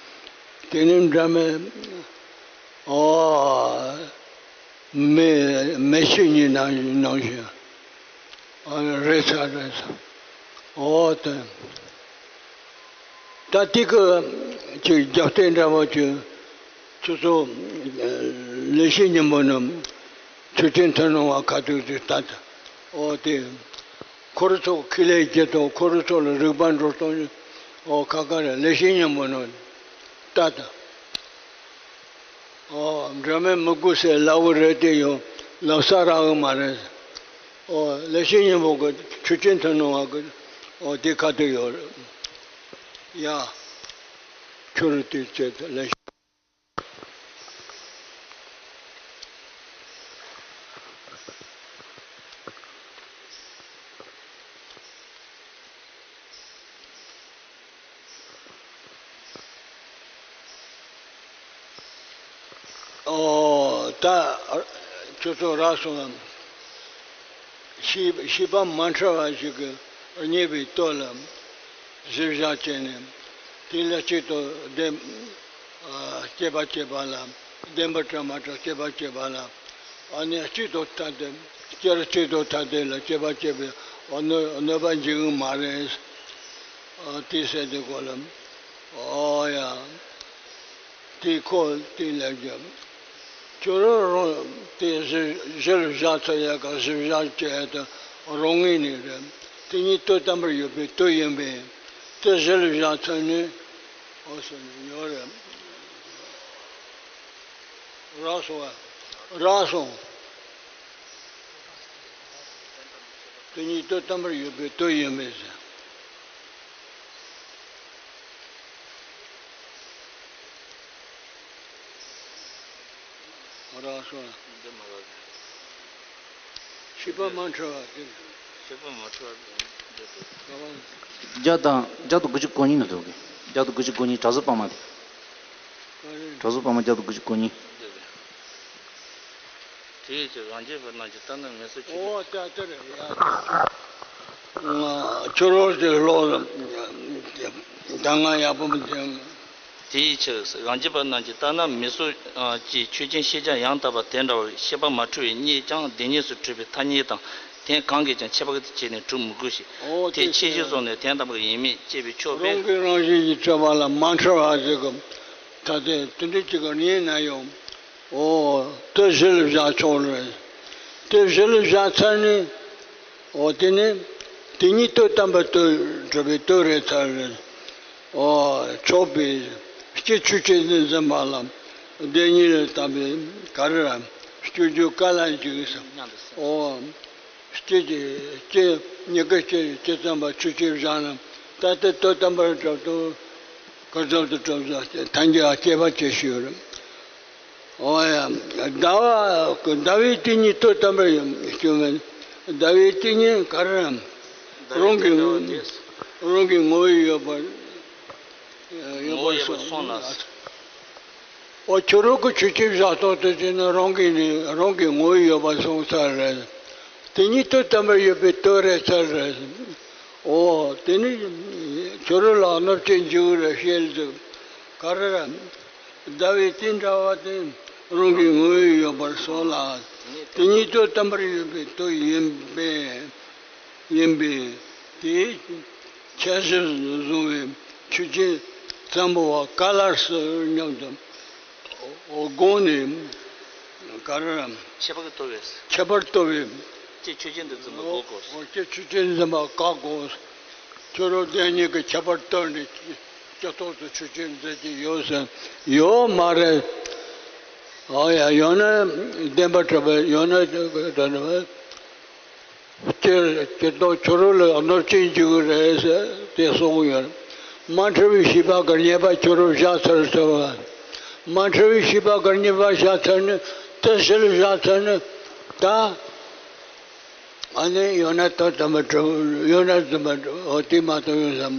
དེ་ནི་འདྲ་མེད། ཨོ། མེ་མེ་ཤེལ་གཉིས་ནང་ནང་བཞིན། ཨོ་རེད་ས་རེད་ས། ཨོ་དེ། ད་ཏི་ཀ་ཅིག་རྒྱབ་རྟེན་འདྲ་བོ་ཅིག་ཁྱོད་ཚོ་ལེགས་བཤད་སྙིང་པོ་ནི་ཆོས་ཅན་ཐུན་མོང་བ་ཁ་ཐུག་ཅིག་ལྟ་ད། ཨོ་དེ། ཁོ་རང་ཚོ་ཁས་ལེན་བྱེད་དང་ཁོ་རང་ཚོ་ལ་རིག་པ་འགྲོ་སྟངས་ཨོ་ཁ་ཁ་རེད། ལེགས་བཤད་སྙིང་པོ་ནི་ལྟ་ད། ཨོ་འདྲ་མིན་མི་དགོས་ཟེར་ལབ་གི་རེད་དེ་ཡང་ལབ་ས་རག་གི་མ་རེད། ཨོ་ལེགས་བཤད་སྙིང་པོ་གི་ཆོས་ཅན་ཐུན་མོང་བ་གི་ཨོ་དེ་ཁ་ཐུག་ཡོད་རེད། ཡ། ཁྱོད་རང་དེ་བྱེད་ད་ལེགས། ཨོ་ད་ཁྱོད་ཚོ་རག་སོང་ངམ། ཤེས་ཤེས་པ་མ་འཕྲོད་པ་ཞིག་གིས་རྙེད་པའི་དོན་ལ་གཟིགས་ཞིབ་བྱས་ནས་དེ་ལ་གཅིག་ཏུ་བདེན། ཨ་སྐྱེད་པ་སྐྱེད་པ་ལ་བདེན་པར་གྲུབ་མ་གྲུབ་སྐྱེད་པ་སྐྱེད་པ་ལ་ཨ་ནི་གཅིག་ཏུ་ཐ་དད་སྐྱེ་རུ་གཅིག་ཏུ་ཐ་དད་ལ་སྐྱེད་པ་སྐྱེད་པའི་ཨ་གནོད་གནོད་པ་འཇིག་གི་མ་རེད། ཨ་དེ་ཟེར་དུས་སྐོར་ལ་ཨོ་ཡ། དེ་ཁོ་དེ་ལས་ཀྱང་། ཁྱོད་རང་རང་དེ་གཞི་གཞིར་བཞག་ཚར་ཡ་ག་གཞིར་བཞག་བྱས་དུ་རང་ངོས་ནས་རེད། དེ་ཉིད་དོན་དམ་པར་ཡོད་པའི་དོན་ཡིན་པས་དེ་གཞིར་བཞག་ཚར་ནས་འོ་སོང་ནས་ཡོད་རེད། རག་སོང་བ། རག་སོང་། དེ་ཉིད་དོན་དམ་པར་ཡོད་པའི་དོན་ཡིན་པས་ཟེར། རག་སོང་། འདི་མ་རག་གི། ཤེས་པ་མ་འཕྲོད་པ་དེ། ཤེས་པ་མ་འཕྲོད་པ་འདི་དེ། བརྒྱ་དང་བརྒྱ་དང་དགུ་བཅུ་གོ་གཉིས་ནས་འདུག་གི། བརྒྱ་དང་དགུ་བཅུ་གོ་གཉིས་གྲྭ་ཟུར་པ་མ་དེ། གྲྭ་ཟུར་པ་མ་བརྒྱ་དང་དགུ་བཅུ་གོ་གཉིས། དེ་ཡིས་ཀྱང་རང་རྒྱུད་པ་རྣམས་ཀྱིས་ལྟ་ན་མི་བཟོད་ཆོས་ཅན། ཨོ་ད་ལྟ་རེད་ཡ། ཁྱོད་རང་གི་བློ་ད་ང་ཡག་པོ་མི་འདུག་དེའི་ཕྱིར་རང་རྒྱུད་པ་རྣམས་ཀྱིས་ལྟ་ན་མི་བཟོད་ཀྱི་ཆོས་ཅན་ཤེས་བྱ་ཡང་དག་པ་དེ་འདྲ་བར་ཤེས་པ་མ་འཁྲུལ་བས་རྙེད་ཀྱང་དེ་ཉིད་སུ་འཁྲུལ་པའི་ཐ་སྙད་དང་དེ་གང་གིས་ཀྱང་ཁྱད་པར་བྱས་ནས་གྲུབ་མི་དགོས་ཤིང་། ཨོ་དེ་དེ་ཆོས་ཅན་སོགས་ནི་དོན་དམ་པར་ཡིན་མིན་དཔྱད་པས་ཆོག་པས། རང་གིས་རང་བཞིན་གྱིས་གྲུབ་པ་ལ་མ་འཁྲུལ་བ་ཞིག་གམ། ད་དེ་དེ་འདྲ་ཅིག་གི་རྙེད་ན་ཡང་། ཨོ་དེ་གཞི་ལ་བཞག་ཆོག་རེད། དེ་གཞི་ལ་བཞག་ཚར་ནས། ཨོ་དེ་ནས་དེ་ཉིད་དོན་དམ་པར་དོན་གྲུབ་པའི་དོན་རེད་ཚར་རེད། ཨོ་ཆོག་པའི་སྐྱེ་ཆོས་ཅན་ནི་འཛིན་པ་ལ་བདེན་གཉིས་ལ་བརྟགས་པའི་ག་རེ་ར་སྤྱོད་རྒྱུ་ག་ལ་འཇུག་ས། ཨོ་སྐྱེ་སྐྱེ་སྐྱེ་མྱུ་གུ་སྐྱེ་སྐྱེ་ཙམ་པ་ཆོས་ཅན་བཞག་ན་ད་ལྟ་དོན་དམ་པར་གྲུབ་དོ། ག་ཙམ་དུ་གྲུབ་ས་ཐལ་འགྱུར་སྐྱེ་བ་སྐྱེ་ཞིག་ཡོད་རེད། ཨོ་ཡ། ཟླ་བ་ཟླ་བའི་དེ་ཉིད་དོན་དམ་པར་སྐྱོན་མེད། ཟླ་བའི་དེ་ཉིད་ག་རེ་རང་གི་རང་གི་ངོ་བོས་ཡོད་པར་ཡོད་པར་སོང་ལ། ཨོ་ཁྱོད་རང་གི་ཆོས་ཅན་བཞག་སྟངས་དེ་བྱས་ན་རང་གི་ནི་རང་གི་ངོ་བོས་ཡོད་པར་སོང་ས་རེད། དེ་ཉིད་དོན་དམ་པར་ཡོད་པའི་དོན་རེད་ཚར་རེད། ཨོ་དེ་ནི་ཁྱོད་རང་ལ་གནོད་བྱེད་འཇུག་རེད་ཤེས་ཟིག་ག་རེ་ར། ཟླ་བའི་དེ་འདྲ་བ་དེ་རང་གི་ངོ་བོས་ཡོད་པར་སོང་ལ། དེ་ཉིད་དོན་དམ་པར་ཡོད་པའི་དོན་ཡིན་པས། ཡིན་པས་དེའི་ཁྱད་གཞིར་བཟུང་བའི་ ཆོས་ཅན་བཙན་པོ་བ་ཀ་ལར་སི་མཉམ་དུ་དགོངས་ནས་ག་རེ་རམ། ཁྱད་པར་གྱི་རྟོག་པས། ཁྱད་པར་རྟོག་པས། ཀྱེ་ཆོས་ཅན་དུ་འཛིན་པ་བཀག་གོ། ཀྱེ་ཆོས་ཅན་འཛིན་པ་བཀག་གོ། ཁྱོད་རང་བདེན་གཉིས་ཀྱི་ཁྱད་པར་རྟོགས་ནས་ཀྱེ་རྟོག་ཏུ་ཆོས་ཅན་འཛིན་གྱི་ཡོད་ཟེར། ཡོད་མ་རེད། ཨོ་ཡ། ཡང་ན་བདེན་པར་གྲུབ་པས། ཡང་ན་དེ་ཀྱེ་ཀྱེ་རྟོག་ཁྱོད་རང་ལ་གནོད་སྐྱེལ་འཇུག་གི་རེད་ཟེར་དེ་གསུང་གི་ཡོད། མ་འཁྲུལ་བའི་ཤེས་པ་གི་རྙེད་པ་ཁྱོད་རང་བཞག་ཚར་ཚར་བ། མ་འཁྲུལ་བའི་ཤེས་པ་གི་རྙེད་པ་བཞག་ཚར་ནས་དེ་ཕྱིར་བཞག་ཚར་ནས་ད། ཨ་ནི་ཡང་ན་དོན་དམ་པར་གྲུབ། ཡང་ན་རྫུན་པར་གྲུབ། འོ་དེ་མ་གཏོགས་ཡོད་བསམ།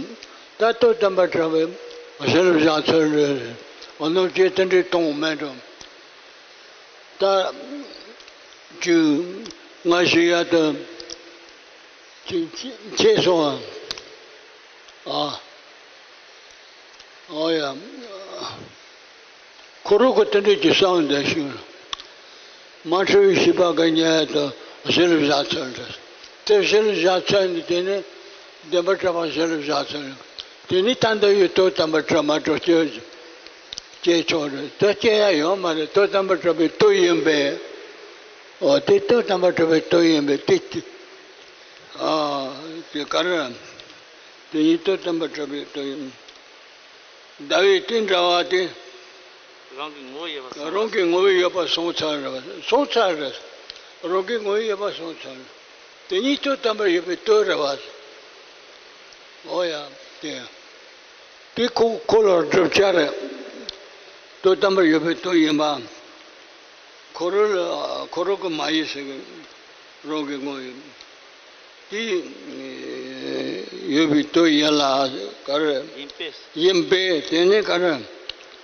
ད་དོན་དམ་པར་གྲུབ་པའི་ཕྱིར་བཞག་ཚུལ་རེད། འོ་ནོ་ཅེ་དེ་འདྲའི་གཏོང་མེད་འགྲོ། ད་ཅིག་ང་ཞིག་ཡ་དུ་ཅིག་ཅེས་སོང་ཨ། ཨོ་ཡ། ཁོ་རང་གི་དེ་འདྲའི་གི་བསམ་བསྡད་ཤིང་། མ་འཁྲུལ་བའི་ཤེས་པ་གི་ཉེ་དུ་གཞི་ལ་བཞག་ཚར་འདྲ། དེ་གཞི་ལ་བཞག་ཚར་ནས་དེ་ནས་བདེན་པར་གྲུབ་པ་གཞི་ལ་བཞག་ཚར། དེ་ནས་ད་འདི་ཡི་དོན་དམ་པར་གྲུབ་མ་གྲུབ་སྐྱེ་སྐྱེ་ཆོག་རེད། དེ་སྐྱེ་ཡ་ཡོད་མ་རེད། དོན་དམ་པར་གྲུབ་པའི་དོན་ཡིན་པས། འོ་དེ་དོན་དམ་པར་གྲུབ་པའི་དོན་ཡིན་པས་དེ་དེ། ཨ་དེ་ག་རེ། དེ་ཡི་དོན་དམ་པར་གྲུབ་པའི་དོན་ཡིན། ཟླ་བའི་དེ་འདྲ་བ་དེ། རང་གི་ངོ་བོ་ཡོད་པ་སོང་། རང་གི་ངོ་བོ་ཡོད་པ་སོང་ཚར་རེད་པ། སོང་ཚར་རེད། རང་གི་ངོ་བོ་ཡོད་པ་སོང་ཚར། དེ་ཉིད་དོན་དམ་པར་ཡོད་པའི་དོན་རེད་པ། འོ་ཡ། དེ་དེ་ཁོ་ཁོ་ལ་བསྒྲུབ་བྱ་རེད། དོན་དམ་པར་ཡོད་པའི་དོན་ཡིན་པ། ཁོ་རང་ལ་ཁོ་རང་གི་མ་ཡིན་ཟེར་གི། རང་གི་ངོ་ཡིན། དེ་ཡོད་པའི་དོན་ཡིན་ལ་ག་རེ། ཡིན་པས། ཡིན་པས་དེ་ནི་ག་རེ།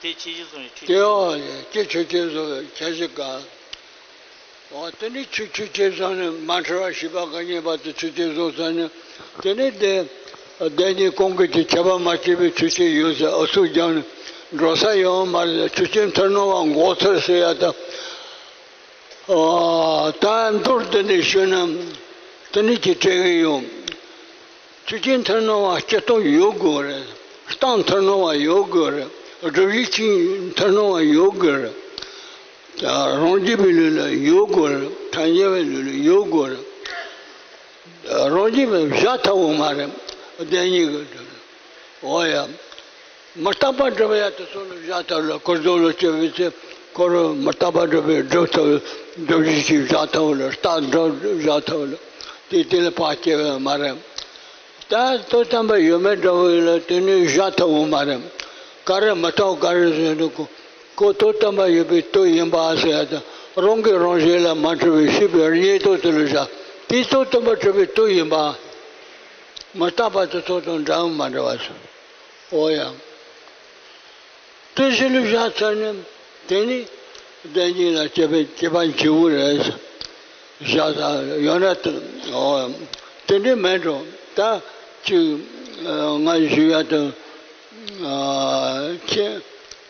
དེ་ཆོས་ཅན་བཟུང་བའི་ཆོས་དེ་ཅན། ཨོ་ཀྱེ་ཆོས་ཅན་བཟུང་བའི་ཁྱད་གཞི་ག། འོ་དེ་ནི་ཆོས་ཆོས་ཅན་བཟུང་ནས་མ་འཁྲུལ་བ་ཤེས་པ་ག་རྙེད་པ་དེ་ཆོས་ཅན་བཟུང་ཚར་ནས་དེ་ནི་དེ་བདེན་གཉིས་གང་གི་ཆོས་ཁྱད་པར་མ་སྐྱེས་པའི་ཆོས་ཅན་ཡོད་ཟེར་ཨུ་ཚུགས་རྒྱབ་ནས་འགྲོ་ས་ཡོད་མ་རེད། ཆོས་ཅན་མཐར་སྣང་བ་འགོག་ཚུལ་ཟེར་ཡ་དང་། ཨ་ད་མདོར་བསྡུས་ནས་ཞུས་ན་དེ་ནི་ཅི་སྤྲད་གི་ཡོད། ཆོས་ཅན་མཐར་སྣང་བ་སྤྱི་སྟོང་ཡོད་དགོས་རེད། གཏན་མཐར་སྣང་བ་ཡོད་དགོས་རེད། བསྒྲུབ་བྱའི་ཆོས་མཐར་སྣང་བ་ཡོད་དགོས་རེད། རང་རྒྱུད་པའི་ལུགས་ལ་ཡོད་དགོས་རེད། ཐལ་འགྱུར་བའི་ལུགས་ལ་ཡོད་དགོས་རེད། རང་རྒྱུད་པའི་བཞག་ཐབས་པོ་མ་རེད། བདེན་གཉིས་ཀྱི་འོ་ཡ། མི་རྟག་པ་སྒྲུབ་ཡ་དེ་ཚོ་ལ་བཞག་ཐབས་ལ་ཀུན་རྫོབ་ལ་སྐྱེ་བའི་ཚེ་ཁོ་རང་མི་རྟག་པ་སྒྲུབ་པའི་སྒྲུབ་ཐབས་སྒྲུབ་བྱའི་ཆོས་བཞག་ཐབས་ལ་རྟགས་འགྲོ་བཞག་ཐབས་ལ་དེ་དེ་ལ་བག་སྐྱེ་བ་མ་རེད། ད་དོན་དམ་པར་ཡོད་མེད་འདྲ་བོ་ཡིན་ལ་དེ་ནི་བཞག་ཐབས་པོ་མ་རེད། ག་རེ་མི་རྟག་ག་རེ་ཟེར་འདུག་གོ། ཁོ་དོན་དམ་པར་ཡོད་པའི་དོན་ཡིན་པ་ཟེར་ཡ་དང་རང་གི་རང་བཞིན་ལ་མ་འཁྲུལ་བའི་ཤེས་པའི་རྙེད་དོན་དེ་ལ་བཞག་དེ་དོན་དམ་པར་གྲུབ་པའི་དོན་ཡིན་པ། མི་རྟག་པ་དེ་ཚོ་དང་འདྲ་བ་མ་འདྲ་བ་སོ། འོ་ཡ། དེ་གཞི་ལ་བཞག་ཚར་ནས་དེ་ནི་བདེན་གཉིས་ལ་སྐྱེ་བའི་སྐྱེ་བ་འཇིག་པོ་རེད། བཞག་ས་ཡོད་ན་དེ་འོ་དེ་འདྲ་མེད་འགྲོ། ད་ཅིག་ང་ཞུ་ཡ་དང་ཁྱེད་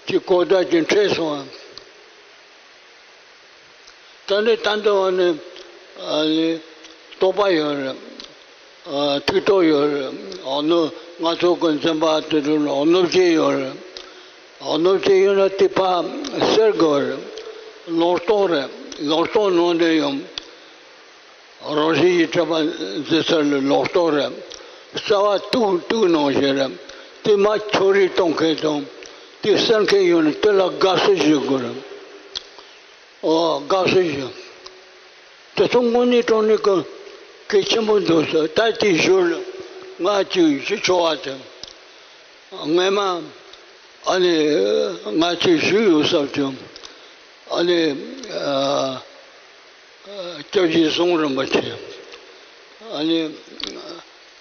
ཀྱི་གོ་བརྡ་ཅིག་འཕྲད་སོང་ཨ། ད་ནི་ད་འདི་འོ་ནི་ཨ་ནི་རྟོག་པ་ཡོད་རེད། ཨ་ཐུགས་རྟོག་ཡོད་རེད། འོ་ནི་ང་ཚོ་གི་འཛིན་པ་དེ་ཚོ་ལ་འོ་ནི་བྱེད་ཡོད་རེད། འོ་ནི་བྱེད་ཡོད་ན་དེ་ཕར་སེལ་དགོས་རེད། ལོག་རྟོག་རེད། ལོག་རྟོག་ནང་ནས་ཡང་རང་བཞིན་གྱིས་གྲུབ་པ་འཛིན་ཚུལ་ལ་ལོག་རྟོག་རེད། རྩ་བ་དུག་དུག་ནང་བཞིན་རེད། དེ་མར་ཁྱོད་རིག་གཏོང་མཁན་དང་དེ་སེལ་མཁན་ཡོད་ན་དེ་ལ་དགའ་བསུ་ཞུ་དགོས་རེད། ཨོ་དགའ་བསུ་ཞུ། དེ་ཚོ་དངོས་གནས་དྲང་གནས་ཀྱི་གལ་ཆེན་པོ་འདུག་ཟེར། ད་དེ་ཞུ་ལ་ང་ཅིག་ཞུ་ཆོག་པ་དེ། སྔས་མ་ཨ་ནི་ང་ཅིག་ཞུ་ཡོད་བསམ་བྱུང་། ཨ་ནི་ཨ་སྐྱབས་རྗེ་ཟུང་རིན་པོ་ཆེ་ཨ་ནི་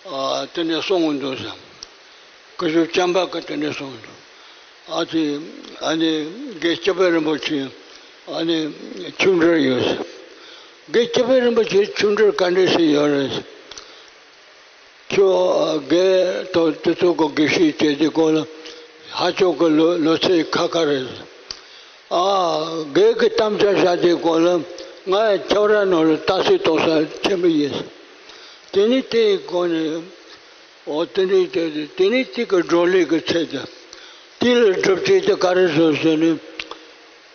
ཨ་དེ་ནས་གསུང་གི་འདུག་ཟེར། སྐུ་ཞབས་བྱམས་པ་གིས་དེ་འདྲ་གསུངས་འདུག་ཨ་ཙི། ཨ་ནི་དགེ་སྐྱབས་པ་རིན་པོ་ཆེ་ཨ་ནི་ཆུང་འདྲིར་ཡོད་ཟེར། དགེ་སྐྱབས་པ་རིན་པོ་ཆེ་ཆུང་འདྲིར་ག་འདྲ་ཞིག་ཡོད་རེད་ཟེར། ཁྱོད་དགེ་དང་དེ་ཚོ་གི་དགེ་བཤེས་བྱས་དུས་སྐོར་ལ་ཧ་ཅང་གི་ལོ་ལོ་ཚད་ཁ་ཁ་རེད་ཟེར། ཨ་དགེ་གི་དམ་བཅའ་བཞག་དུས་སྐོར་ལ་ང་ཁྱོད་རང་ནང་ལ་ལྟ་ཚུལ་གཏོང་ས་ཆེན་པོ་ཡིན་ཟེར། དེ་ནི་དེའི་སྒོ་ནས། འོ་དེ་འདྲའི་དེ་དེ་ནས་དེ་གི་བགྲོ་གླེང་གི་ཚད་དེ། དེ་ལ་སྒྲུབ་བྱེད་དེ་ག་རེ་བཟོ་ཟེར་ན།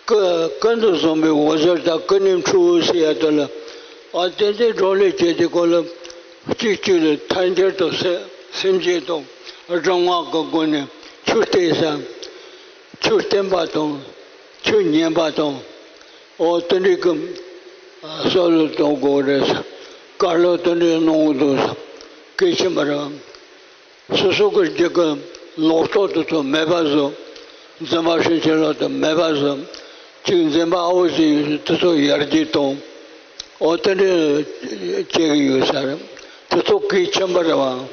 ཀུན་ཀུན་ཏུ་བཟང་པོའི་འོད་ཟེར་དང་ཀུན་ནས་འཕྲོ་བོ་ཟེར་ཡ་དེ་ལ། ཨ་དེ་འདྲའི་བགྲོ་གླེང་བྱེད་དེ་ཁོ་ལ་གཅིག་གཅིག་ལ་ཐལ་འགྱུར་དང་སེམས་སེམས་བསྐྱེད་དང་སྒྲུབ་ངག་གི་སྒོ་ནས་ཆོས་བསྟན་ས། ཆོས་བསྟན་པ་དང་ཆོས་ཉན་པ་དང་། འོ་དེ་འདྲའི་གི་བསམ་བློ་གཏོང་དགོས་རེད་ས། བཀའ་སློབ་དེ་འདྲའི་གནང་དགོས་འདུག་ས། གལ་ཆེན་པོ་རེད། སོ་སོ་གི་རྒྱུད་ཀྱི་ལོག་རྟོག་དེ་ཚོ་མེད་པ་བཟོ། འཛིན་པ་སེམས་ཅན་ལོག་རྟོག་མེད་པ་བཟོ། གཅིག་འཛིན་པ་ཨ་བོ་ཞིག་ཡོད་དུས་དེ་ཚོ་ཡར་རྒྱས་གཏོང་། འོ་དེ་འདྲའི་བྱེད་ཀྱི་ཡོད་ས་རེད། དེ་ཚོ་གལ་ཆེན་པོ་རེད་བ།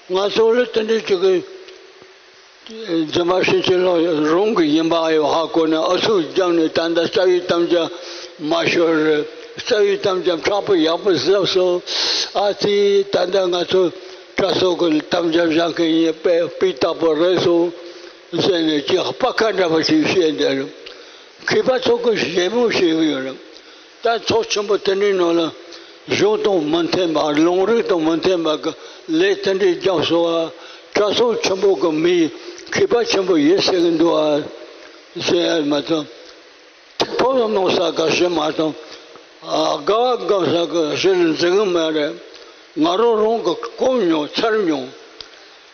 ང་ཚོ་ལ་དེ་འདྲའི་བྱེད་ཀྱི། འཛིན་པ་སེམས་ཅན་ལོག་རང་གི་ཡིན་པ་ཡོད་ཧ་གོ་ནས་ཨ་ཚུགས་བརྒྱབ་ནས་ད་ལྟ་རྩ་བའི་དམ་བཅའ་མ་ཤོར་རེད། རྩ་བའི་དམ་བཅའ་མཁྲེགས་པོ་ཡག་པོ་བཟོས་སོང་། ཨ་ཙི་ད་ལྟ་ང་ཚོ་དྲག་ཤོས་ཀྱི་དམ་བཅའ་བཞག་མཁན་ཡིན་པས་སྤུས་དག་པོ་རེད་སོང་ཟེར་ནས་ཅིག་སྤ་ཁ་འདྲ་པོ་ཞིག་བཤད་བསྡད་རེད། མཁས་པ་ཚོ་གི་ཞེ་མོ་ཞེ་གི་ཡོད་རེད། ད་ཚོགས་ཆེན་པོ་དེ་འདྲའི་ནང་ལ་གཞུང་དང་མི་མཐུན་པ་ལུང་རིགས་དང་མི་མཐུན་པ་གི་ལས་དེ་འདྲའི་རྒྱབ་སོང་བ། གྲྭ་ཚོགས་ཆེན་པོ་གི་མི་མཁས་པ་ཆེན་པོ་ཡིན་ཟེར་གི་འདུག་ཨ་ཟེར་ཡ་མ་གཏོགས། ཐུགས་ཕམ་གནང་ས་ག་ཞིག་མ་གཏོགས། ཨ་དགའ་བ་དགའ་ས་གི་ཞིག་ལ་འཛིན་གི་མ་རེད། ང་རང་རང་གི་གོ་མྱོང་ཚར་མྱོང་།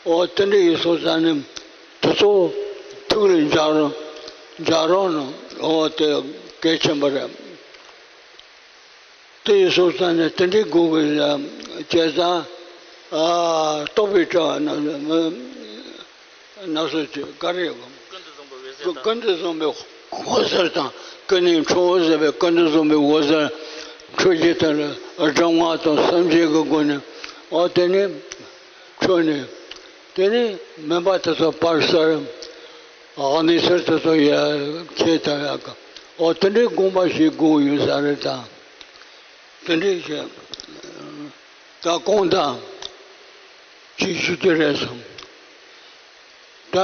འོ་དེ་འདྲ་ཡིན་སོང་ཙང་ནི་དེ་ཚོ་ཐུགས་ལ་འཇགས་རོགས་འཇགས་རོགས་གནང་། འོ་དེ་གལ་ཆེན་པོ་རེད། དེ་ཡིན་སོང་ཙང་ནས་དེ་འདྲའི་སྒོ་གི་བྱས་ཙང་། ཨ་རྟོགས་པའི་དྲི་བ་ན་ན་སོ་ཅི་ག་རེ་ཡོད་གམ། ཀུན་ཏུ་བཟང་པོའི་འོད་ཟེར་ཀུན་དང་། ཀུན་ཏུ་བཟང་པོའི་འོད་ཟེར་དང་ཀུན་ནས་འཕྲོ་བོ་ཟེར་བའི་ཀུན་ཏུ་བཟང་པོའི་འོད་ཟེར་འཕྲོ་བྱེད་དེ་ལ་སྒྲུབ་ངག་དང་སེམས་བསྐྱེད་ཀྱི་སྒོ་ནས། འོ་དེ་ནས་འཕྲོས་ནས་དེ་ནས་མུན་པ་དེ་ཚོ་བར་སར་གནས་ཚུལ་དེ་ཚོ་ཡ་ཁྱེད་ལྟ་ཡག་གི། འོ་དེ་འདྲའི་དགོངས་པ་ཞིག་དགོས་ཡོད་ས་རེད་ད། དེ་འདྲའི་བྱས། ད་གོང་དང་ཅིག་ཞུ་རྒྱུ་རེད་སོང་། ད་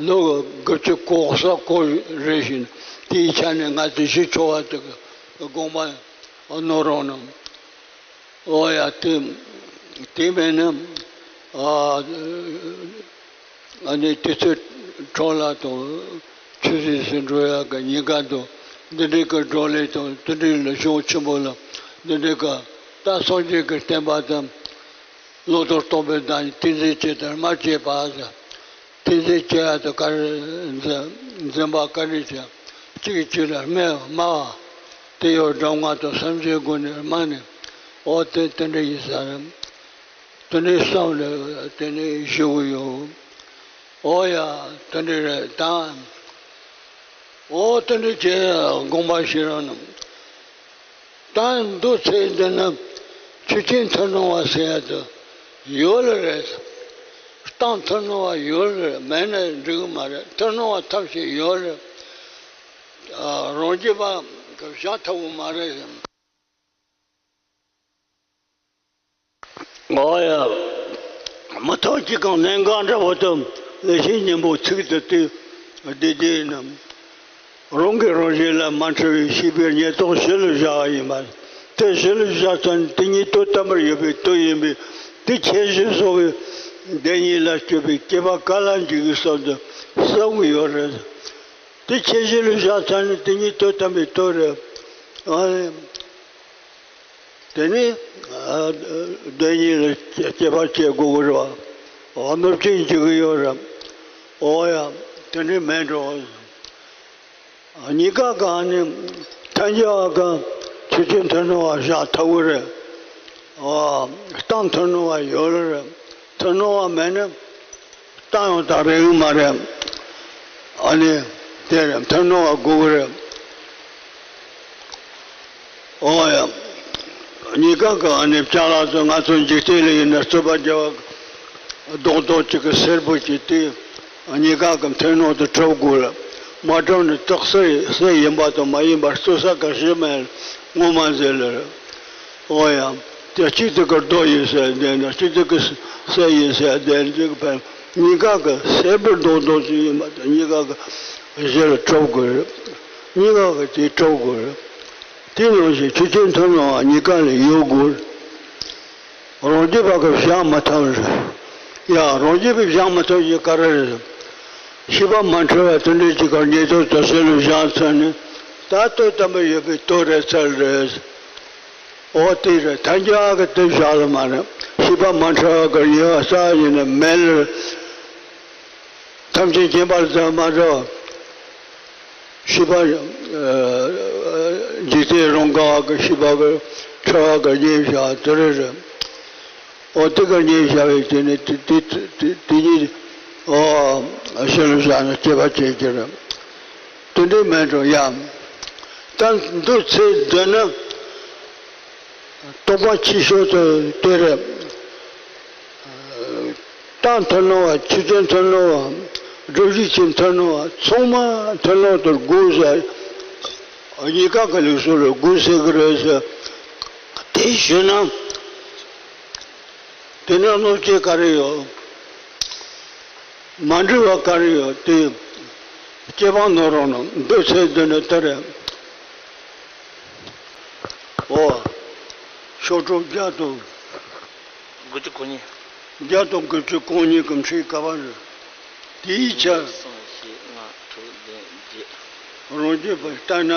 ལོ་དགུ་བཅུ་གོ་ས་གོ་རེ་བཞིན་དེའི་ཆ་ནས་ང་ཚོས་ཞུ་ཆོག་པ་དེ་གི་དགོངས་པ་གནང་རོགས་གནང་། འོ་ཡ་དེ་དེ་མིན་ན་ཨ། ཨ་ནི་དུས་ཚོད་འཕྲོ་བརླག་དང་ཆུད་ཟོས་སུ་འགྲོ་ཡག་གི་ཉེན་ཁ་འདུག་འདི་འདྲའི་གི་བགྲོ་གླེང་དང་དེ་འདྲའི་ལ་གཞུང་ཆེན་པོ་ལ་འདི་འདྲའི་གི་ད་སངས་རྒྱས་ཀྱི་བསྟན་པ་དང་བླང་དོར་རྟོགས་པའི་བདག་ཉིད་ཏིང་འཛིན་བྱེད་དང་མ་བྱེད་པ་ཟེར། ཏིང་འཛིན་བྱེད་ཡག་དང་ག་རེ་འཛིན་འཛིན་པ་ག་རེ་བྱེད། གཅིག་གིས་གཅིག་ལ་སྨད་དམའ་བ་དེ་ཡང་སྒྲུབ་ངག་དང་སེམས་བསྐྱེད་སྒོ་ནས་དམའ་ནས། འོ་དེ་དེ་འདྲ་ཡིན་ས་རེད། དེ་ནས་བསམ་ནས་དེ་ནས་ཞུ་གི་ཡོད། འོ་ཡ་དེ་འདྲ་རེད་ད། འོ་དེ་འདྲ་བྱས་དགོངས་པ་བཞེས་རོགས་གནང་། ད་མདོ་ཚིག་འདི་ན་ཆོས་ཅན་མཐར་སྣང་བ་ཟེར་ཡ་དེ་ཡོད་ལེ་རེད། གཏན་མཐར་སྣང་བ་ཡོད་ལེ་རེད། མེད་ན་འགྲིག་གི་མ་རེད། མཐར་སྣང་བ་ཐམས་ཅད་ཡོད་ལེ། རང་རྒྱུད་པ་གི་བཞག་ཐུབ་གི་མ་རེད། འོ་ཡ། མུ་སྟེགས་ཀྱི་གང་གནད་འགག་འདྲ་བོ་དང་ལེགས་བཤད་སྙིང་པོ་ཚིག་དེ་དེ་བདེ་བདེ་ཡིན་ནམ། རང་གིས་རང་གཞན་ལ་མ་འཁྲུལ་བའི་ཤེས་པའི་ཉེར་ཐོབ་གཞི་ལ་བཞག་པ་ཡིན་པ། དེ་གཞི་ལ་བཞག་ཙང་དེ་ཉིད་དོན་དམ་པར་ཡོད་པའི་དོན་ཡིན་པས། དེ་ཁྱད་གཞི་སོགས་ཀྱི་བདེན་གཉིས་ལ་སྤྱོད་པའི་སྐྱེ་བ་ག་ལ་འཇིག་གི་བསམ་དུ་བསམ་གྱི་ཡོད་རེད། དེ་ཁྱད་གཞི་ལ་བཞག་ཙང་ནི་དེ་ཉིད་དོན་དམ་པའི་དོན་རེད། ཨ་ནི། དེ་ནི་ཨ་བདེན་གཉིས་ལ་སྐྱེ་སྐྱེ་བར་བྱེད་དགོས་ཀྱི་རེད་བ། གནོད་སྐྱེལ་འཇུག་གི་ཡོད་རེད། འོ་ཡ། དེ་འདྲ་མེད་འགྲོ། གཉིས་ཀ་གང་ནི་ཐལ་འགྱུར་བ་གང་ཆོས་ཅན་མཐར་སྣང་བ་བཞག་ཐུབ་ཀྱི་རེད། འོ་གཏན་མཐར་སྣང་བ་ཡོད་རེད། མཐར་སྣང་བ་མེད་ན། གཏན་ཡང་གཏན་རེད་གི་མ་རེད། ཨ་ནི་དེ་རེད། མཐར་སྣང་བ་དགོས་ཀྱི་རེད། འོ་ཡ། གཉིས་ཀ་གི་ཨ་ནི་ཅ་ལག་ཚོ་ང་ཚོ་འཇིག་རྟེན་ལ་ཡིན་ན་རྩོད་པ་རྒྱག་པ་རྡོག་རྡོག་ཅིག་གི་སེར་པོ་ཅིག་དེ་གཉིས་ཀ་གི་མཐར་སྣང་དུ་གྲུབ་དགོས་རེད། མ་གྲུབ་ན་སྟག་གསེར་གསེར་ཡིན་པ་དང་མ་ཡིན་པར་རྩོད་ས་ག་ཞིག་མེད། ངོ་མ་ཟེར་ལེ་རེད། འོ་ཡ། དེ་གཅིག་དེ་ཀར་རྡོ་ཡིན་ཟེར་བསྡད་ན་གཅིག་དེ་ཀར་ས་ཡིན་ཟེར་བསྡད་འདུག་པས། གཉིས་ཀ་གི་སེར་པོ་རྡོག་རྡོག་ཅིག་ཡིན་པ་དང་གཉིས་ཀ་གི་གཞི་ལ་གྲུབ་དགོས་རེད། གཉིས་ཀ་གི་དེ་གྲུབ་དགོས་རེད། དེ་ནང་བཞིན་ཆོས་ཅན་མཐར་སྣང་བ་གཉིས་ཀ་ལ་ཡོད་དགོས་རེད། རང་རྒྱུད་པ་གི་བཞག་མ་ཐུབ་རེད། ཡ། རང་རྒྱུད་པའི་བཞག་མི་ཐུབ་ཀྱི་ག་རེ་རེད། ཤེས་པ་མ་འཁྲུལ་བ་དེ་འདྲའི་ཅིག་ག་ཉེ་དུ་དུ་སེལ་ལུ་བཞག་ཚར་ནས་ད་ལྟོས་དམ་པའི་ཡོད་པའི་ལྟོས་རེ་ཚར་རེད། འོ་དེ་རེད། ཐལ་འགྱུར་གི་དེ་བཞག་ལ་མ་རེད། ཤེས་པ་མ་འཁྲུལ་བ་གི་ཡོད་ས་ཡིན་ན་མེད་ལ། ཐམས་ཅད་མཁྱེན་པར་བྱ་མ་འགྲོ། ཤེས་པ། འཇིག་རྟེན་རང་ག་གི་ཤེས་པ་གི་འཁྲུལ་བ་གི་རྙེད་བྱ་དེ་རེད་རེད། འོ་དེ་གི་རྙེད་བྱ་བའི་དེ་ནི་དེ་དེ་དེ་དེ་ཉིད། འོ་ཤེས་ལ་བཞག་ན་སྐྱེ་བ་སྐྱེ་གི་རེད། དེ་འདྲའི་མེད་འགྲོ་ཡ། ད་འདུག་ཚེ་འདི་ནི། རྟོགས་པ་ཆེ་ཤོས་དེ་དེ་རེད། རྟགས་མཐུན་སྣང་བ། ཆོས་ཅན་མཐུན་སྣང་བ། སྒྲུབ་བྱེད་ཀྱི་མཐུན་སྣང་བ། ཚང་མ་མཐུན་སྣང་དུ་དགོས་ཟེར། གཉིས་ཀ་གི་ལུགས་སྲོལ་ལ་དགོས་ཟེར་གི་རེད་ཟེར། དེ་ཞུས་ན། དེ་ནས་གནོད་བྱེད་ག་རེ་ཡོད། མ་འདྲེས་པ་ག་རེ་ཡོད། དེ་སྐྱེ་བ་ནོར་རང་ནོ་འདོད་ཚེ་འདི་ནི་དེ་རེད། འོ། ཤོག་གྲངས་བརྒྱ་དང་། དགུ་བཅུ་གོ་གཉིས། བརྒྱ་དང་དགུ་བཅུ་གོ་གཉིས་ཀྱི་འཕྲེང་ག་པར་རེད། དེའི་ཆ། གསུམ་བཞི་ལྔ་དྲུག་བདུན་བརྒྱད། རང་རྒྱུད་པ་ལྟར་ན།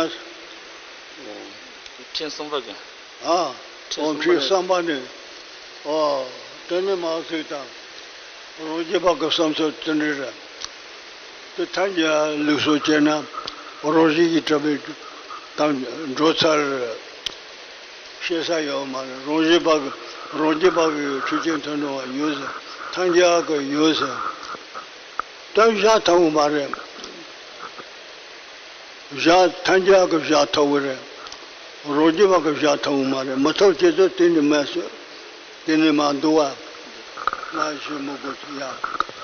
འཕྲེང་གསུམ་པ་གི། ཨ། འཕྲེང་གསུམ་པ་ནས། འཕྲེང་གསུམ་པ་ནས། ཨ། དེ་ནས་མར་གཟིགས་དང་། རང་རྒྱུད་པ་གི་བསམ་ཚུལ་དེ་འདྲ་རེད། དེ་ཐལ་འགྱུར་ལུགས་སྲོལ་བྱས་ན་རང་བཞིན་གྱིས་གྲུབ་པའི་དང་འགྲོ་ཚར། བཤད་ས་ཡོད་མ་རེད། རང་བཞིན་པ་གི་རང་རྒྱུད་པ་གི་ཆོས་ཅན་མཐུན་སྣང་བ་ཡོད་ཟེར། ཐལ་འགྱུར་གི་ཡོད་ཟེར། དེ་བཞག་ཐུབ་མ་རེད། བཞག་ཐལ་འགྱུར་གི་བཞག་ཐུབ་ཀྱི་རེད། རང་རྒྱུད་པ་གི་བཞག་ཐུབ་མ་རེད། མི་ཐུབ་ཅེས་དུས་དེ་ནས་མ་བཟོད། དེ་ནས་མ་འདུག་བ། ང་ཞུ་མི་དགོས་ཀྱི་ཡ།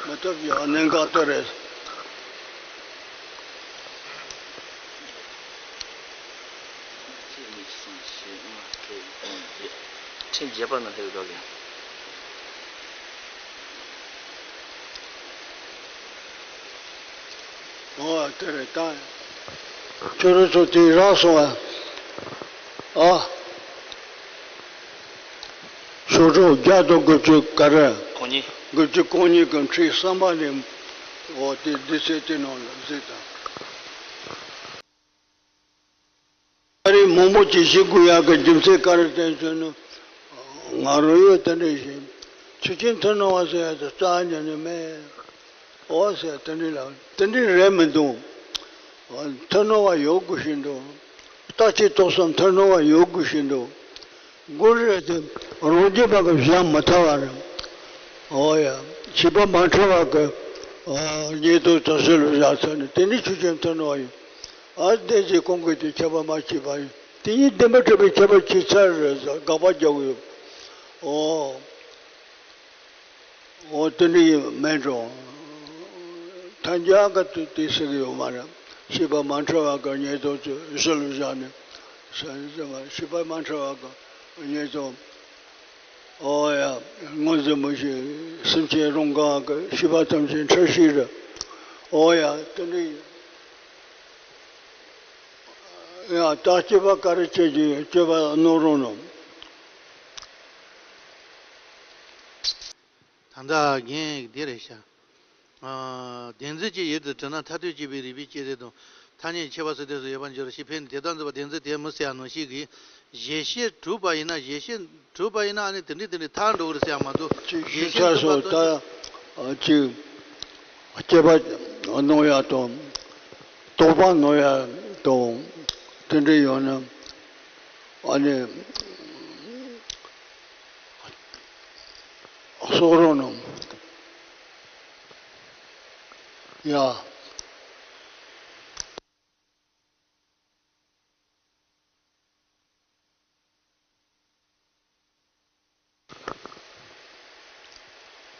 མི་ཐུབ་ཀྱི་གནད་འགག་དེ་རེད། གཅིག་གཉིས་གསུམ་བཞི་ལྔ་དྲུག་བདུན་བརྒྱད། ཕྲེང་བརྒྱད་པ་ན་སླེབས་འགྲོ་གི། འོ་དེ་རེད་ད། ཁྱོད་རང་ཚོ་དེ་རག་སོང་ཨ། ཨ། ཤོག་གྲངས་བརྒྱ་དང་དགུ་བཅུ་ག་རེ། གོ་གཉིས། དགུ་བཅུ་གོ་གཉིས་ཀྱི་འཕྲེང་གསུམ་པ་ནས། འོ་དེ་འདི་ཚེ་དེ་ནང་ལ་གཟིགས་དང་། ཨ་རི་མང་པོ་ཅིག་ཞིག་དགོས་ཡག་གི་རྒྱུ་མཚན་ག་རེ་བསྟན་བྱུང་ན། ང་རང་ཡོད་དེ་འདྲ་ཞིག་ཆོས་ཅན་མཐུན་སྣང་བ་ཟེར་ཡག་དེ་རྩ་ཉིད་ནས་མེད། འོ་ཟེར་དེ་འདྲ་ལ་དེ་འདྲ་རེད་མི་འདུག་མཐུན་སྣང་བ་ཡོད་དགོས་ཤིག་འདུག་རྟག་གཅིག་ཏོག་ཙམ་མཐུན་སྣང་བ་ཡོད་དགོས་ཤིག་འདུག་མགོ་རེད་དེ་རང་རྒྱུད་པ་གི་བཞག་མི་ཐུབ་པ་རེད། འོ་ཡ། ཤེས་པ་མ་འཁྲུལ་བ་གི་ཉེ་དུ་དུ་སེལ་ལུ་བཞག་ཚར་ནས་དེ་ནི་ཆོས་ཅན་མཐུན་སྣང་བ་ཡིན། ཨ་བདེན་བཞི་ཀུན་གྱི་དེ་ཁྱབ་པ་མ་མཆིས་པ་ཡིན། དེ་ཉིད་བདེན་པར་གྲུབ་པའི་ཁྱབ་པ་མཆིས་ཚར་རེད་ཟེར་དགག་པ་རྒྱག་གི་ཡོད། འོ། འོ་དེ་འདྲ་ཡིན་མེད་འགྲོ། ཐལ་འགྱུར་ག་དུས་དེ་ཟེར་གི་ཡོད་མ་རེད། ཤེས་པ་མ་འཁྲུལ་བ་གི་ཉེ་དུ་ཚུལ་ལུ་བཞག་ནས། ཤེས་པ་མ་འཁྲུལ་བ་གི་ཉེ་དུ། འོ་ཡ། སྔོན་འཛིན་མུ་བཞི། སེམས་ཅན་རང་གང་གི་ཤེས་པ་ཐམས་ཅད་འཁྲུལ་ཤེས་རེད། འོ་ཡ་དེ་འདྲ་ཡིན། ཡང་དག་སྤྱོད་པ་ག་རེ་བྱེད་ཀྱི་ཡོད། སྤྱོད་པ་རྣམ་རོལ་ནོ། ད་ལྟ་རྒན་འདི་རེད་ཤག་ཨ། བདེན་འཛིན་གྱི་ཡུལ་དུ་གྲུབ་ན་ཐ་དད་དཔྱོད་པའི་རིགས་པས་དཔྱད་ཟེར་དང་། ཐ་སྙད་ཁྱད་པར་ཟེར་དོན་སོགས་ཡོད་པར་འགྱུར་ཞེས་ཕན་ནི་དེ་ལྟར་འཛིན་པ་བདེན་འཛིན་དེ་མི་སྲིད་པ་ནང་བཞིན་གྱི། གཞལ་བྱའི་གྲུབ་པ་ཡིན་ན། གཞལ་བྱའི་གྲུབ་པ་ཡིན་ན་ཨ་ནི་དེ་འདྲའི་དེ་འདྲའི་ཐལ་འགྲོ་གི་རེད་ཟེར་ཡ་མ་གཏོགས། ཅིག་གཞལ་ཞུས་བྱ་ཚར་སོང་གྲུབ་པ་ད། ཨ་ཅིག་སྐྱེས་པ་སྣང་ཡ་དང་། རྟོག་པ་སྣང་ཡ་དང་། དེ་འདྲ་ཡོང་ན་ཨ་ནི་གསོག་རོགས་གནང་ཡ།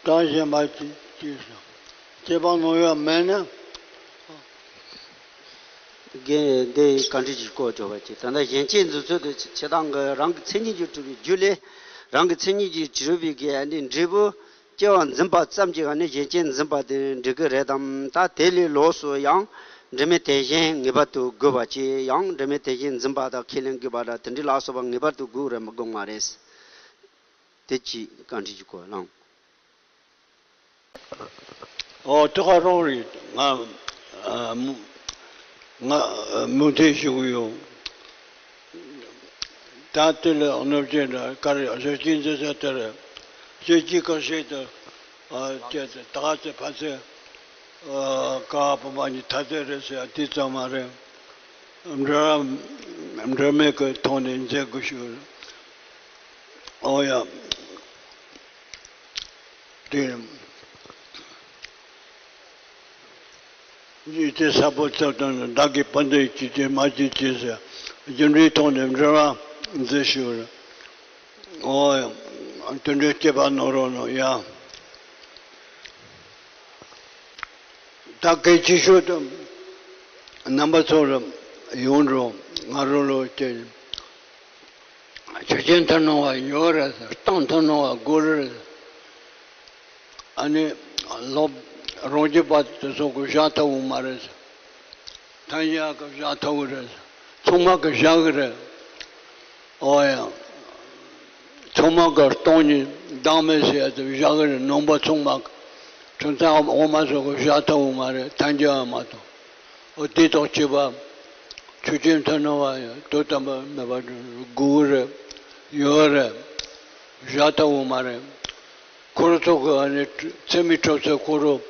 གྲངས་གཞན་པ་ཅི་ཅི་སོང་། སྐྱེས་པ་སྣང་ཡ་མེད་ན། རྒན་འདི་བཀའ་འདྲི་ཞིག་བསྐོ་ཆོག་པ་ཅིག་ད་ལྟ་གཞན་སྐྱེ་འཛིན་ཚུལ་དུ་ཆེ་སྟངས་ཀྱི་རང་གི་མཚན་ཉིད་ཀྱིས་གྲུབ་པའི་རྒྱུ་ལས། རང་གི་མཚན་ཉིད་ཀྱིས་གྲུབ་པའི་གི་ཨ་ནི་འབྲས་བུ་སྐྱེ་བ་འཛིན་པ་ཙམ་གྱིས་ཨ་ནི་གཞན་སྐྱེ་འཛིན་པ་དེ་འགྲིག་གི་རེད་དམ། ད་དེ་ལས་ལོགས་སུ་ཡང་འབྲེལ་མེད་དེ་གཞན་ངེས་པར་དུ་དགོས་པ་ཅིག་ཡང་འབྲེལ་མེད་དེ་གཞན་འཛིན་པ་དང་ཁས་ལེན་དགོས་པ་འདྲ་དེ་འདྲའི་ལ་སོགས་པ་ངེས་པར་དུ་དགོས་རེད་མི་དགོས་མ་རེད། དེ་ཅིག་བཀའ་འདྲི་ཞིག་བསྐོ་གནང་། ཨོ་ཏི་ཁ་རོང་རེད། ང་ཨ་མུ་ང་ཨ་མུ་མཐུད་ཞུ་གི་ཡོད། ད་དེ་ལ་གནོད་སྐྱེལ་འདྲ་ག་རེ་ཟེར་གྱིན་འཛིན་ས་དེ་རེད། ཟེར་གྱིན་ག་ཤེད་དུ་ཨ་ཅེ་ད་ག་ཚེ་ཕ་ཚེ་ཨ་ཀ་བ་བུ་མ་གཉིས་ཐ་དད་རེད་ཟེར་དེ་ཙམ་མ་རེད། འདྲ་འདྲ་མེད་ཀྱི་ཐོག་ནས་མཛད་དགོས་ཞུ། ཨོ་ཡ། དེ། ཡིད་ཆེས་ཟབ་པོ་ཚོགས་དང་བདག་གིས་ཕན་བདེ་ཅི་བྱེད་མ་བྱེད་ཅེས་ཟེར། རྒྱུ་འབྲས་ཐོག་ནས་འབྲེལ་བ་མཛད་ཞུ། ཨོ། དེ་འདྲའི་སྐྱེས་པ་ནོར་རོ་ནོ་ཡ། ད་གལ་ཆེ་ཤོས་དུ་རྣམ་པ་ཚོ་ལ་ཡོང་འགྲོ། ང་རོ་ལོ་སྐྱེས། ཆོས་ཅན་ཐུན་མོང་བ་ཡོད་རེད། སྟོང་ཐུན་མོང་བ་དགོས་རེད། ཨ་ནི་སློབ་རང་རྒྱུད་པ་དེ་ཚོ་གི་བཞག་ཐུབ་ཀྱི་མ་རེད། ཐང་ཡག་གི་བཞག་ཐུབ་ཀྱི་རེད། ཚང་མ་གི་བཞག་གི་རེད། ཨོ་ཡ། ཚང་མ་གི་སྟོང་ཉིད་བདག་མེད་ཟེར་ཡ་དེ་བཞག་གི་རེད། ནང་པ་ཚང་མ་གི་ཁྱིམ་ཚང་འོག་མ་ཚོ་གི་བཞག་ཐུབ་ཀྱི་མ་རེད། ཐང་རྒྱུད་པ་མ་གཏོགས། འོ་དེ་ཐོག་སྐྱེས་པ་ཆོས་ཅན་ཐུན་མོང་བ་ཡང་དོན་དམ་པར་མེད་པ་དགོས་རེད། ཡོད་རེད། བཞག་ཐུབ་ཀྱི་མ་རེད། ཁོ་རང་ཚོ་གི་ཨ་ནི་ཚད་མའི་གྲུབ་ཚུལ་ཁོ་རང་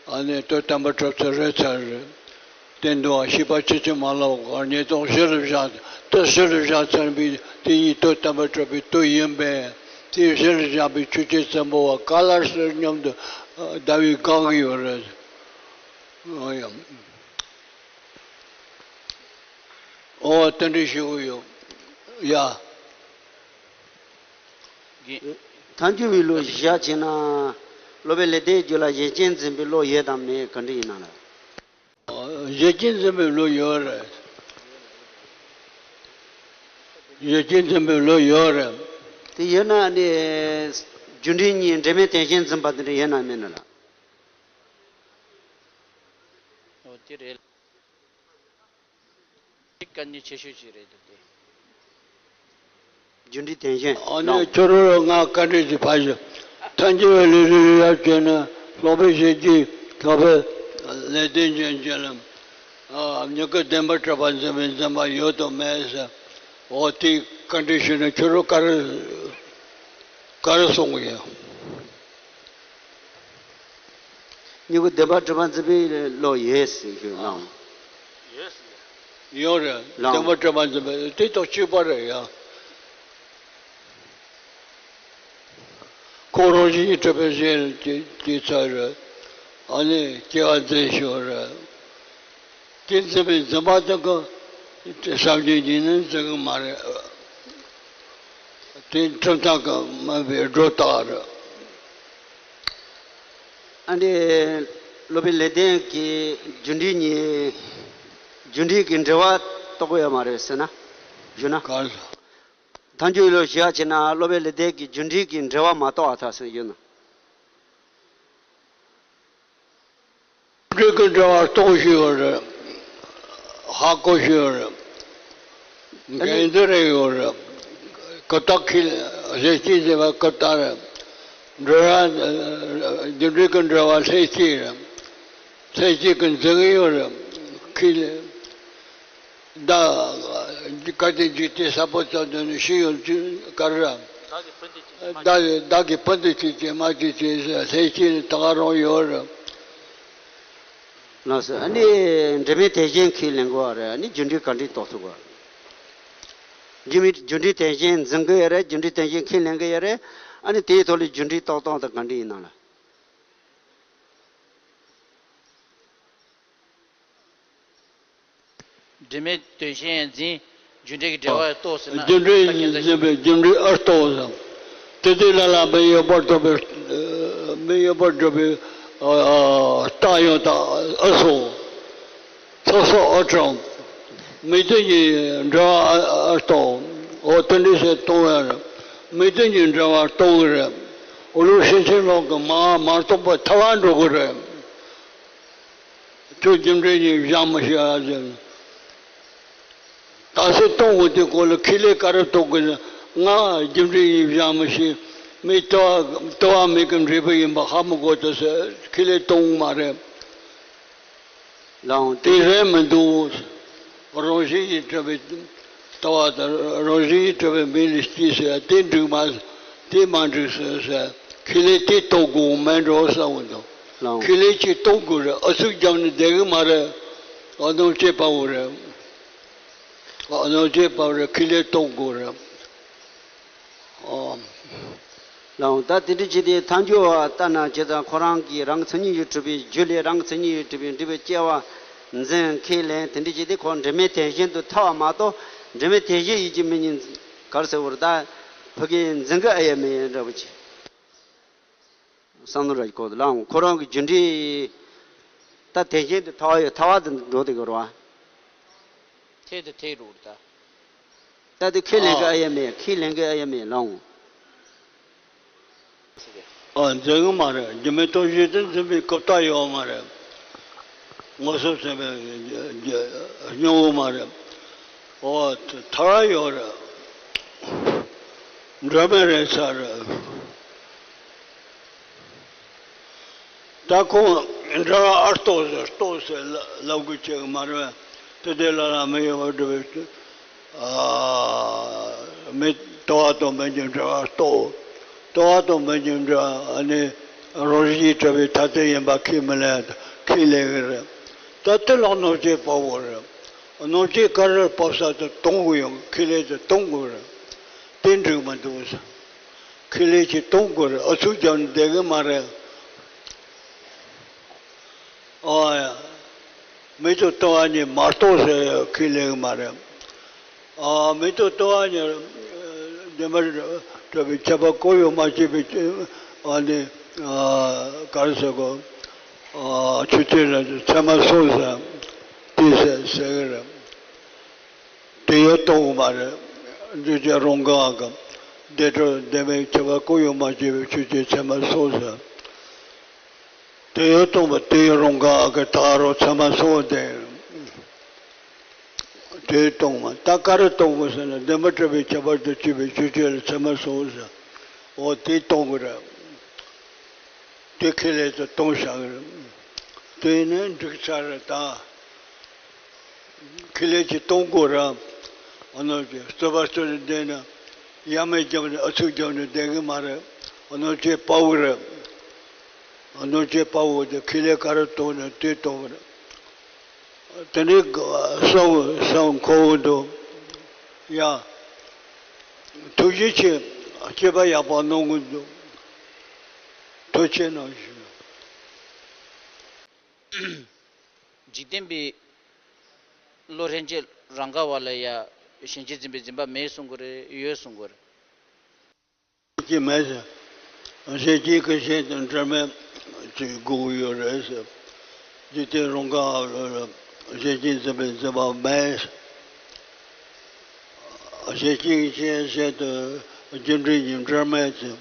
ཨ་ནི་དོན་དམ་པར་གྲུབ་ཚུལ་རེད་ཚར་རེད། བསྟན་དུའང་ཤེས་པ་ཇི་བཞིན་མ་ལབ་གར་ཉེ་རྟོག་གཞི་ལ་བཞག་དེ་གཞི་ལ་བཞག་ཚར་བའི་དེ་ཉིད་དོན་དམ་པར་གྲུབ་པའི་དོན་ཡིན་པས། དེའི་གཞི་ལ་བཞག་པའི་ཆོས་ཅན་བཙན་པོ་བ་ག་ལ་སྲིད་སྙམ་དུ་ཟླ་བའི་གང་གི་ཡོད་རེད། ཨོ་ཡ། ཨོ་དེ་འདྲ་ཞུ་གི་ཡོད། ཡ། ཐལ་འགྱུར་བའི་བློ་བཞག་བྱས་ན། སློབ་པའི་ལེགས་ལྡན་རྒྱུད་ལ་གཞན་རྐྱེན་འཛིན་པའི་བློ་ཡོད་དམ་མེད་ག་འདྲ་ཡིན་ན་ལ། གཞན་རྐྱེན་འཛིན་པའི་བློ་ཡོད་རེད། གཞན་རྐྱེན་འཛིན་པའི་བློ་ཡོད་རེད། དེ་ཡོད་ན་ནི་རྒྱུ་འབྲས་གཉིས་འབྲེལ་མེད་དོན་གཞན་འཛིན་པ་དེ་འདྲ་ཡོད་ན་མེད་ན་ལ། ཨོ་དེ་རེད། དཀའ་ངལ་ཆེ་ཤོས་ཤིག་རེད་འདུག་སྟེ། རྒྱུ་འབྲས་དོན་གཞན། ཨ་ནི་ཁྱོད་རང་ང་བཀའ་འདྲི་ཞིག་ཕར་ཞོག་ཐལ་འགྱུར་བའི་ལུས་ལུས་ཡབ་བྱས་ན་སློབ་དཔོན་ཞེས་བགྱི་སློབ་དཔོན་ལེགས་ལྡན་འབྱུང་འཇུག་ལམ། མྱུ་གུ་བདེན་པར་གྲུབ་པ་འཛིན་པའི་འཛིན་པ་ཡོད་དམ་མེད་ཟེར། འོ་དེའི་བཀའ་འདྲི་ཞུས་ན་ཁྱོད་རང་ག་རེ་ག་རེ་གསུང་གི་ཡོད། མྱུ་གུ་བདེན་པར་གྲུབ་པ་འཛིན་པའི་བློ་ཡོད་ཟེར་ཞུ་གནང་། ཡོད་རེད། ལགས། བདེན་པར་གྲུབ་པ་འཛིན་པའི་དེ་དང་གཅིག་པ་རེད་ཡ། ཁོ་རང་བཞིན་གྱིས་གྲུབ་པའི་གཞན་གྱི་དེ་ཚོ་རེད། ཨ་ནི་སྐྱེ་བ་འཛིན་ཞོར་རེད། དེ་འཛིན་པའི་འཛིན་པ་དེ་གི་བསམ་གྱིས་ཉིད་ནི་འཛིན་གི་མ་རེད། དེ་གྲུབ་མཐའ་གི་མིན་པའི་སྒྲོ་བཏགས་རེད། ཨ་འདི་སློབ་དཔོན་ལེགས་ལྡན་གྱིས་རྒྱུ་འབྲས་གཉིས། རྒྱུ་འབྲས་ཀྱི་འབྲེལ་བ་རྟོགས་ཡོད་མ་རེད་ཟེར་ན། ཞུ་ན། ག་ལ། ཐལ་འགྱུར་བའི་བློ་ཞེས་བྱ་ན་སློབ་དཔོན་ལེགས་ལྡན་གྱིས་རྒྱུ་འབྲས་ཀྱི་འབྲེལ་བ་མ་རྟོགས་པར་ཐལ་ཟེར་ཡོད་ན། འབྲས་ཀྱི་འབྲེལ་བ་རྟོགས་ཤེས་ཡོད་རེད། ཧ་གོ་ཤེས་ཡོད་རེད། འགན་འདི་རེ་ཡོད་རེད། ཀུན་བརྟགས་ཁས་ལེན་ཟེར་གྱིས་ཟེར་བ་ཀུན་བརྟགས་རེད། འབྲེལ་བ་རྒྱུ་འབྲས་ཀྱི་འབྲེལ་བ་ལྷད་སྐྱེས་རེད། ལྷད་སྐྱེས་ཀྱི་འཛིན་གྱི་ཡོད་རེད། ཁས་ལེན། བདག་ག་དེ་འཇིག་རྟེན་ས་ཕོ་ཙམ་དུ་ནི་ཤི་ཡོང་དུས་ག་རེ་ར། བདག་གིས་ཕུད་དུ་བྱེད་ཅིང་མ་བྱེད་ཅིང་ཟེར་ལྷད་སྐྱེས་ནི་ད་ག་རང་ཡོད་རེད། ལགས་སོ། ཨ་ནི་འབྲེལ་མེད་དོན་གཞན་ཁས་ལེན་དགོས་པ་རེད། ཨ་ནི་རྒྱུ་འབྲས་ག་འདྲས་རྟོགས་ཐུབ་དགོས། རྒྱུ་མེད་རྒྱུ་འབྲས་དོན་གཞན་འཛིན་གི་ཡོད་རེད། རྒྱུ་འབྲས་དོན་གཞན་ཁས་ལེན་གི་ཡོད་རེད། ཨ་ནི་དེའི་ཐོག་ལ་རྒྱུ་འབྲས་རྟོགས་སྟངས་དེ་ག་འདྲས་ཡིན་ན་ལ། འབྲེལ་མེད་དོན་གཞན་འཛིན། རྒྱུ་འབྲས་ཀྱི་འབྲེལ་བ་རྟོགས་ཟེར་ན། རྒྱུ་འབྲས་ད་ཁྱེད་ཚོ་འཛིན་པའི་རྒྱུ་འབྲས་ཨ་རྟོགས་སམ། དེ་དུས་ལ་ལ་མི་གཡོ་བར་རྟོགས་པའི་མི་གཡོ་བར་སྒྲུབ་པའི་རྟགས་ཡང་དག་ཨ་སོགས། ཚོགས་སོགས་ཨ་གྲངས། མིག་ཏོ་གཉིས་འབྲེལ་བ་ཨ་རྟོགས། འོ་དེ་འདྲའི་ཞིག་གཏོང་བས་མིག་ཏོ་གཉིས་འབྲེལ་བ་རྟོགས་ཀྱི་རེད། འོ་ལུགས་ཤེས་ཕྱིན་ལོག་གི་མ་མ་རྟོགས་པ་ཐལ་བ་འགྲོ་གི་རེད། ཁྱོད་རྒྱུ་འབྲས་གཉིས་བཞག་མི་ཤེས་ཨ་ཟེར། ད་སེ་གཏོང་དགོས་དུས་སྐོར་ལ་ཁས་ལེན་ག་རེ་གཏོང་དགོས་ན། ང་རྒྱུ་འབྲས་གཉིས་བཞག་མི་ཤེས། མི་ལྟ་བ་ལྟ་བ་མིག་གི་འབྲས་བུ་ཡིན་པ་ཧ་མི་གོ་ད་ཟེར། ཁས་ལེན་གཏོང་གི་མ་རེད། ལའང་དེ་རེད་མི་འདུག། རང་བཞིན་གྱིས་གྲུབ་པའི་ལྟ་བ་དང་། རང་བཞིན་གྱིས་གྲུབ་པའི་མིག་ལ་སྐྱེས་ཟེར་ཡ་དེ་འགྲིག་མ། དེ་མ་འགྲིག་ཟེར་ཟེར། ཁས་ལེན་དེ་གཏོང་དགོས་མེད་འགྲོ་བསམ་གི་འདུག། ལའང་ཁས་ལེན་ཅིག་གཏོང་དགོས་རེད། ཨུ་ཚུགས་བརྒྱབ་ནས་བསྡད་གི་མ་རེད། ཨ་ནོ་ཅེ་པ་བོ་རེད། ཨ་ནོ་ཅེ་པ་བོ་རེད། ཁས་ལེན་གཏོང་དགོས་རེད། ཨོ། ལའང་ད་དེ་འདྲ་བྱས་ཏེ་ཐལ་འགྱུར་བ་ལྟར་ན་བྱས་ཙང་ཁོ་རང་གིས་རང་མཚན་ཉིད་ཀྱིས་གྲུབ་པའི་རྒྱུ་ལས་རང་མཚན་ཉིད་ཀྱིས་གྲུབ་པའི་འབྲས་བུ་སྐྱེ་བ་འཛིན་ཁས་ལེན་དེ་འདྲ་བྱས་ཏེ་ཁོ་འབྲེལ་མེད་དོན་གཞན་དུ་ཐལ་བ་མ་གཏོགས། འབྲེལ་མེད་དོན་གཞན་ཡིན་གྱི་མིན་གྱི་ག་རེ་ཟེར་བར་ད་ཕ་གིའི་འཛིན་གི་ཨེ་ཡ་མེད་འདྲ་བོ་ཅིག། བསམ་བློ་ར་གོ་ལའང་ཁོ་རང་གི་རྒྱུ་འབྲས་ད་དོན་གཞན་དུ་ཐལ་བ་ཡོད། ཐལ་བ་དུ་འགྲོ་དེ་གི་རེད་བ། ཐལ་དུ་ཐལ་རུ་ད། ད་དེ་ཁས་ལེན་གི་ཨ་ཨ་ཡ་མེད། ཁས་ལེན་གི་ཨ་ཡ་མེད་ལའང་། ཨ་འཛིན་གི་མ་རེད། རྒྱུ་མེད་རྟོགས་གཞི་དེ་འཛིན་པའི་གོ་བརྡ་ཡོད་མ་རེད། མངོན་སུམ་ཚུགས་པའི་སྙིང་པོ་མ་རེད། ཨོ་ཐལ་བ་ཡོད་རེད། འབྲེལ་མེད་རེད་ས་རེད། ད་ཁོང་འབྲེལ་བ་ཨ་རྟོགས་ཟེར་རྟོགས་ཟེར་ལབ་དགོས་ཀྱི་མ་རེད། དེ་དེ་ལ་ལ་མི་ཡོད་པ་འགྲོ་བའི་ཨ་མི་ལྟ་བ་དང་མི་འགྱུར་འབྲེལ་བ་རྟོགས། ལྟ་བ་དང་མི་འགྱུར་འབྲེལ་བ་ནི་རང་བཞིན་གྱིས་གྲུབ་པའི་ཐ་དད་ཡིན་པ་ཁས་མི་ལེན། ཁས་ལེན་གི་རེད། ད་དེ་ལ་རྣམ་དཔྱོད་དཔའ་བོ་རེད། རྣམ་དཔྱོད་ག་རེ་སྤོབས་ས་དེ་གཏོང་གི་ཡོང་། ཁས་ལེན་དེ་གཏོང་དགོས་རེད། དེ་འགྲིག་མི་འདུག་ཟེར། ཁས་ལེན་ཅིག་གཏོང་དགོས་རེད། ཨུ་ཚུགས་རྒྱབ་ནས་བསྡད་གི་མ་རེད། ཨ་ཡ། མིག་ཏུ་ལྟ་བ་ཉིད་མ་རྟོགས་ཟེར་ཁས་ལེན་གི་མ་རེད། ཨ་མིག་ཏུ་ལྟ་བ་ཉིད་བདེན་པར་གྲུབ་པའི་ཁྱད་པར་ཀུན་ཡོད་མ་སྐྱེས་པའི་ཨ་ནི་ཨ་ག་རེ་ཟེར་གོ། ཨ་ཆོས་ཅན་ལ་ཚད་མ་སོང་ཟེར། དེ་ཟེར་ཟེར་གི་རེད། དེ་ཡང་གཏོང་གི་མ་རེད། འདུས་བྱས་རང་གང་གི་བདེ་གྲུབ་བདེན་པའི་ཁྱད་པར་ཀུན་ཡོད་མ་སྐྱེས་པའི་ཆོས་ཅན་ཚད་མ་སོང་ཟེར། དེ་ཡང་གཏོང་བ་དེ་ཡང་རང་གང་གི་ད་རུང་ཚད་མ་སོང་བ་དེ། དེ་གཏོང་བ་ད་ག་རེ་གཏོང་དགོས་ཟེར་ན་བདེན་པར་གྲུབ་པའི་ཁྱད་པར་དུ་སྐྱེས་པའི་ཆོས་ཅན་ལ་ཚད་མ་སོང་ཟེར། འོ་དེ་གཏོང་གི་རེད། དེ་ཁས་ལེན་དུ་གཏོང་བཞག་གི་རེད། དེ་ནས་འགྲིག་ཚར་རེད་ད། ཁས་ལེན་གྱིས་གཏོང་དགོས་ར། ཨ་ནོ་ཀྱི་རྩོད་པ་རྩོད་ནས་བསྡད་ན། ཡ་མེད་རྒྱབ་ནས་ཨུ་ཚུགས་རྒྱབ་ནས་བསྡད་གི་མ་རེད། ཨ་ནོ་ཀྱི་དཔའ་བོ་རེད། ཨ་ནོ་ཀྱི་དཔའ་བོ་དེ་ཁས་ལེན་ག་རེ་གཏོང་ན་དེ་གཏོང་གི་རེད། དེ་ནས་བསམ་བསམ་འཁོར་གི་འདུག། ཡ། ཐུགས་རྗེ་ཆེ། སྐྱེས་པ་ཡག་པོ་གནང་གི་འདུག། ཐུགས་རྗེ་གནང་ཞུ། འཇིག་རྟེན་པའི་བློ་ལྷན་སྐྱེས་རང་ག་བ་ལ་ཡ་གཞན་སྐྱེ་འཛིན་པའི་འཛིན་པ་མེད་གསུང་གི་རེད། ཡོད་གསུང་གི་རེད། གཞན་སྐྱེ་མེད་ཟེར། གཞན་སྐྱེ་གི་གཞན་དུ་འབྲེལ་མེད་ཅིག་དགོས་ཀྱི་ཡོད་རེད་ཟེར། འཇིག་རྟེན་རང་ག་བ་ལ་གཞན་སྐྱེ་འཛིན་པའི་འཛིན་པ་མེད་ཟེར། གཞན་སྐྱེ་གཞན་གཞན་དུ་རྒྱུ་འབྲས་གཉིས་འབྲེལ་མེད་ཅིང་།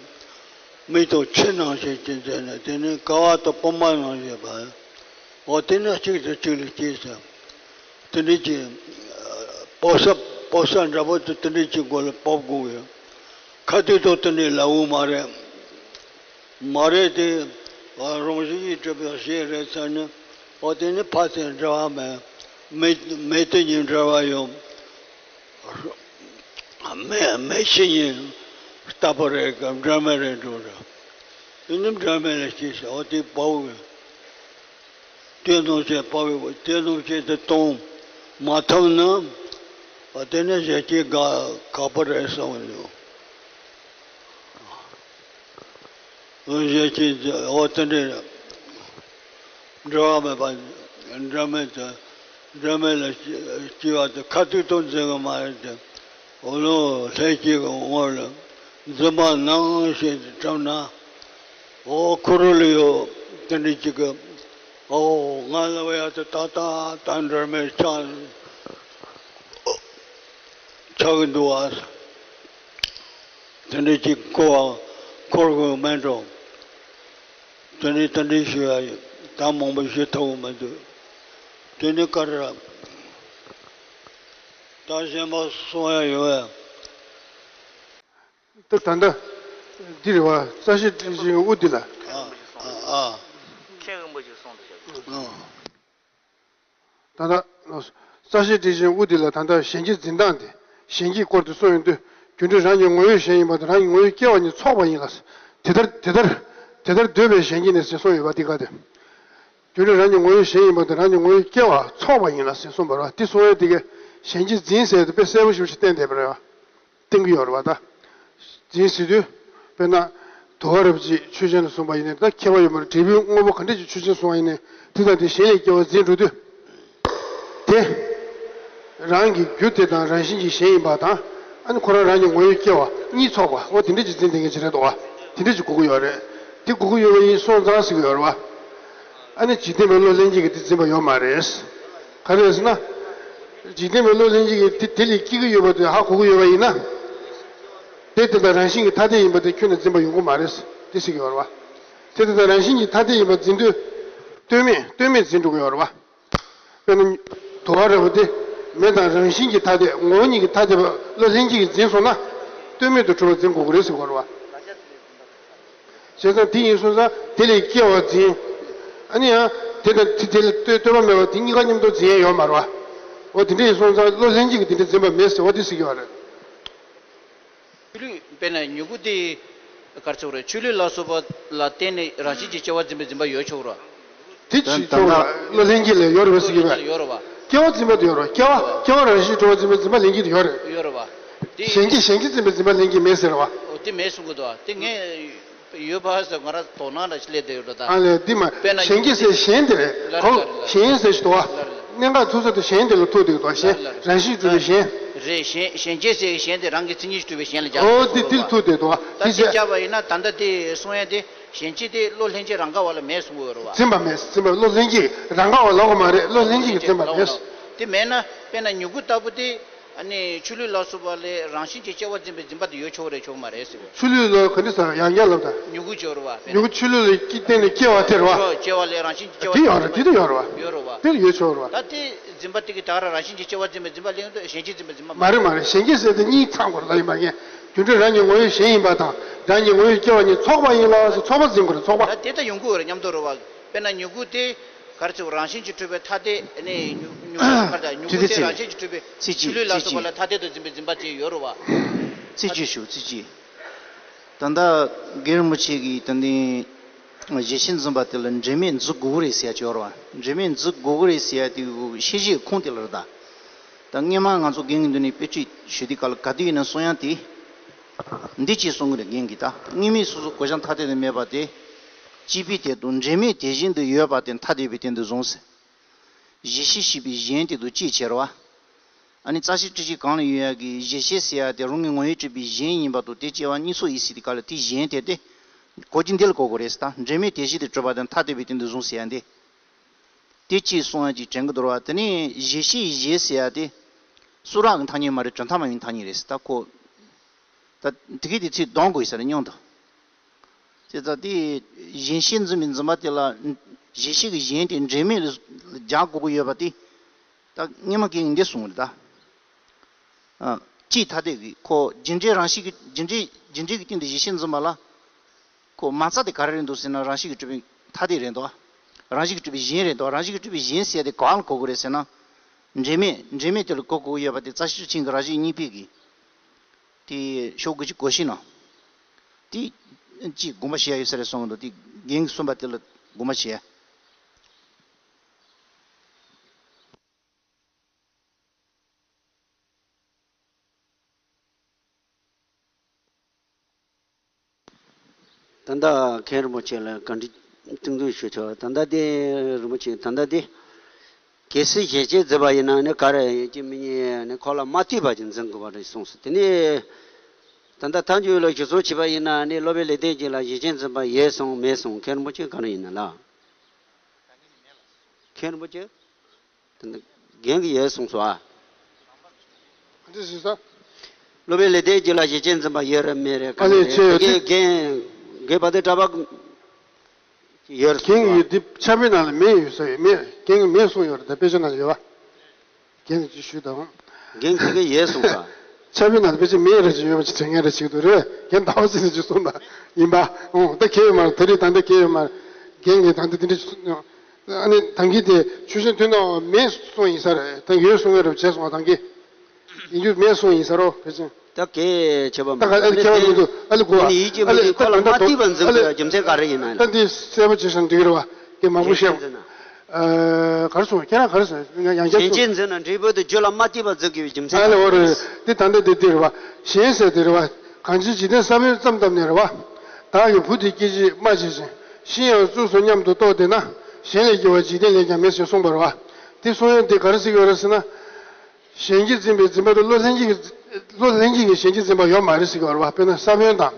མིག་ཏུ་ཆུ་ནང་བཞིན་གྱི་མཛད་ནས། དེ་ནི་ཀ་བ་དང་སྤོ་མ་ནང་བཞིན་པ། འོ་དེ་ནི་གཅིག་དང་གཅིག་ལ་སྐྱེས་ཟེར། དེ་འདྲ་གྱི་སྤོབས་ས་སྤོབས་ས་འདྲ་པོ་དེ་དེ་འདྲ་གྱི་སྒོ་ལ་སྤོབས་དགོས་ཡོད། ཁ་ཐུག་ཏུ་དེ་འདྲ་ལབ་འོ་མ་རེད། མ་རེད་དེ། རང་བཞིན་གྱིས་གྲུབ་པའི་གཞན་རེད་ཟེར་ནས། འོ་དེ་ནི་ཕ་དེ་འབྲེལ་བ་མེད། མེ་མེ་དེ་གཉིས་འབྲེལ་བ་ཡོད། མེ་མེ་ཤི་ཉིན་རྟག་པ་རེད་ག་འབྲལ་མེད་རེད་འགྲོ་རེད། དེ་ནི་འབྲལ་མེད་ལ་སྐྱེས་ཟེར། འོ་དེ་དཔའ་བོ་ཡོད། དེ་རྣམ་ཅན་དཔའ་བོས་དེ་རྣམ་ཅན་དེ་གཏོང་མ་ཐུབ་ན། འོ་དེ་ནི་གཞན་སྐྱེ་ག་ག་པར་རེད་གསུངས་ཡོད། གཞན་སྐྱེ་འོ་དེ་འདྲ་འབྲེལ་བ་མེད་པ། འབྲེལ་མེད་དུ་འབྲེལ་མེད་ལ་སྐྱེ་བ་དེ་ཁ་ཐུག་ཏུ་འཛིན་གི་མ་རེད་དེ། འོ་ལོ་ལྷན་སྐྱེས་ཀྱི་ངོ་ལ་འཛིན་པ་ནང་བཞིན་དུ་གྲུབ་ན། འོ་ཁོ་རང་ལ་ཡོད་དེ་འདྲ་ཅིག་གི། འོ་ང་ལ་བ་ཡ་དེ་ཏག་ཏག་ཏག་འབྲེལ་མེད་ཆགས་ཆགས་ཀྱི་འདུག་ཨ། དེ་འདྲ་ཅིག་གོ་བ་འཁོར་དགོས་མེད་འགྲོ། དེ་ནས་དེ་འདྲའི་ཞུ་ཡ་ཡོད། ད་མང་པོ་ཞུ་ཐུབ་མི་འདུག། དེ་ནི་ག་རེ་རེད། ད་གཞན་པ་གསུང་ཡ་ཡོད་ཡ། དེ་ད་ལྟ་ འདི་རེད་བ། རྩ་ཤེ་ཊཱིཀ་ཆེན་དབུ་འདི་ལ། ཨ་ཨ། མཁན་རིན་པོ་ཆེ་གསུངས་འདུག་ཞབས། ཨ། ད་ལྟ་རྩ་ཤེ་ཊཱིཀ་ཆེན་དབུ་འདི་ལ་ད་ལྟ་གཞན་གྱི་འཛིན་སྟངས་དེ་གཞན་གྱི་སྐོར་དུ་གསུངས་ཡོང་དུས། རྒྱུ་འབྲས་རང་གི་ངོ་བོས་གཞན་ཡིན་པ་དང་། རང་གི་ངོ་བོས་སྐྱེ་བ་གཉིས་ཚོགས་པ་ཡིན་ལ། དེ་ལྟར་དེ་ལྟར་དེ་ལྟར་འདོད་པའི་གཞན་གྱིས་ནི་ཟེར་གསུངས་ཡོད་པ་འདི་ག་དེ། རྒྱུ་འབྲས་རང་གི་ངོ་བོས་གཞན་ཡིན་པ་དང་། རང་གི་ངོ་བོས་སྐྱེ་བ་ཚོགས་པ་ཡིན་ལ་ཟེར་གསུངས་པ་རེད་བ། དེ་གསུང་ཡས་དེ་གས་གཞན་གྱིས་འཛིན་ཟེར་དེ་དཔེ་གསལ་པོ་ཞེ་པོ་ཞིག་བསྟན་བསྡད་པ་རེད་བ། བསྟན་གྱི་ཡོད་རེད་བ། ད་འཛིན་ཟེར་དུས་དཔེར་ན་དུ་བ་རབ་བརྗིད་ཆོས་ཅན་ལ་གསུངས་པ་ཡིན་ནའི། ད་ཁྱད་པར་ཡོད་མ་རེད། འབྲས་བུའི་དངོས་པོ་ག་འདྲས་ཀྱི་ཆོས་ཅན་གསུངས་པ་ཡིན་ནའི། དེ་དང་དེ་གཞན་ལས་སྐྱེ་བ་འཛིན་འགྲོ་དུས། དེ་རང་གི་རྒྱུ་དེ་དང་རང་བཞིན་གྱིས་གཞན་ཡིན་པ་དང་། ཨ་ནི་ཁོ་རང་རང་གི་ངོ་བོས་སྐྱེ་བ་གཉིས་ཚོགས་པ། འོ་དེ་འདྲས་ཀྱི་འཛིན་བསྡད་མཁན་ཅིག་རེད་འདུག་བ། དེ་འདྲས་ཀྱི་དགོས་ཀྱི་ཡོད་རེད། དེ་དགོས་ཀྱི་ཡོད་པ་ཡིན་སོང་ཙང་ཟེར་གྱི་ཡོད་རེད་བ། ཨ་ནི་འཇིག་རྟེན་པའི་བློ་ལྷན་སྐྱེས་ཀྱིས་དེ་འཛིན་པ་ཡོད་མ་རེད། ག་རེ་རེད་ཟེར་ན། འཇིག་རྟེན་པའི་བློ་ལྷན་སྐྱེས་ཀྱིས་དེ་དེ་ལས་སྐྱེ་གི་ཡོད་པ་དེ་ཧ་གོ་གི་ཡོད་པ་ཡིན་ན། དེ་དེ་དང་རང་བཞིན་གྱིས་ཐ་དད་ཡིན་པ་དེ་ཁྱོན་ནས་འཛིན་པ་ཡོང་གི་མ་རེད། དེ་ཟེར་གྱི་ཡོད་རེད་བ། དེ་དེ་དང་རང་བཞིན་གྱིས་ཐ་དད་ཡིན་པ་འཛིན་དུས། ལྟོས་མེད་ལྟོས་མེད་འཛིན་འགྲོ་གི་ཡོད་རེད་བ། དཔེར་ན། དུ་བ་རབ་བ་དེ་མེ་དང་རང་བཞིན་གྱིས་ཐ་དད། ངོ་བོ་ཉིད་ཀྱིས་ཐ་དད་པ་བློ་ལྷན་སྐྱེས་ཀྱིས་འཛིན་སོང་ན། ལྟོས་མེད་དུ་གྲུབ་པ་འཛིན་དགོས་ཀྱི་རེད་ཟེར་གྱི་ཡོད་རེད་བ། བྱས་ཙང་དེ་ཡིན་སོང་ཙང་དེ་ལས་སྐྱེ་བ་འཛིན། ཨ་ནི་ཡང་དེ་དང་དེ་དེ་ལ་ལྟོས་ལྟོས་པ་མེད་པ་དེ་གཉིས་ཀ་མཉམ་དུ་འཛིན་ཡས་ཡོད་མ་རེད་བ། འོ་དེ་འདྲ་ཡིན་སོང་ཙང་བློ་ལྷན་སྐྱེས་ཀྱིས་དེ་འདྲ་འཛིན་པ་མེད་ཟེར་བ་དེ་ཟེར་གྱི་ཡོད་རེད། ཆུ་ལུད་དཔེར་ན་མྱུ་གུ་དེ་ག་རེ་ཟེར་དགོས་རེད། ཆུ་ལུད་ལ་སོགས་པ་ལ་བརྟེན་ནས་རང་བཞིན་གྱིས་སྐྱེ་བ་འཛིན་པའི་འཛིན་པ་ཡོད་ཆོག་རེད། དེ་ཅི་ཆོག་རེད། བློ་ལྷན་སྐྱེས་ལ་ཡོད་རེད་པ་ཟེར་གྱི་མེད། ཡོད་རེད་བ། སྐྱེ་བ་འཛིན་པ་དེ་ཡོད་རེད། སྐྱེ་བ་སྐྱེ་བ་རང་བཞིན་གྲུབ་པ་འཛིན་པའི་འཛིན་པ་ལྷན་སྐྱེས་དེ་ཡོད་རེད། ཡོད་རེད་བ། དེ་གཞན་གྱིས་གཞན་གྱིས་འཛིན་པའི་འཛིན་པ་ལྷན་སྐྱེས་མེད་ཟེར་བ། འོ་དེ་མེད་གསུང་གི་འདུག་བ། དེ་ངས་ཡོད་པ་ཟེར་ང་རང་དོགས་སྣང་འདྲ་ཞིག་སླེབས་བསྡད་ཡོད་རེད་ད། ཨ་ལས་འདི་མ་དཔེར་ན་གཞན་མྱུ་གུ་གྱིས་དེ་ཟེར་གཞན་དེ་རེད། ལ་ལ་གང་ལ་ལ་གཞན་ཟེར་ཞིག་འདུག་བ། ལ་ལ་ལ། གནད་འགག་ཐུག་ས་དེ་གཞན་དེ་ལ་ཐུག་བསྡད་ཀྱི་འདུག་བ། གཞན་ལ་ལ་ལ། རང་བཞིན་གྱིས་གྲུབ་པའི་གཞན། རེད། གཞན་གཞན་གྱིས་ཟེར་གཞན་དེ་རང་གི་མཚན་ཉིད་ཀྱིས་གྲུབ་པའི་གཞན་ལ་སྦྱར་འོ་དེ་དེ་ལ་ཐུག་བསྡད་འདུག་བ། ད་དེ་བྱས་བྱས་པ་ཡིན་ན་ད་ལྟ་དེ་གསུང་ཡས་དེ། གཞན་གྱིས་དེ་བློ་ལྷན་སྐྱེས་རང་ག་བ་ལ་མེད་གསུང་གི་ཡོད་རེད་བ། འཛིན་པ་མེད། འཛིན་པ་བློ་ལྷན་སྐྱེས་རང་ག་བ་ལབ་དགོས་མ་རེད། བློ་ལྷན་སྐྱེས་ཀྱིས་འཛིན་པ་མེད། དེ་མེད་ན་དཔེར་ན་མྱུ་གུ་ལྟ་བུ་དེ། ཨ་ནི་ཆུ་ལུད་ལ་སོགས་པ་ལས་རང་བཞིན་གྱིས་སྐྱེ་བ་འཛིན་པའི་འཛིན་པ་དེ་ཡོད་ཆོག་རེད་ཆོག་མ་རེད་ཟེར་བ། ཆུ་ལུད་ལ་ག་འདྲ་ཟེར་ཡང་བསྐྱར་ལབ་དང་། མྱུ་གུ་སྐྱེ་བ་རེད་བ། མྱུ་གུ་ཆུ་ལུད་ལ་སྐྱེ་བརྟེན་ནས་སྐྱེ་བ་དེ་རེད་བ། སྐྱེ་བ་ལས་རང་བཞིན་གྱིས་སྐྱེ་བ་དེ་ཡོད་རེད། དེ་དེ་ཡོད་རེད་བ། ཡོད་རེད་བ། དེ་ཡོད་ཆོག་རེད་བ། ད་དེ་འཛིན་པ་དེ་གི་ད་ག་རང་རང་བཞིན་གྱིས་སྐྱེ་བ་འཛིན་པའི་འཛིན་པ་ལེན་དུས་གཞན་གྱིས་འཛིན་པའི་འཛིན་པ་མ་རེད། མ་རེད། གཞན་གྱིས་ཟེར་དེ་གཉིས་ཚང་དགོས་རེད་ལབ་ཡིན་པ་ངས། རྒྱུ་འབྲས་རང་གི་ངོ་བོས་གཞན་ཡིན་པ་དང་། རང་གི་ངོ་བོས་སྐྱེ་བ་གཉིས་ཚོགས་པ་ཡིན་ལ་ཟེར། ཚོགས་པ་འཛིན་དགོས་རེད། ཚོགས་པ། ད་དེ་ལྟ་ཡོང་གི་ཡོད་རེད་མཉམ་དུ་རེད་བ། དཔེར་ན་མྱུ་གུ་དེ་ག་རེ་ཟེར་བ། རང་བཞིན་གྱིས་གྲུབ་པའི་ཐ་དད་ནི་མྱུ་མྱུ་གུ་ག་རེ་ཟེར། མྱུ་གུ་དེ་རང་བཞིན་གྱིས་གྲུབ་པའི་ཚིག་གཅིག་ཆུ་ལུད་ལ་སོགས་པ་ལ་ཐ་དད་དུ་འཛིན་པའི་འཛིན་པ་དེ་ཡོད་རེད་བ། ཚིག་གཅིག་ཞུ། ཚིག་གཅིག་ད་ལྟ་རྒན་རིན་པོ་ཆེ་གིས་ད་ནི་བཞེད་ཤེས་འཛིན་པ་དེ་ལ་འབྲེལ་མེད་འཛིན་དགོས་ཀྱི་རེད་ཟེར་ཡ་ཅིག་ཡོད་རེད་བ། འབྲེལ་མེད་འཛིན་དགོས་ཀྱི་རེད་ཟེར་ཡ་དེ་ཤེས་བྱའི་ཁུངས་དེ་ལ་རེད་ད། ད་སྔོན་མ་ང་ཚོ་རྒན་གྱི་མདུན་ནས་དཔེ་ཁྲིད་ཞུ་དུས་སྐབས་ལ་ག་དུས་ཡིན་ན་གསུང་ཡ་དེ། འདི་ཅིག་གསུང་གི་རེད། རྒན་གྱིས་ད་དངོས་མེད་སོ་སོ་གོ་བྱང་ཐ་དད་དུ་མེད་པ་དེ། སྐྱེས་པའི་དོན་དུ་འབྲེལ་མེད་དེ་བཞིན་དུ་ཡོད་པ་དེ་ཐ་དད་པའི་སྟེང་དུ་བཟུང་ཟེར། གཞི་ཤེས་ཞེས་པའི་གཞན་དེ་དུ་ཅིའི་ཕྱིར་བ། ཨ་ནི་རྩ་ཤེ་ཊཱིཀ་ཆེན་གང་ལ་ཡོད་ཡ་གི་གཞི་ཤེས་ཟེར་ཡ་དེ་རང་གི་ངོ་བོས་གྲུབ་པའི་གཞན་ཡིན་པ་དང་དེ་སྐྱེ་བ་གཉིས་སུ་ཡོད་ཟེར་དུས་སྐབས་ལ་དེའི་གཞན་དེ་དེ། གོ་རྒྱུ་འདི་ལ་གོ་དགོས་རེད་ཟེར། ད་འབྲེལ་མེད་དེ་བཞིན་དུ་གྲུབ་པ་དང་ཐ་དད་པའི་སྟེང་དུ་བཟུང་ཟེར་ཡ་འདི། དེ་ཅིའི་གསུང་ཡ་ཅིག་དྲན་གི་འདུག་བ། དེ་ནས་གཞི་ཤེས་གཞན་ཟེར་ཡ་དེ། གསུང་རབ་ཀྱི་ཐ་སྙད་མ་རེད། གྲུབ་མཐའ་མ་ཡིན་ཐ་སྙད་རེད་ཟེར། ད་ཁོ། ད་དེ་གི་དེ་ཚིག་འདོན་དགོས་ཡོད་ས་རེད་སྙམ་དུ། བྱས་ཙང་དེ་གཞན་ཤེས་འཛིན་པའི་འཛིན་པ་དེ་ལ་གཞན་ཤེས་ཀྱི་གཞན་དེ་འབྲེལ་མེད་ལ་སྦྱར་དགོས་ཀྱི་ཡོད་པ་དེ། ད་སྔོན་མ་རྒན་གྱིས་འདི་གསུངས་རེད་ད། ཨ། སྤྱིའི་ཐ་དད་ཀྱི་ཁོ་རྒྱུ་འབྲས་རང་བཞིན་གྱི་རྒྱུ་འབྲས་རྒྱུ་འབྲས་ཀྱི་སྟེང་དུ་གཞན་ཤེས་འཛིན་པ་ལ། ཁོ་མ་རྩ་དེ་ག་རེ་རེད་འདུག་ཟེར་ན་རང་བཞིན་གྱིས་གྲུབ་པའི་ཐ་དད་རེད་འདུག་རང་བཞིན་གྱིས་གྲུབ་པའི་གཞན་རེད་འདུག་རང་བཞིན་གྱིས་གྲུབ་པའི་གཞན་ཟེར་དེ་གང་ལ་གོ་དགོས་རེད་ཟེར་ན། འབྲེལ་མེད་འབྲེལ་མེད་དེ་ལ་གོ་དགོས་ཀྱི་ཡོད་པ་དེ་རྩ་ཤེ་ཊཱིཀ་ཆེན་གྱི་རང་བཞིན་གཉིས་ཕུད་ཀྱི། དེ་ཤོག་དགུ་གཅིག་གོ་བཞི་ནང་། དེ་ཅིག་དགོངས་པ་བཞེས་ཡ་ཡོད་ས་རེད་གསུངས་འདུག་དེ་རྒན་གྱིས་གསུངས་པ་དེ་ལ་དགོངས་པ་བཞེས་ཡ། ད་ལྟ་མཁན་རིན་པོ་ཆེ་ལ་བཀའ་འདྲི་སྟེང་དུ་ཞུ་ཆོག་ད་ལྟ་དེ་རིན་པོ་ཆེ་ད་ལྟ་དེ། གལ་སྲིད་གཞལ་བྱས་འཛིན་པ་ཡིན་ན་ནི་ག་རེ་ཡིན་གཅིག་མིན་གཉིས་ནི་ཁོ་ལ་མ་ལྟོས་པ་ཅིག་འཛིན་དགོས་པ་རེད་གསུངས་སོང་། དེ་ནས་ད་ལྟ་ཐལ་འགྱུར་ལ་གཞི་བཟུང་བྱས་པ་ཡིན་ན་ནི་སློབ་པའི་ལེགས་ལྡན་འབྱེད་ལ་གཞལ་བྱས་འཛིན་པ་ཡོད་གསུངས་མེད་གསུངས། མཁན་རིན་པོ་ཆེ་ག་རེ་ཡིན་ན་ལ། མཁན་རིན་པོ་ཆེ། དེ་ནི་རྒན་གྱིས་ཡོད་གསུངས་སོང་ཨ། འདི་ཟེར་ས། སློབ་པའི་ལེགས་ལྡན་འབྱེད་ལ་གཞལ་བྱས་འཛིན་པ་ཡོད་རེད་མེད་རེད་ག་ཨ་ལས་རེད་ཆེ་ཡོད་དེ། རྒན་རྒན་རྒན་པ་དེ་གྲྭ་པ་ཡོད་རེད་གསུངས་སོང་ཨ། རྒན་གྱིས་འདི་ཕྱག་དཔེ་ནང་ལ་མེད་ཡོད་ས་ཡོད་མེད། རྒན་གྱིས་མེད་གསུངས་ཡོད་རེད། ད་དཔེ་ཆ་ནང་ལ་ཡོད་པ། རྒན་གྱིས་ཅིག་ཞུས་དང་། རྒན་གྱིས་ག་ཡོད་གསུངས་ས། ཆ་བོའི་ནང་དུ་ཕལ་ཆེར་མེད་རེ་ཅིག་ཡོད་པ་ཅིག་དྲན་མཁན་རེ་ཅིག་འདུག་རེད། རྒན་ཟླ་བ་ཚེ་རིང་ཅིག་གསུངས་པ་ཡིན་པ། ཨོ་ད་གལ་ཡོད་མ་རེད། ད་རེས་ད་ལྟ་གལ་ཡོད་མ་རེད། རྒན་གྱིས་ད་ལྟ་དེ་འདྲ་གསུངས། ཨ་ནི་ད་གིན་དེ་ཆུ་ཤིང་ཐུན་ནང་མེད་གསུངས་ཡིན་ས་རེད། ད་ཡོད་གསུང་གི་རེད་བྱས་སོང་བ། ད་གིན་ཡིན་རྒྱུ་མེད་གསུངས་ཡིན་ས་རོ་ཕལ་ཆེར། ད་གལ་ཆེ་བ་མ་ད་ག་ཨ་ལི་ཁྱད་པར་མི་འདུག་ཨ་ལི་གོ་ཨ་ནི་ཡིད་ཀྱི་ཨ་ལི་མི་ཁོ་ལ་མ་ད་ལྟ་ཏི་བ་འཛིན་ཨ་ལི་དགོས་རྒྱུ་མཚན་ག་རེ་ཡིན་ན། ད་འདི་གསལ་པོ་བྱེད་ཤང་འགྲིག་གི་རེད་བ། དེ་མང་པོ་བཤད། གལ་ཆེན་འཛིན་ན། ཨ་ག་རེ་སོང་ཁྱེད་རང་ག་རེ་སོང་ཡང་ཡང་བསྐྱར་གལ་ཆེན་འཛིན་ན་འབྲས་བུ་དེ་རྒྱུ་ལ་མ་ཏི་བ་འཛིན་དགོས་པའི་རྒྱུ་མཚན་ཨ་ལི་ག་འོ་རེད། རེད། འདི་ད་འདི་འདི་འདི་རེད་བ། གཞན་ཟེར་དེ་རེད་བ། གང་ཕྱིར་འཇིག་རྟེན་ས་བོན་ཙམ་བཏབ་ནས་རེད་བ། བདག་གི་བུ་དེ་སྐྱེ་ཅིག་སྨྲ་བྱེད་ཅིང་། ཤིང་ཡང་བཙུགས་སོ་སྙམ་དུ་རྟོགས་བདེ་ན། གཞན་ལས་སྐྱེ་བ་འཇིག་རྟེན་ལས་ཀྱང་མེད་ཅེས་གསུངས་པ་རེད་བ། དེ་གསུང་ཡོན་དེ་ག་རེ་ཟེར་གྱི་ཡོད་རེད་ཟེར་ན། གཞན་གྱིས་འཛིན་པའི་འཛིན་པ་དེ་བློ་ལྷན་སྐྱེས་ཀྱིས་བློ་ལྷན་སྐྱེས་ཀྱིས་གཞན་གྱིས་འཛིན་པ་ཡོད་མ་རེད་ཟེར་གྱི་ཡོད་རེད་བ། དཔེར་ན་ས་བོན་དང་།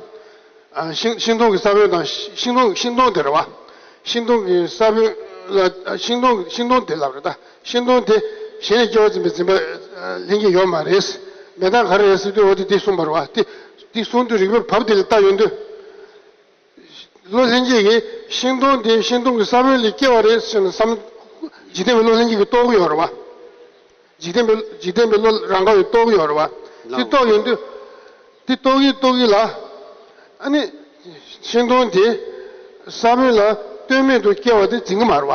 ཨ་ཤིང་ཤིང་སྡོང་གི་ས་བོན་དང་ཤིང་སྡོང་ཤིང་སྡོང་དེ་རེད་བ། ཤིང་སྡོང་གི་ས་བོན་ལ་ཤིང་སྡོང་ཤིང་སྡོང་དེ་ལ་རེད་ད། ཤིང་སྡོང་དེ་གཞན་ལས་སྐྱེ་བ་འཛིན་པའི་འཛིན་པ་ལྷན་སྐྱེས་ཡོད་མ་རེད། མེད་ན་ག་རེ་རེད་ཟེར་དུས་འོ་དེ་དེ་གསུངས་པ་རེད་བ། དེ་དེ་གསུང་དུས་རིགས་པའི་བབ་དེ་ལ་ལྟ་ཡོང་དུས། བློ་ལྷན་སྐྱེས་ཀྱིས་ཤིང་སྡོང་དེ་ཤིང་སྡོང་གི་ས་བོན་ལས་སྐྱེ་བ་རེད་ཟེར་ནས་བསམ། འཇིག་རྟེན་པའི་བློ་ལྷན་སྐྱེས་ཀྱིས་རྟོགས་ཀྱི་ཡོད་རེད་བ། འཇིག་རྟེན་པའི་འཇིག་རྟེན་པའི་བློ་རང་ག་ཡོད་རྟོགས་ཀྱི་ཡོད་རེད་བ། དེ་རྟོགས་ཡོང་དུས། དེ་རྟོགས་ཀྱི་རྟོགས་ཀྱི་ལ། ཨ་ནི། ཤིང་སྡོང་དེ། ས་བོན་ལ་ལྟོས་མེད་དུ་སྐྱེ་བ་དེ་འཛིན་གྱི་མ་རེད་བ།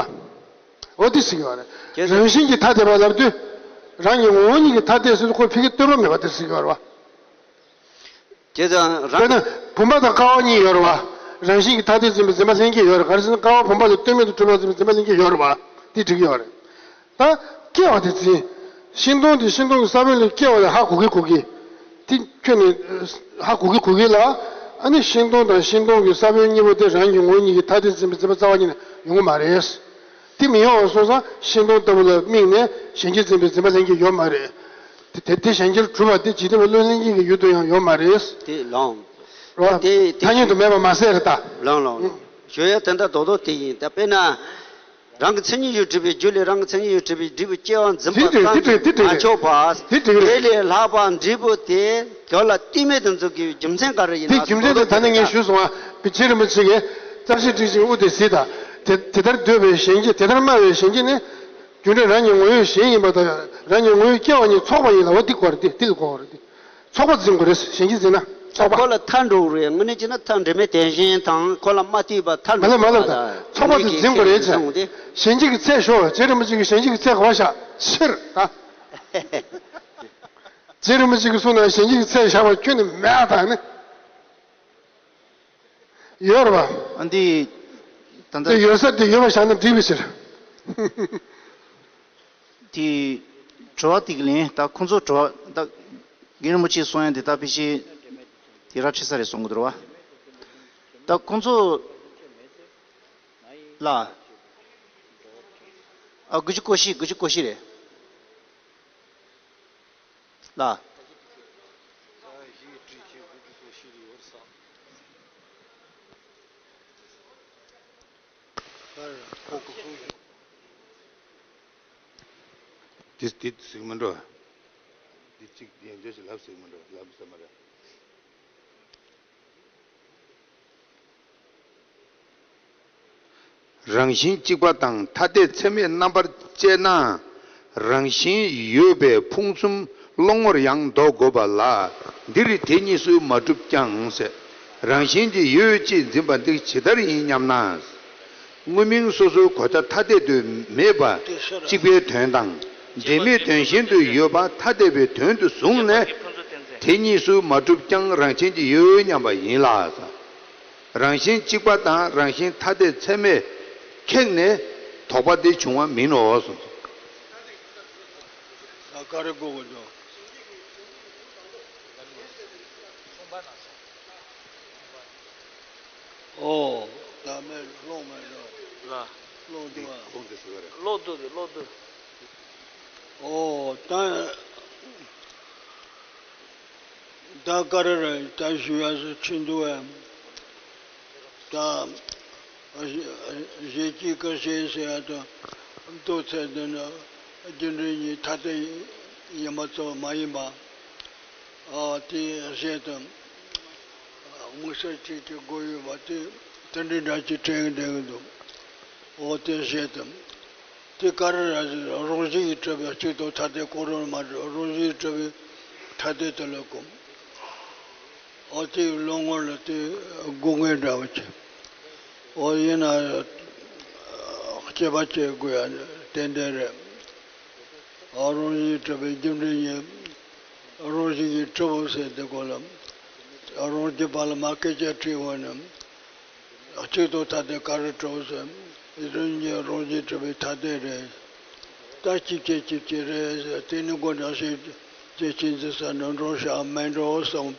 འོ་དེ་ཟེར་གྱི་ཡོད་རེད། རང་བཞིན་གྱིས་ཐ་དད་པ་ལབ་དུས། རང་གི་ངོ་བོ་ཉིད་ཀྱིས་ཐ་དད་ཟེར་དུས་ཁོ་ཕ་གི་ལྟོས་པ་མེད་པ་དེ་ཟེར་གྱི་ཡོད་རེད་བ། དེ་དང་རང་། དཔེར་ན་བུམ་པ་དང་ཀ་བ་གཉིས་ཡོད་རེད་བ། རང་བཞིན་གྱིས་ཐ་དད་འཛིན་པའི་འཛིན་པ་ལྷན་སྐྱེས་ཡོད་རེད། ག་རེ་ཟེར་ན་ཀ་བ་བུམ་པ་ལ་ལྟོས་མེད་དུ་གྲུབ་པ་འཛིན་པའི་འཛིན་པ་ལྷན་སྐྱེས་ཡོད་རེད་བ། དེ་འགྲིག་གི་ཡོད་རེད། ད་སྐྱེ་བ་དེ་འཛིན། ཤིང་སྡོང་དེ་ཤིང་སྡོང་གི་ས་བོན་ལས་སྐྱེ་བ་ལས་ཧ་གོ་གི་གོ་གི། དེ་ཁྱོད་ནི་ཧ་གོ་གི་གོ་གི་ལ། ཨ་ནི་ཤིང་སྡོང་དང་ཤིང་སྡོང་གི་ས་བོན་གཉིས་པོ་དེ་རང་གི་ངོ་བོ་ཉིད་ཀྱིས་ཐ་དད་འཛིན་པའི་འཛིན་པ་རྩ་བ་ཉིད་ནས་ཡོང་གི་མ་རེད། དེ་མི་ཡོང་བ་སོང་ཙང་ཤིང་སྡོང་ལྟ་བུ་ལ་དམིགས་ནས་གཞན་གྱིས་འཛིན་པའི་འཛིན་པ་ལྷན་སྐྱེས་ཡོད་མ་རེད། དེ་དེ་དེ་གཞན་གྱིས་གྲུབ་པ་དེ་འཇིག་རྟེན་པའི་བློ་ལྷན་སྐྱེས་ཀྱི་ཡུལ་དུ་ཡང་ཡོད་མ་རེད། དེ་ལོང་། རོ། དེ་དེ་ཐ་སྙད་དུ་མེད་པ་མ་ཟད་རེད་ད། ལོང་ལོང་ལོང་། ཞུ་ཡ་དེ་འདྲ་རྡོག་རྡོག་དེ་ཡིན། ད་དཔེར་ན། རང་གི་མཚན་ཉིད་ཡོད་གྲུབ་པའི་རྒྱུ་ལས་རང་གི་མཚན་ཉིད་ཡོད་གྲུབ་པའི་འབྲས་བུ་སྐྱེ་བ་འཛིན་པ་དེ་དེ་ཙམ་དེ་དེ་དེ་མ་ཆོག་པ། དེ་དེ་དེ་ལས་ལྷག་པ་འབྲས་བུ་དེ་དོན་ལ་ལྟོས་མེད་དུ་འཛིན་དགོས་པའི་རྒྱུ་མཚན་ག་རེ་ཡིན་ན། དེ་རྒྱུ་མཚན་དེ་ད་ནི་ངས་ཞུས་སོང་བ། རྗེ་རིན་པོ་ཆེ་གིས་རྩ་ཤེ་སྒྲིག་ཅིང་དབུ་དེ་གཟིགས་དང་། དེ་དེ་ལྟར་འདོད་པའི་གཞན་གྱིས་དེ་ལྟར་སྨྲ་བའི་གཞན་གྱིས་ནི། རྒྱུ་འབྲས་རང་གི་ངོ་བོས་གཞན་ཡིན་པ་དང་རང་གི་ངོ་བོས་སྐྱེ་བ་གཉིས་ཚོགས་པ་ཡིན་ལ། འོ་འདི་གོ་རེད། འདི་འདི་ལ་གོ་བ་རེད་འདི། ཚོགས་པ་འཛིན་དགོས་རེད། གཞན་གྱིས་འཛིན་ན་ཚོགས་པ། ཁོ་ལ་མཐའ་འགྲོ་གི་རེད། དངོས་གནས་བྱས་ན་མཐའ་འབྲེལ་མེད་དེ་བཞིན་དང་ཁོ་ལ་མ་ལྟོས་པ་མཐའ་མ་ལ་འགྲོ་མ་ལ་གི་རེད། ད་ཚོགས་པ་དེ་འཛིན་དགོས་རེད་ཅེས། གཞན་གྱི་ཚད་ཞོག་རྗེ་རིན་པོ་ཆེ་གིས་གཞན་གྱི་ཚད་ག་པར་བཞག་ཕྱིར་ད། རྗེ་རིན་པོ་ཆེ་གིས་གསུངས་ན་གཞན་གྱི་ཚད་བཞག་པ་ཁྱོན་ནས་མེད་ད་ནི། ཡོད་རེད་པ། ཨ་འདི། ད་ལྟ། དེ་ཡོད་ས་དེ་ཡོད་པ་བཞག་ན་འགྲིག་པའི་ཕྱིར། དེ། དྲི་བ་དེ་གི་ལན་ད་ཁོང་ཚོ་དྲི་བ་ད། རྒན་རིན་པོ་ཆེས་གསུང་ཡ་དེ་ད་ཕལ་ཆེར། དེ་ར་འཕྲོད་ས་རེད་གསུང་གི་འདུག་ར་བ། ད་ཁོང་ཚོ། ལ། ཨ་དགུ་བཅུ་གོ་བཞི་དགུ་བཅུ་གོ་བཞི་རེད། ལ། དེ་དེ་ཟིག་མི་འགྲོ། དེ་གཅིག་དེ་འཇོག་ཞིག་ལབ་ཟིག་མི་འགྲོ་ལབ་ས་མ་རེད། རང་བཞིན་གཅིག་པ་དང་ཐ་དད་ཚད་མས་རྣམ་པར་དཔྱད་ན། རང་བཞིན་ཡོད་པའི་ཕུང་གསུམ་བློ་ངོར་ཡང་འདོགས་དགོས་པ་ལ། འདིར་དེ་གཉིས་སུ་མ་གྲུབ་ཀྱང་ཟེར། རང་བཞིན་གྱིས་ཡོད་ཅེས་འཛིན་པ་འདི་ཇི་ལྟར་ཡིན་སྙམ་ན། དངོས་མིང་སོ་སོའི་གོ་བྱ་ཐ་དད་དུ་མེད་པ་གཅིག་པའི་དོན་དང་། འབྲེལ་མེད་དོན་གཞན་དུ་ཡོད་པ་ཐ་དད་པའི་དོན་དུ་བཟུང་ནས། དེ་གཉིས་སུ་མ་གྲུབ་ཀྱང་རང་བཞིན་གྱིས་ཡོད་སྙམ་པ་ཡིན་ལ། རང་བཞིན་གཅིག་པ་དང་རང་བཞིན་ཐ་དད་ཚད་མས་ཁེགས་ནས་དོགས་པ་དེ་བྱུང་བ་མིན་ནོ་གསུངས་སོ། ད་ག་རེ་གོ་དགོས་འདུག་ཨོ། ད་མེད་ཀློག་མེད་འགྲོ། ལ། ཀློག་འདུག་ཨ། ཀློག་འདུག་ཟེར་བ་རེད། ཀློག་འདུག་ཀློག་འདུག་ཨོ་ད། ད་ག་རེ་རེད། ད་ཞུ་ཡ་སུ་ཕྱིན་འདུག་ཨ། ད། གཞན་གྱིས་སྐུར་བྱེད་ཟེར་ཡ་དང་། མདོ་ཚན་འདི་ནི་རྒྱུ་འབྲས་གཉིས་ཐ་དད་ཡིན་པ་ཙམ་མ་ཡིན་པ། ཨ་དེ་བཞིན་དུ་དམིགས་བསལ་གཅིག་གི་སྒོ་ཡོད་པ་དེ་དེ་འདྲའི་འདྲ་ཅིག་དྲན་གྱི་འདྲ་གི་འདུག་ཨོ་དེ་བཞིན་དུ་དེ་ག་རེ་ར་ཟེར། རང་བཞིན་གྱིས་གྲུབ་པའི་གཅིག་དང་ཐ་དད་གང་རུང་མ་གྲུབ། རང་བཞིན་གྱིས་གྲུབ་པའི་ ཐ་དད་དུ་ལོ་གོམས། ཨོ་དེའི་ལོ་ངོར་ལ་དེ་སྒུག་ངེས་འདྲ་བ་ཆེ། ཨོ་ཡིན་ན་སྐྱེས་པ་སྐྱེ་དགོས་ཡ་ཏན་ཏན་རེད། ཨོ་རང་བཞིན་གྲུབ་པའི་རྒྱུ་འབྲས་ཉིད། རང་བཞིན་གྱིས་གྲུབ་པོ་ཟེར་དེ་གོ་ལ། རང་རྒྱུད་པ་ལ་མ་སྐད་ཆ་དྲིས་པ་ནི། གཅིག་ཏུ་ཐ་དད་ག་རེ་གྲུབ་ཟེར། རང་ཉིད་རང་བཞིན་གྲུབ་པའི་ཐ་དད་རེད། ད་གཅིག་བྱས་གཅིག་བྱས་རེད་ཟེར། དེ་ནི་སྒོ་ནས་ཤེས་བྱེད་ཅན་འཛིན་ས་ནི་འགྲོ་བྱ་མེད་འགྲོ་གསུམ།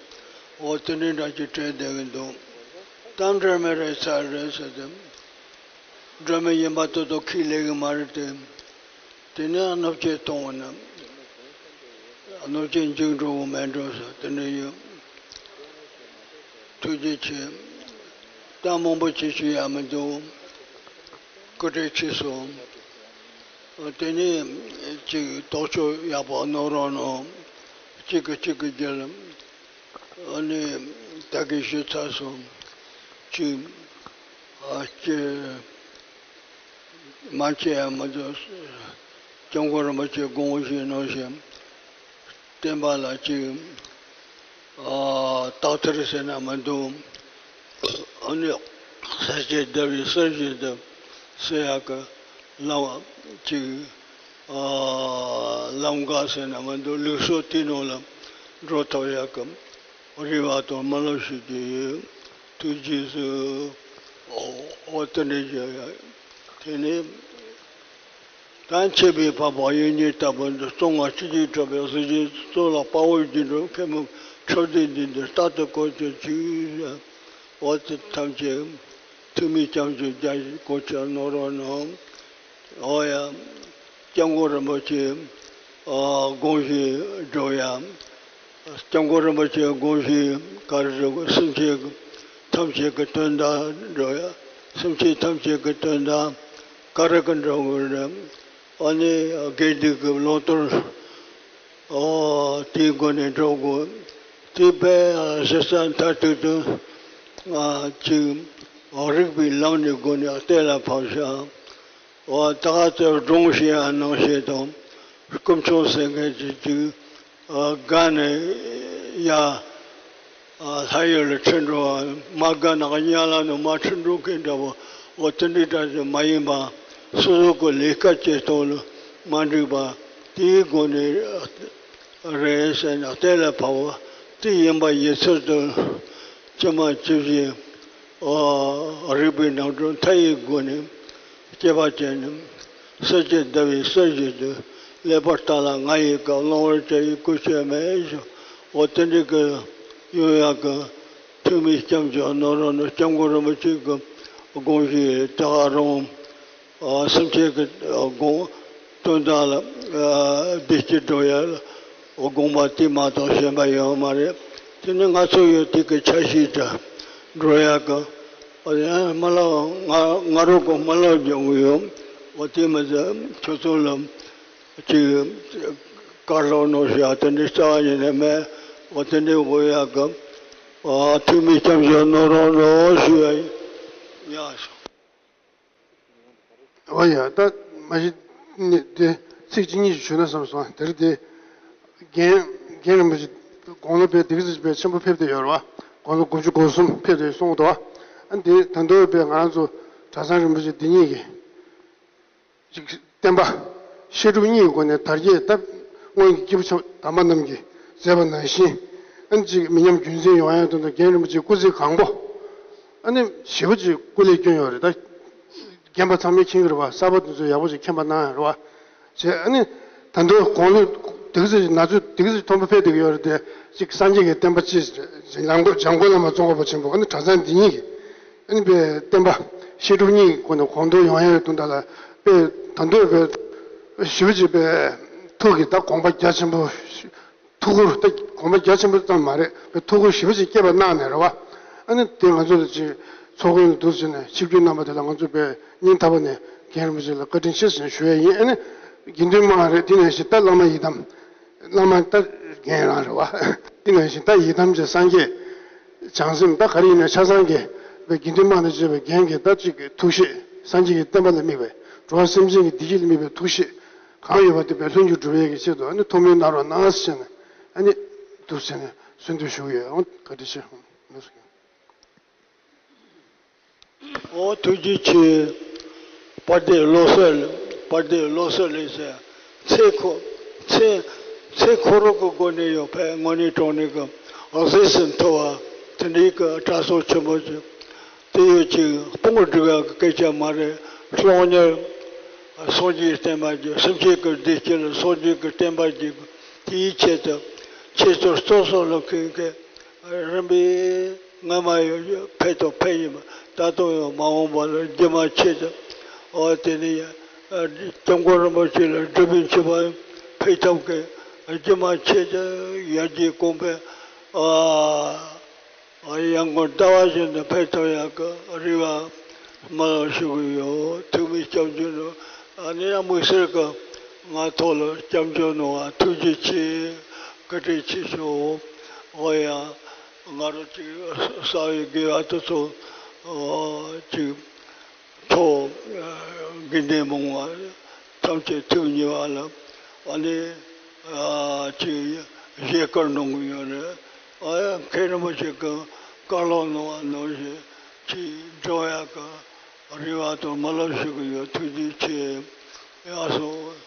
འོ་དེ་འདྲའི་འདྲ་ཅིག་དྲན་བསྡད་ཀྱི་འདུག་ད་འབྲེལ་མེད་རེད་ཚར་རེད་ཟེར་ཏེ། སྒྲོན་མེ་ཡིན་པ་ཏོག་ཏོག་ཁས་ལེན་གྱི་མ་རེད་དེ། དེ་ནས་སྣུབ་ཆས་གཏོང་བ་ན། སྣུབ་ཆས་འཇིག་འགྲོ་བ་མེད་འགྲོ་ཟེར་དེ་འདྲ་ཡོད། ཐུགས་རྗེ་ཆེ། ད་མང་པོ་ཅིག་ཞུ་ཡ་མི་འདུག་སྐུ་བགྲེས་ཆེ་སོང་། དེ་ནས་ཅིག་རྟོག་དཔྱོད་ཡག་པོ་གནང་རོགས་གནང་། གཅིག་གིས་གཅིག་གི་རྒྱུད་ལ། ཨ་ནི་ད་གིན་ཞུས་ཚར་སོང་། གཅིག་ཨ་ཅེ་མ་བྱེད་ཡ་མི་འདུག་སྐྱབས་མགོན་རིན་པོ་ཆེ་དགོངས་བཞེས་གནང་ཞིང་། བསྟན་པ་ལ་གཅིག་ཨ་དག་ཐེར་ཟེར་ན་མི་འདུག་ཨ་ནི་ས་སྐྱ་བརྡལ་བའི་གསེར་བཞིན་དུ་གསོ་ཡག་གི་ལམ་གཅིག་ཨ་ལམ་འགག་ཟེར་ན་མི་འདུག་ལུགས་སྲོལ་དེའི་ནང་ལ་འགྲོ་ཐུབ་ཡག་གི་རེ་བ་དང་སྨོན་ལམ་ཞུ་རྒྱུ་ཡོད། ཐུགས་རྗེས་གཟིགས། འོ་དེ་འདྲ་བྱས་ཡ། དེ་ནས་ད་མཆེད་པའི་འཕགས་པ་གཡུལ་ཉེ་ལྟ་བུ་འདི། གཙོ་ང་སྤྱི་གཅིག་གྲགས་པའི་གཟི་བརྗིད། གཙོ་ལ་དཔའ་བོའི་རྒྱུད་འགྲོ་མཁས་མོ་ཁྲག་ལྡན་འདི་འདིར་རྟག་ཏུ་བཀོད་ཅིག་འོ་དེ་ཐམས་ཅད་ཐུགས་མི་སྐྱབས་འཇུག་རྒྱ་ཞིག་གོ་ཆ་ནོར་རོགས་གནང་། འོ་ཡ། སྐྱབས་མགོན་རིན་པོ་ཆེ་དགོངས་བཞེས་འགྲོ་ཡ། སྐྱབས་མགོན་རིན་པོ་ཆེ་དགོངས་བཞེས་ག་རེ་འགྲོ་དགོས། སེམས་ཅན་ཐམས་ཅད་ཀྱི་དོན་དག་འགྲོ་ཡ། སེམས་ཅན་ཐམས་ཅད་ཀྱི་དོན་དག་ག་རེ་གི་འགྲོ་དགོས་རེད། ཨ་ནི་དགེ་སྡིག་གི་ལོ་ཐོར། ཨོ་དེའི་སྒོ་ནས་འགྲོ་དགོས། དེ་བས་ཞེ་ས་མཐར་ཐུག་ཏུ་ང་ཅིག་རིག་པའི་ལམ་ནས་སྒོ་ནས་གཏན་ལ་ཕབ་བཞག་འོ་ད་ག་ཚོད་སྒྲུང་བཤད་ཡ་ནང་བཤད་དང་། སྐུ་མཆོག་ཟེར་མཁན་ཅིག་ཅིག་དགའ་ནས་ཡ། ལྷ་ཡུལ་ལ་ཁྲིད་འགྲོ་བ། མ་དགའ་ན་དམྱལ་བ་ནང་མར་ཁྲིད་འགྲོ་མཁན་འདྲ་བོ། འོ་དེ་འདྲའི་འདྲ་ཞིག་མ་ཡིན་པ། སོ་སོ་གི་ལས་ཀ་བྱེད་སྟངས་ལ་མ་འགྲིག་པ། དེའི་སྒོ་ནས་རེད་ཟེར་ན་གཏན་ལ་ཕབ་པ། དེ་ཡིན་པ་ཡིན་ཚུལ་དུ་ཇི་མ་ཇི་བཞིན། ཨོ། རིག་པའི་རྣམ་གྲངས་མཐའ་ཡས་སྒོ་ནས་དཔྱད་པ་བྱས་ནས། ས་སྐྱ་བརྡལ་བའི་གསེར་བཞིན་དུ། ཀླས་པ་རྟ་ལ་ང་ཡི་བཀའ། བླང་བར་བྱ་ཡི་བཀོལ་སྤྱོད་མེད་ཞུ། འོ་དེ་འདྲའི་གི་ཡོང་ཡག་གི་ཐུགས་མི་སྐྱབས་འཇུག་གནང་རོགས་གནང་། སྐྱབས་མགོན་རིན་པོ་ཆེ་གི་དགོངས་བཞེས་ད་ག་རང་། ཨ་སེམས་ཅན་གྱི་དགོངས་དོན་དག་ལ་བདེ་སྐྱིད་འགྲོ་ཡ་ལ་དགོངས་པ་དེ་མ་གཏོགས་གཞན་པ་ཡོད་མ་རེད། དེ་ནི་ང་ཚོ་ཡོད་དེ་གི་ཆ་ཤས་དྲ་འགྲོ་ཡག་གི། ཨ་ཡང་མ་ལ་ང་ང་རོ་གོ་མ་ལ་སྦྱོང་གི་ཡོད། འོ་དེ་མི་ཚད་ཁྱོད་ཚོ་ལ་ཅིག་དཀར་ལོག་ནོ་ཞག་དེ་འདྲའི་རྩ་བ་ཉིད་ནས་མེད། འོ་དེ་འདྲའི་དགོས་ཡག་གི། ཨ་ཐུགས་མི་སྐྱབས་འཇུག་གནང་རོགས་གནང་ཞུ་ཡ་ཡིན། ཡག་སོང་། འོ་ཡ། ད་མ་གཞི་ནི་དེ་ཚིག་གཅིག་གཉིས་ཤིག་ཞུས་ན་བསམ་སོང་། དེར་དེ་རྒན་རྒན་རིན་པོ་ཆེ་དགུང་ལོ་དཔེ་འདི་ག་ཙམ་དཔེ་ཆེན་པོ་ཕེབས་བསྡད་ཡོད་རེད་བ། དགུང་ལོ་དགུ་བཅུ་གོ་གསུམ་ཕེབས་བསྡད་གསུངས་འདུག་བ། ཨ་འདི་ད་དུང་དཔེ་ང་རང་ཚོ་གྲྭ་ཚང་རིན་པོ་ཆེ་འདི་ཉིད་ཀྱི་ཅིག་བསྟན་པ་བཤད་སྒྲུབ་གཉིས་ཀྱི་སྒོ་ནས་དར་རྒྱས་ད་སྔོན་གྱི་སྐྱེས་བུ་དམ་པ་རྣམས་ཀྱིས་མཛད་པ་ནང་བཞིན། ཨ་ནི་ཅིག་མི་ཉམས་རྒྱུན་འཛིན་ཡོང་ཡ་དོན་དུ་རྒན་རིན་པོ་ཆེའི་སྐུ་ཚེ་གང་པོ་ཨ་ནི་ཞེ་པོ་ཅིག་སྐུ་ལས་བསྐྱོན་ཡོད་རེད། ད་རྒན་པ་ཚང་མས་མཁྱེན་གྱི་རེད་བ། གསར་པ་དེ་ཚོས་ཡག་པོ་ཅིག་མཁྱེན་པ་གནང་ཡ་རེད་བ། བྱས་ཨ་ནི་ད་དུང་དགུང་ལོ་དེ་ག་ཚོད་ན་ཚོད་དེ་ག་ཚོད་མཐོན་པོ་ཕེབས་བསྡད་ཀྱི་ཡོད་རེད་དེ། ཅིག་སངས་རྒྱས་ཀྱི་བསྟན་པ་སྤྱི་འཇམ་མགོན་འཇམ་མགོན་བླ་མ་ཙོང་ཁ་པ་ཆེན་པོ་ཨ་ནི་གྲྭ་ཚང་འདི་ཉིད་ཀྱི་ཨ་ནི་དཔེ་བསྟན་པ་བཤད་སྒྲུབ་གཉིས་ཀྱི་སྒོ་ནས་གོང་མཐོར་ཡོང་ཡ་ཡོད་དུས་ད་ལ་དཔེ་ད་དུང་དཔེ་ཞེ་པོ་ཅིག་དཔེ་ཐུགས་ཀྱི་ད་དགོངས་པ་རྒྱ་ཆེན་པོ། ཐུགས་ཁུར་ད་དགོངས་པ་རྒྱ་ཆེན་པོ་ཙམ་མ་རེད། དཔེ་ཐུགས་ཁུར་ཞེ་པོ་ཅིག་བསྐྱེད་པ་གནང་ནས་རེད་བ། ཨ་ནི་དེ་ང་ཚོ་ལ་ཅིག་ཚོགས་མགོན་ལ་འདུག་ཟེར་ནས་ཆིབས་བསྒྱུར་གནང་བ་དེ་ལ་ང་ཚོ་དཔེ་སྙིང་ཐག་པ་ནས་རྒན་རིན་པོ་ཆེ་ལ་བཀའ་དྲིན་ཆེ་ཟེར་ནས་ཞུ་ཡ་ཡིན། ཨ་ནི་དགེ་འདུན་དམངས་རེད། དེ་ནང་བཞིན་ད་བླ་མ་ཡི་དམ། བླ་མ་ད་རྒན་རང་རེད་བ། དེ་ནང་བཞིན་ད་ཡི་དམ་གྱི་སངས་རྒྱས། བྱང་སེམས་ད་ག་རེ་ཡིན་ན་ཆ་ཚང་གི་དཔེ་དགེ་འདུན་དམངས་དང་བཅས་པའི་རྒན་གྱི་ད་ཅིག་གི་ཐུགས་བཞེད། སངས་རྒྱས་ཀྱི་བསྟན་པ་ལ་དམིགས་པའི་འགྲོ་བ་སེམས་ཅན་གྱི་བདེ་སྐྱིད་ལ་དམིགས་པའི་ཐུགས་བཞེད་གང་ཡོད་པ་དེ་དཔེ་ལྷུན་གྱིས་གྲུབ་པའི་གི་ཆེད་དུ་ཨ་ནི་ཐུགས་སྨོན་གནང་རོགས་གནང་ཟེར་ནས་ཨ་ནི་ འདུག་ཟེར་ནས་གསོལ་འདེབས་ཞུ་གི་ཡོད། བཀའ་དྲིན་ཆེ། ཨོ་ཐུགས་རྗེ་ཆེ། དཔལ་ལྡན་བློ་གསལ། དཔལ་ལྡན་བློ་གསལ་ལགས་ཟེར། ཚེ་ཁོ་ཚེ་ཚེ་ཁོ་རང་གི་སྒོ་ནས་ཡང་ཕར་དངོས་གནས་དྲང་གནས་ཀྱི་གཟེངས་སུ་མཐོ་བ་དེ་འདྲའི་གི་གྲྭ་ཚང་ཆེན་མོ་ཅིག་དེ་ཡོད་ཅིག་དཔུང་སྒྲིག་ཡག་གི་སྐད་ཆ་མ་རེད། སློབ་གཉེར་སངས་རྒྱས་བསྟན་པ་རྒྱས། སེམས་ཅན་གྱི་བདེ་སྐྱིད་ལ་སངས་རྒྱས་ཀྱི་བསྟན་པ་རྒྱས། དེའི་ཆེད་དུ་ཁྱེད་ཚོ་སོ་སོ་ལ་མཁས་མཁས། རིམ་པས་སྔ་མ་ཡང་ཕེབས་དང་ཕེབས་ཡིན་པ། ད་དུང་ཡང་མ་འོངས་པ་ལ་རྒྱུན་མ་ཆད་དུ། འོ་དེ་ནས་ཡང་སྐྱབས་མགོན་རིན་པོ་ཆེ་ལ་སྒྲུབ་པའི་མཆོད་པ་ཕེབས་ཐབས་ཀྱི་རྒྱུན་མ་ཆད་དུ་ཡར་རྒྱས་གོང་འཕེལ། ཨ་ཡར་ངོའི་ཟླ་བ་བཞིན་དུ་ཕེབས་ཐུབ་ཡག་གི་རེ་བ་སྨོན་ལམ་ཞུ་གི་ཡོད། ཐུགས་སྨོན་སྐྱབས་འཇུག་གནང་། ཨ་ནི་ཡང་དམིགས་བསལ་གྱི་ང་ཐོག་ལ་སྐྱབས་འཇུག་གནང་བ་ཐུགས་རྗེ་ཆེ། བཀའ་དྲིན་ཆེ་ཞུ། འོ་ཡ། ང་རང་ཅིག་གསར་བའི་དགེ་བ་དེ་ཚོ་ཨ་ཅིག་ཐོག་དགེ་འདུན་མང་བ་ཐམས་ཅད་ཐུགས་མཉེས་པ་ལ་ཨ་ནི་ཨ་ཅིག་བཞེས་སྐུལ་གནང་གི་ཡོད་རེད། ཨ་ཡ། མཁན་རིན་པོ་ཆེ་གི་བཀའ་སློབ་གནང་བ་ནང་བཞིན་ཅིག་འགྲོ་ཡག་གི་རེ་བ་དང་སྨོན་ལམ་ཞུ་གི་ཡོད། ཐུགས་རྗེ་ཆེ། ཡག་སོང་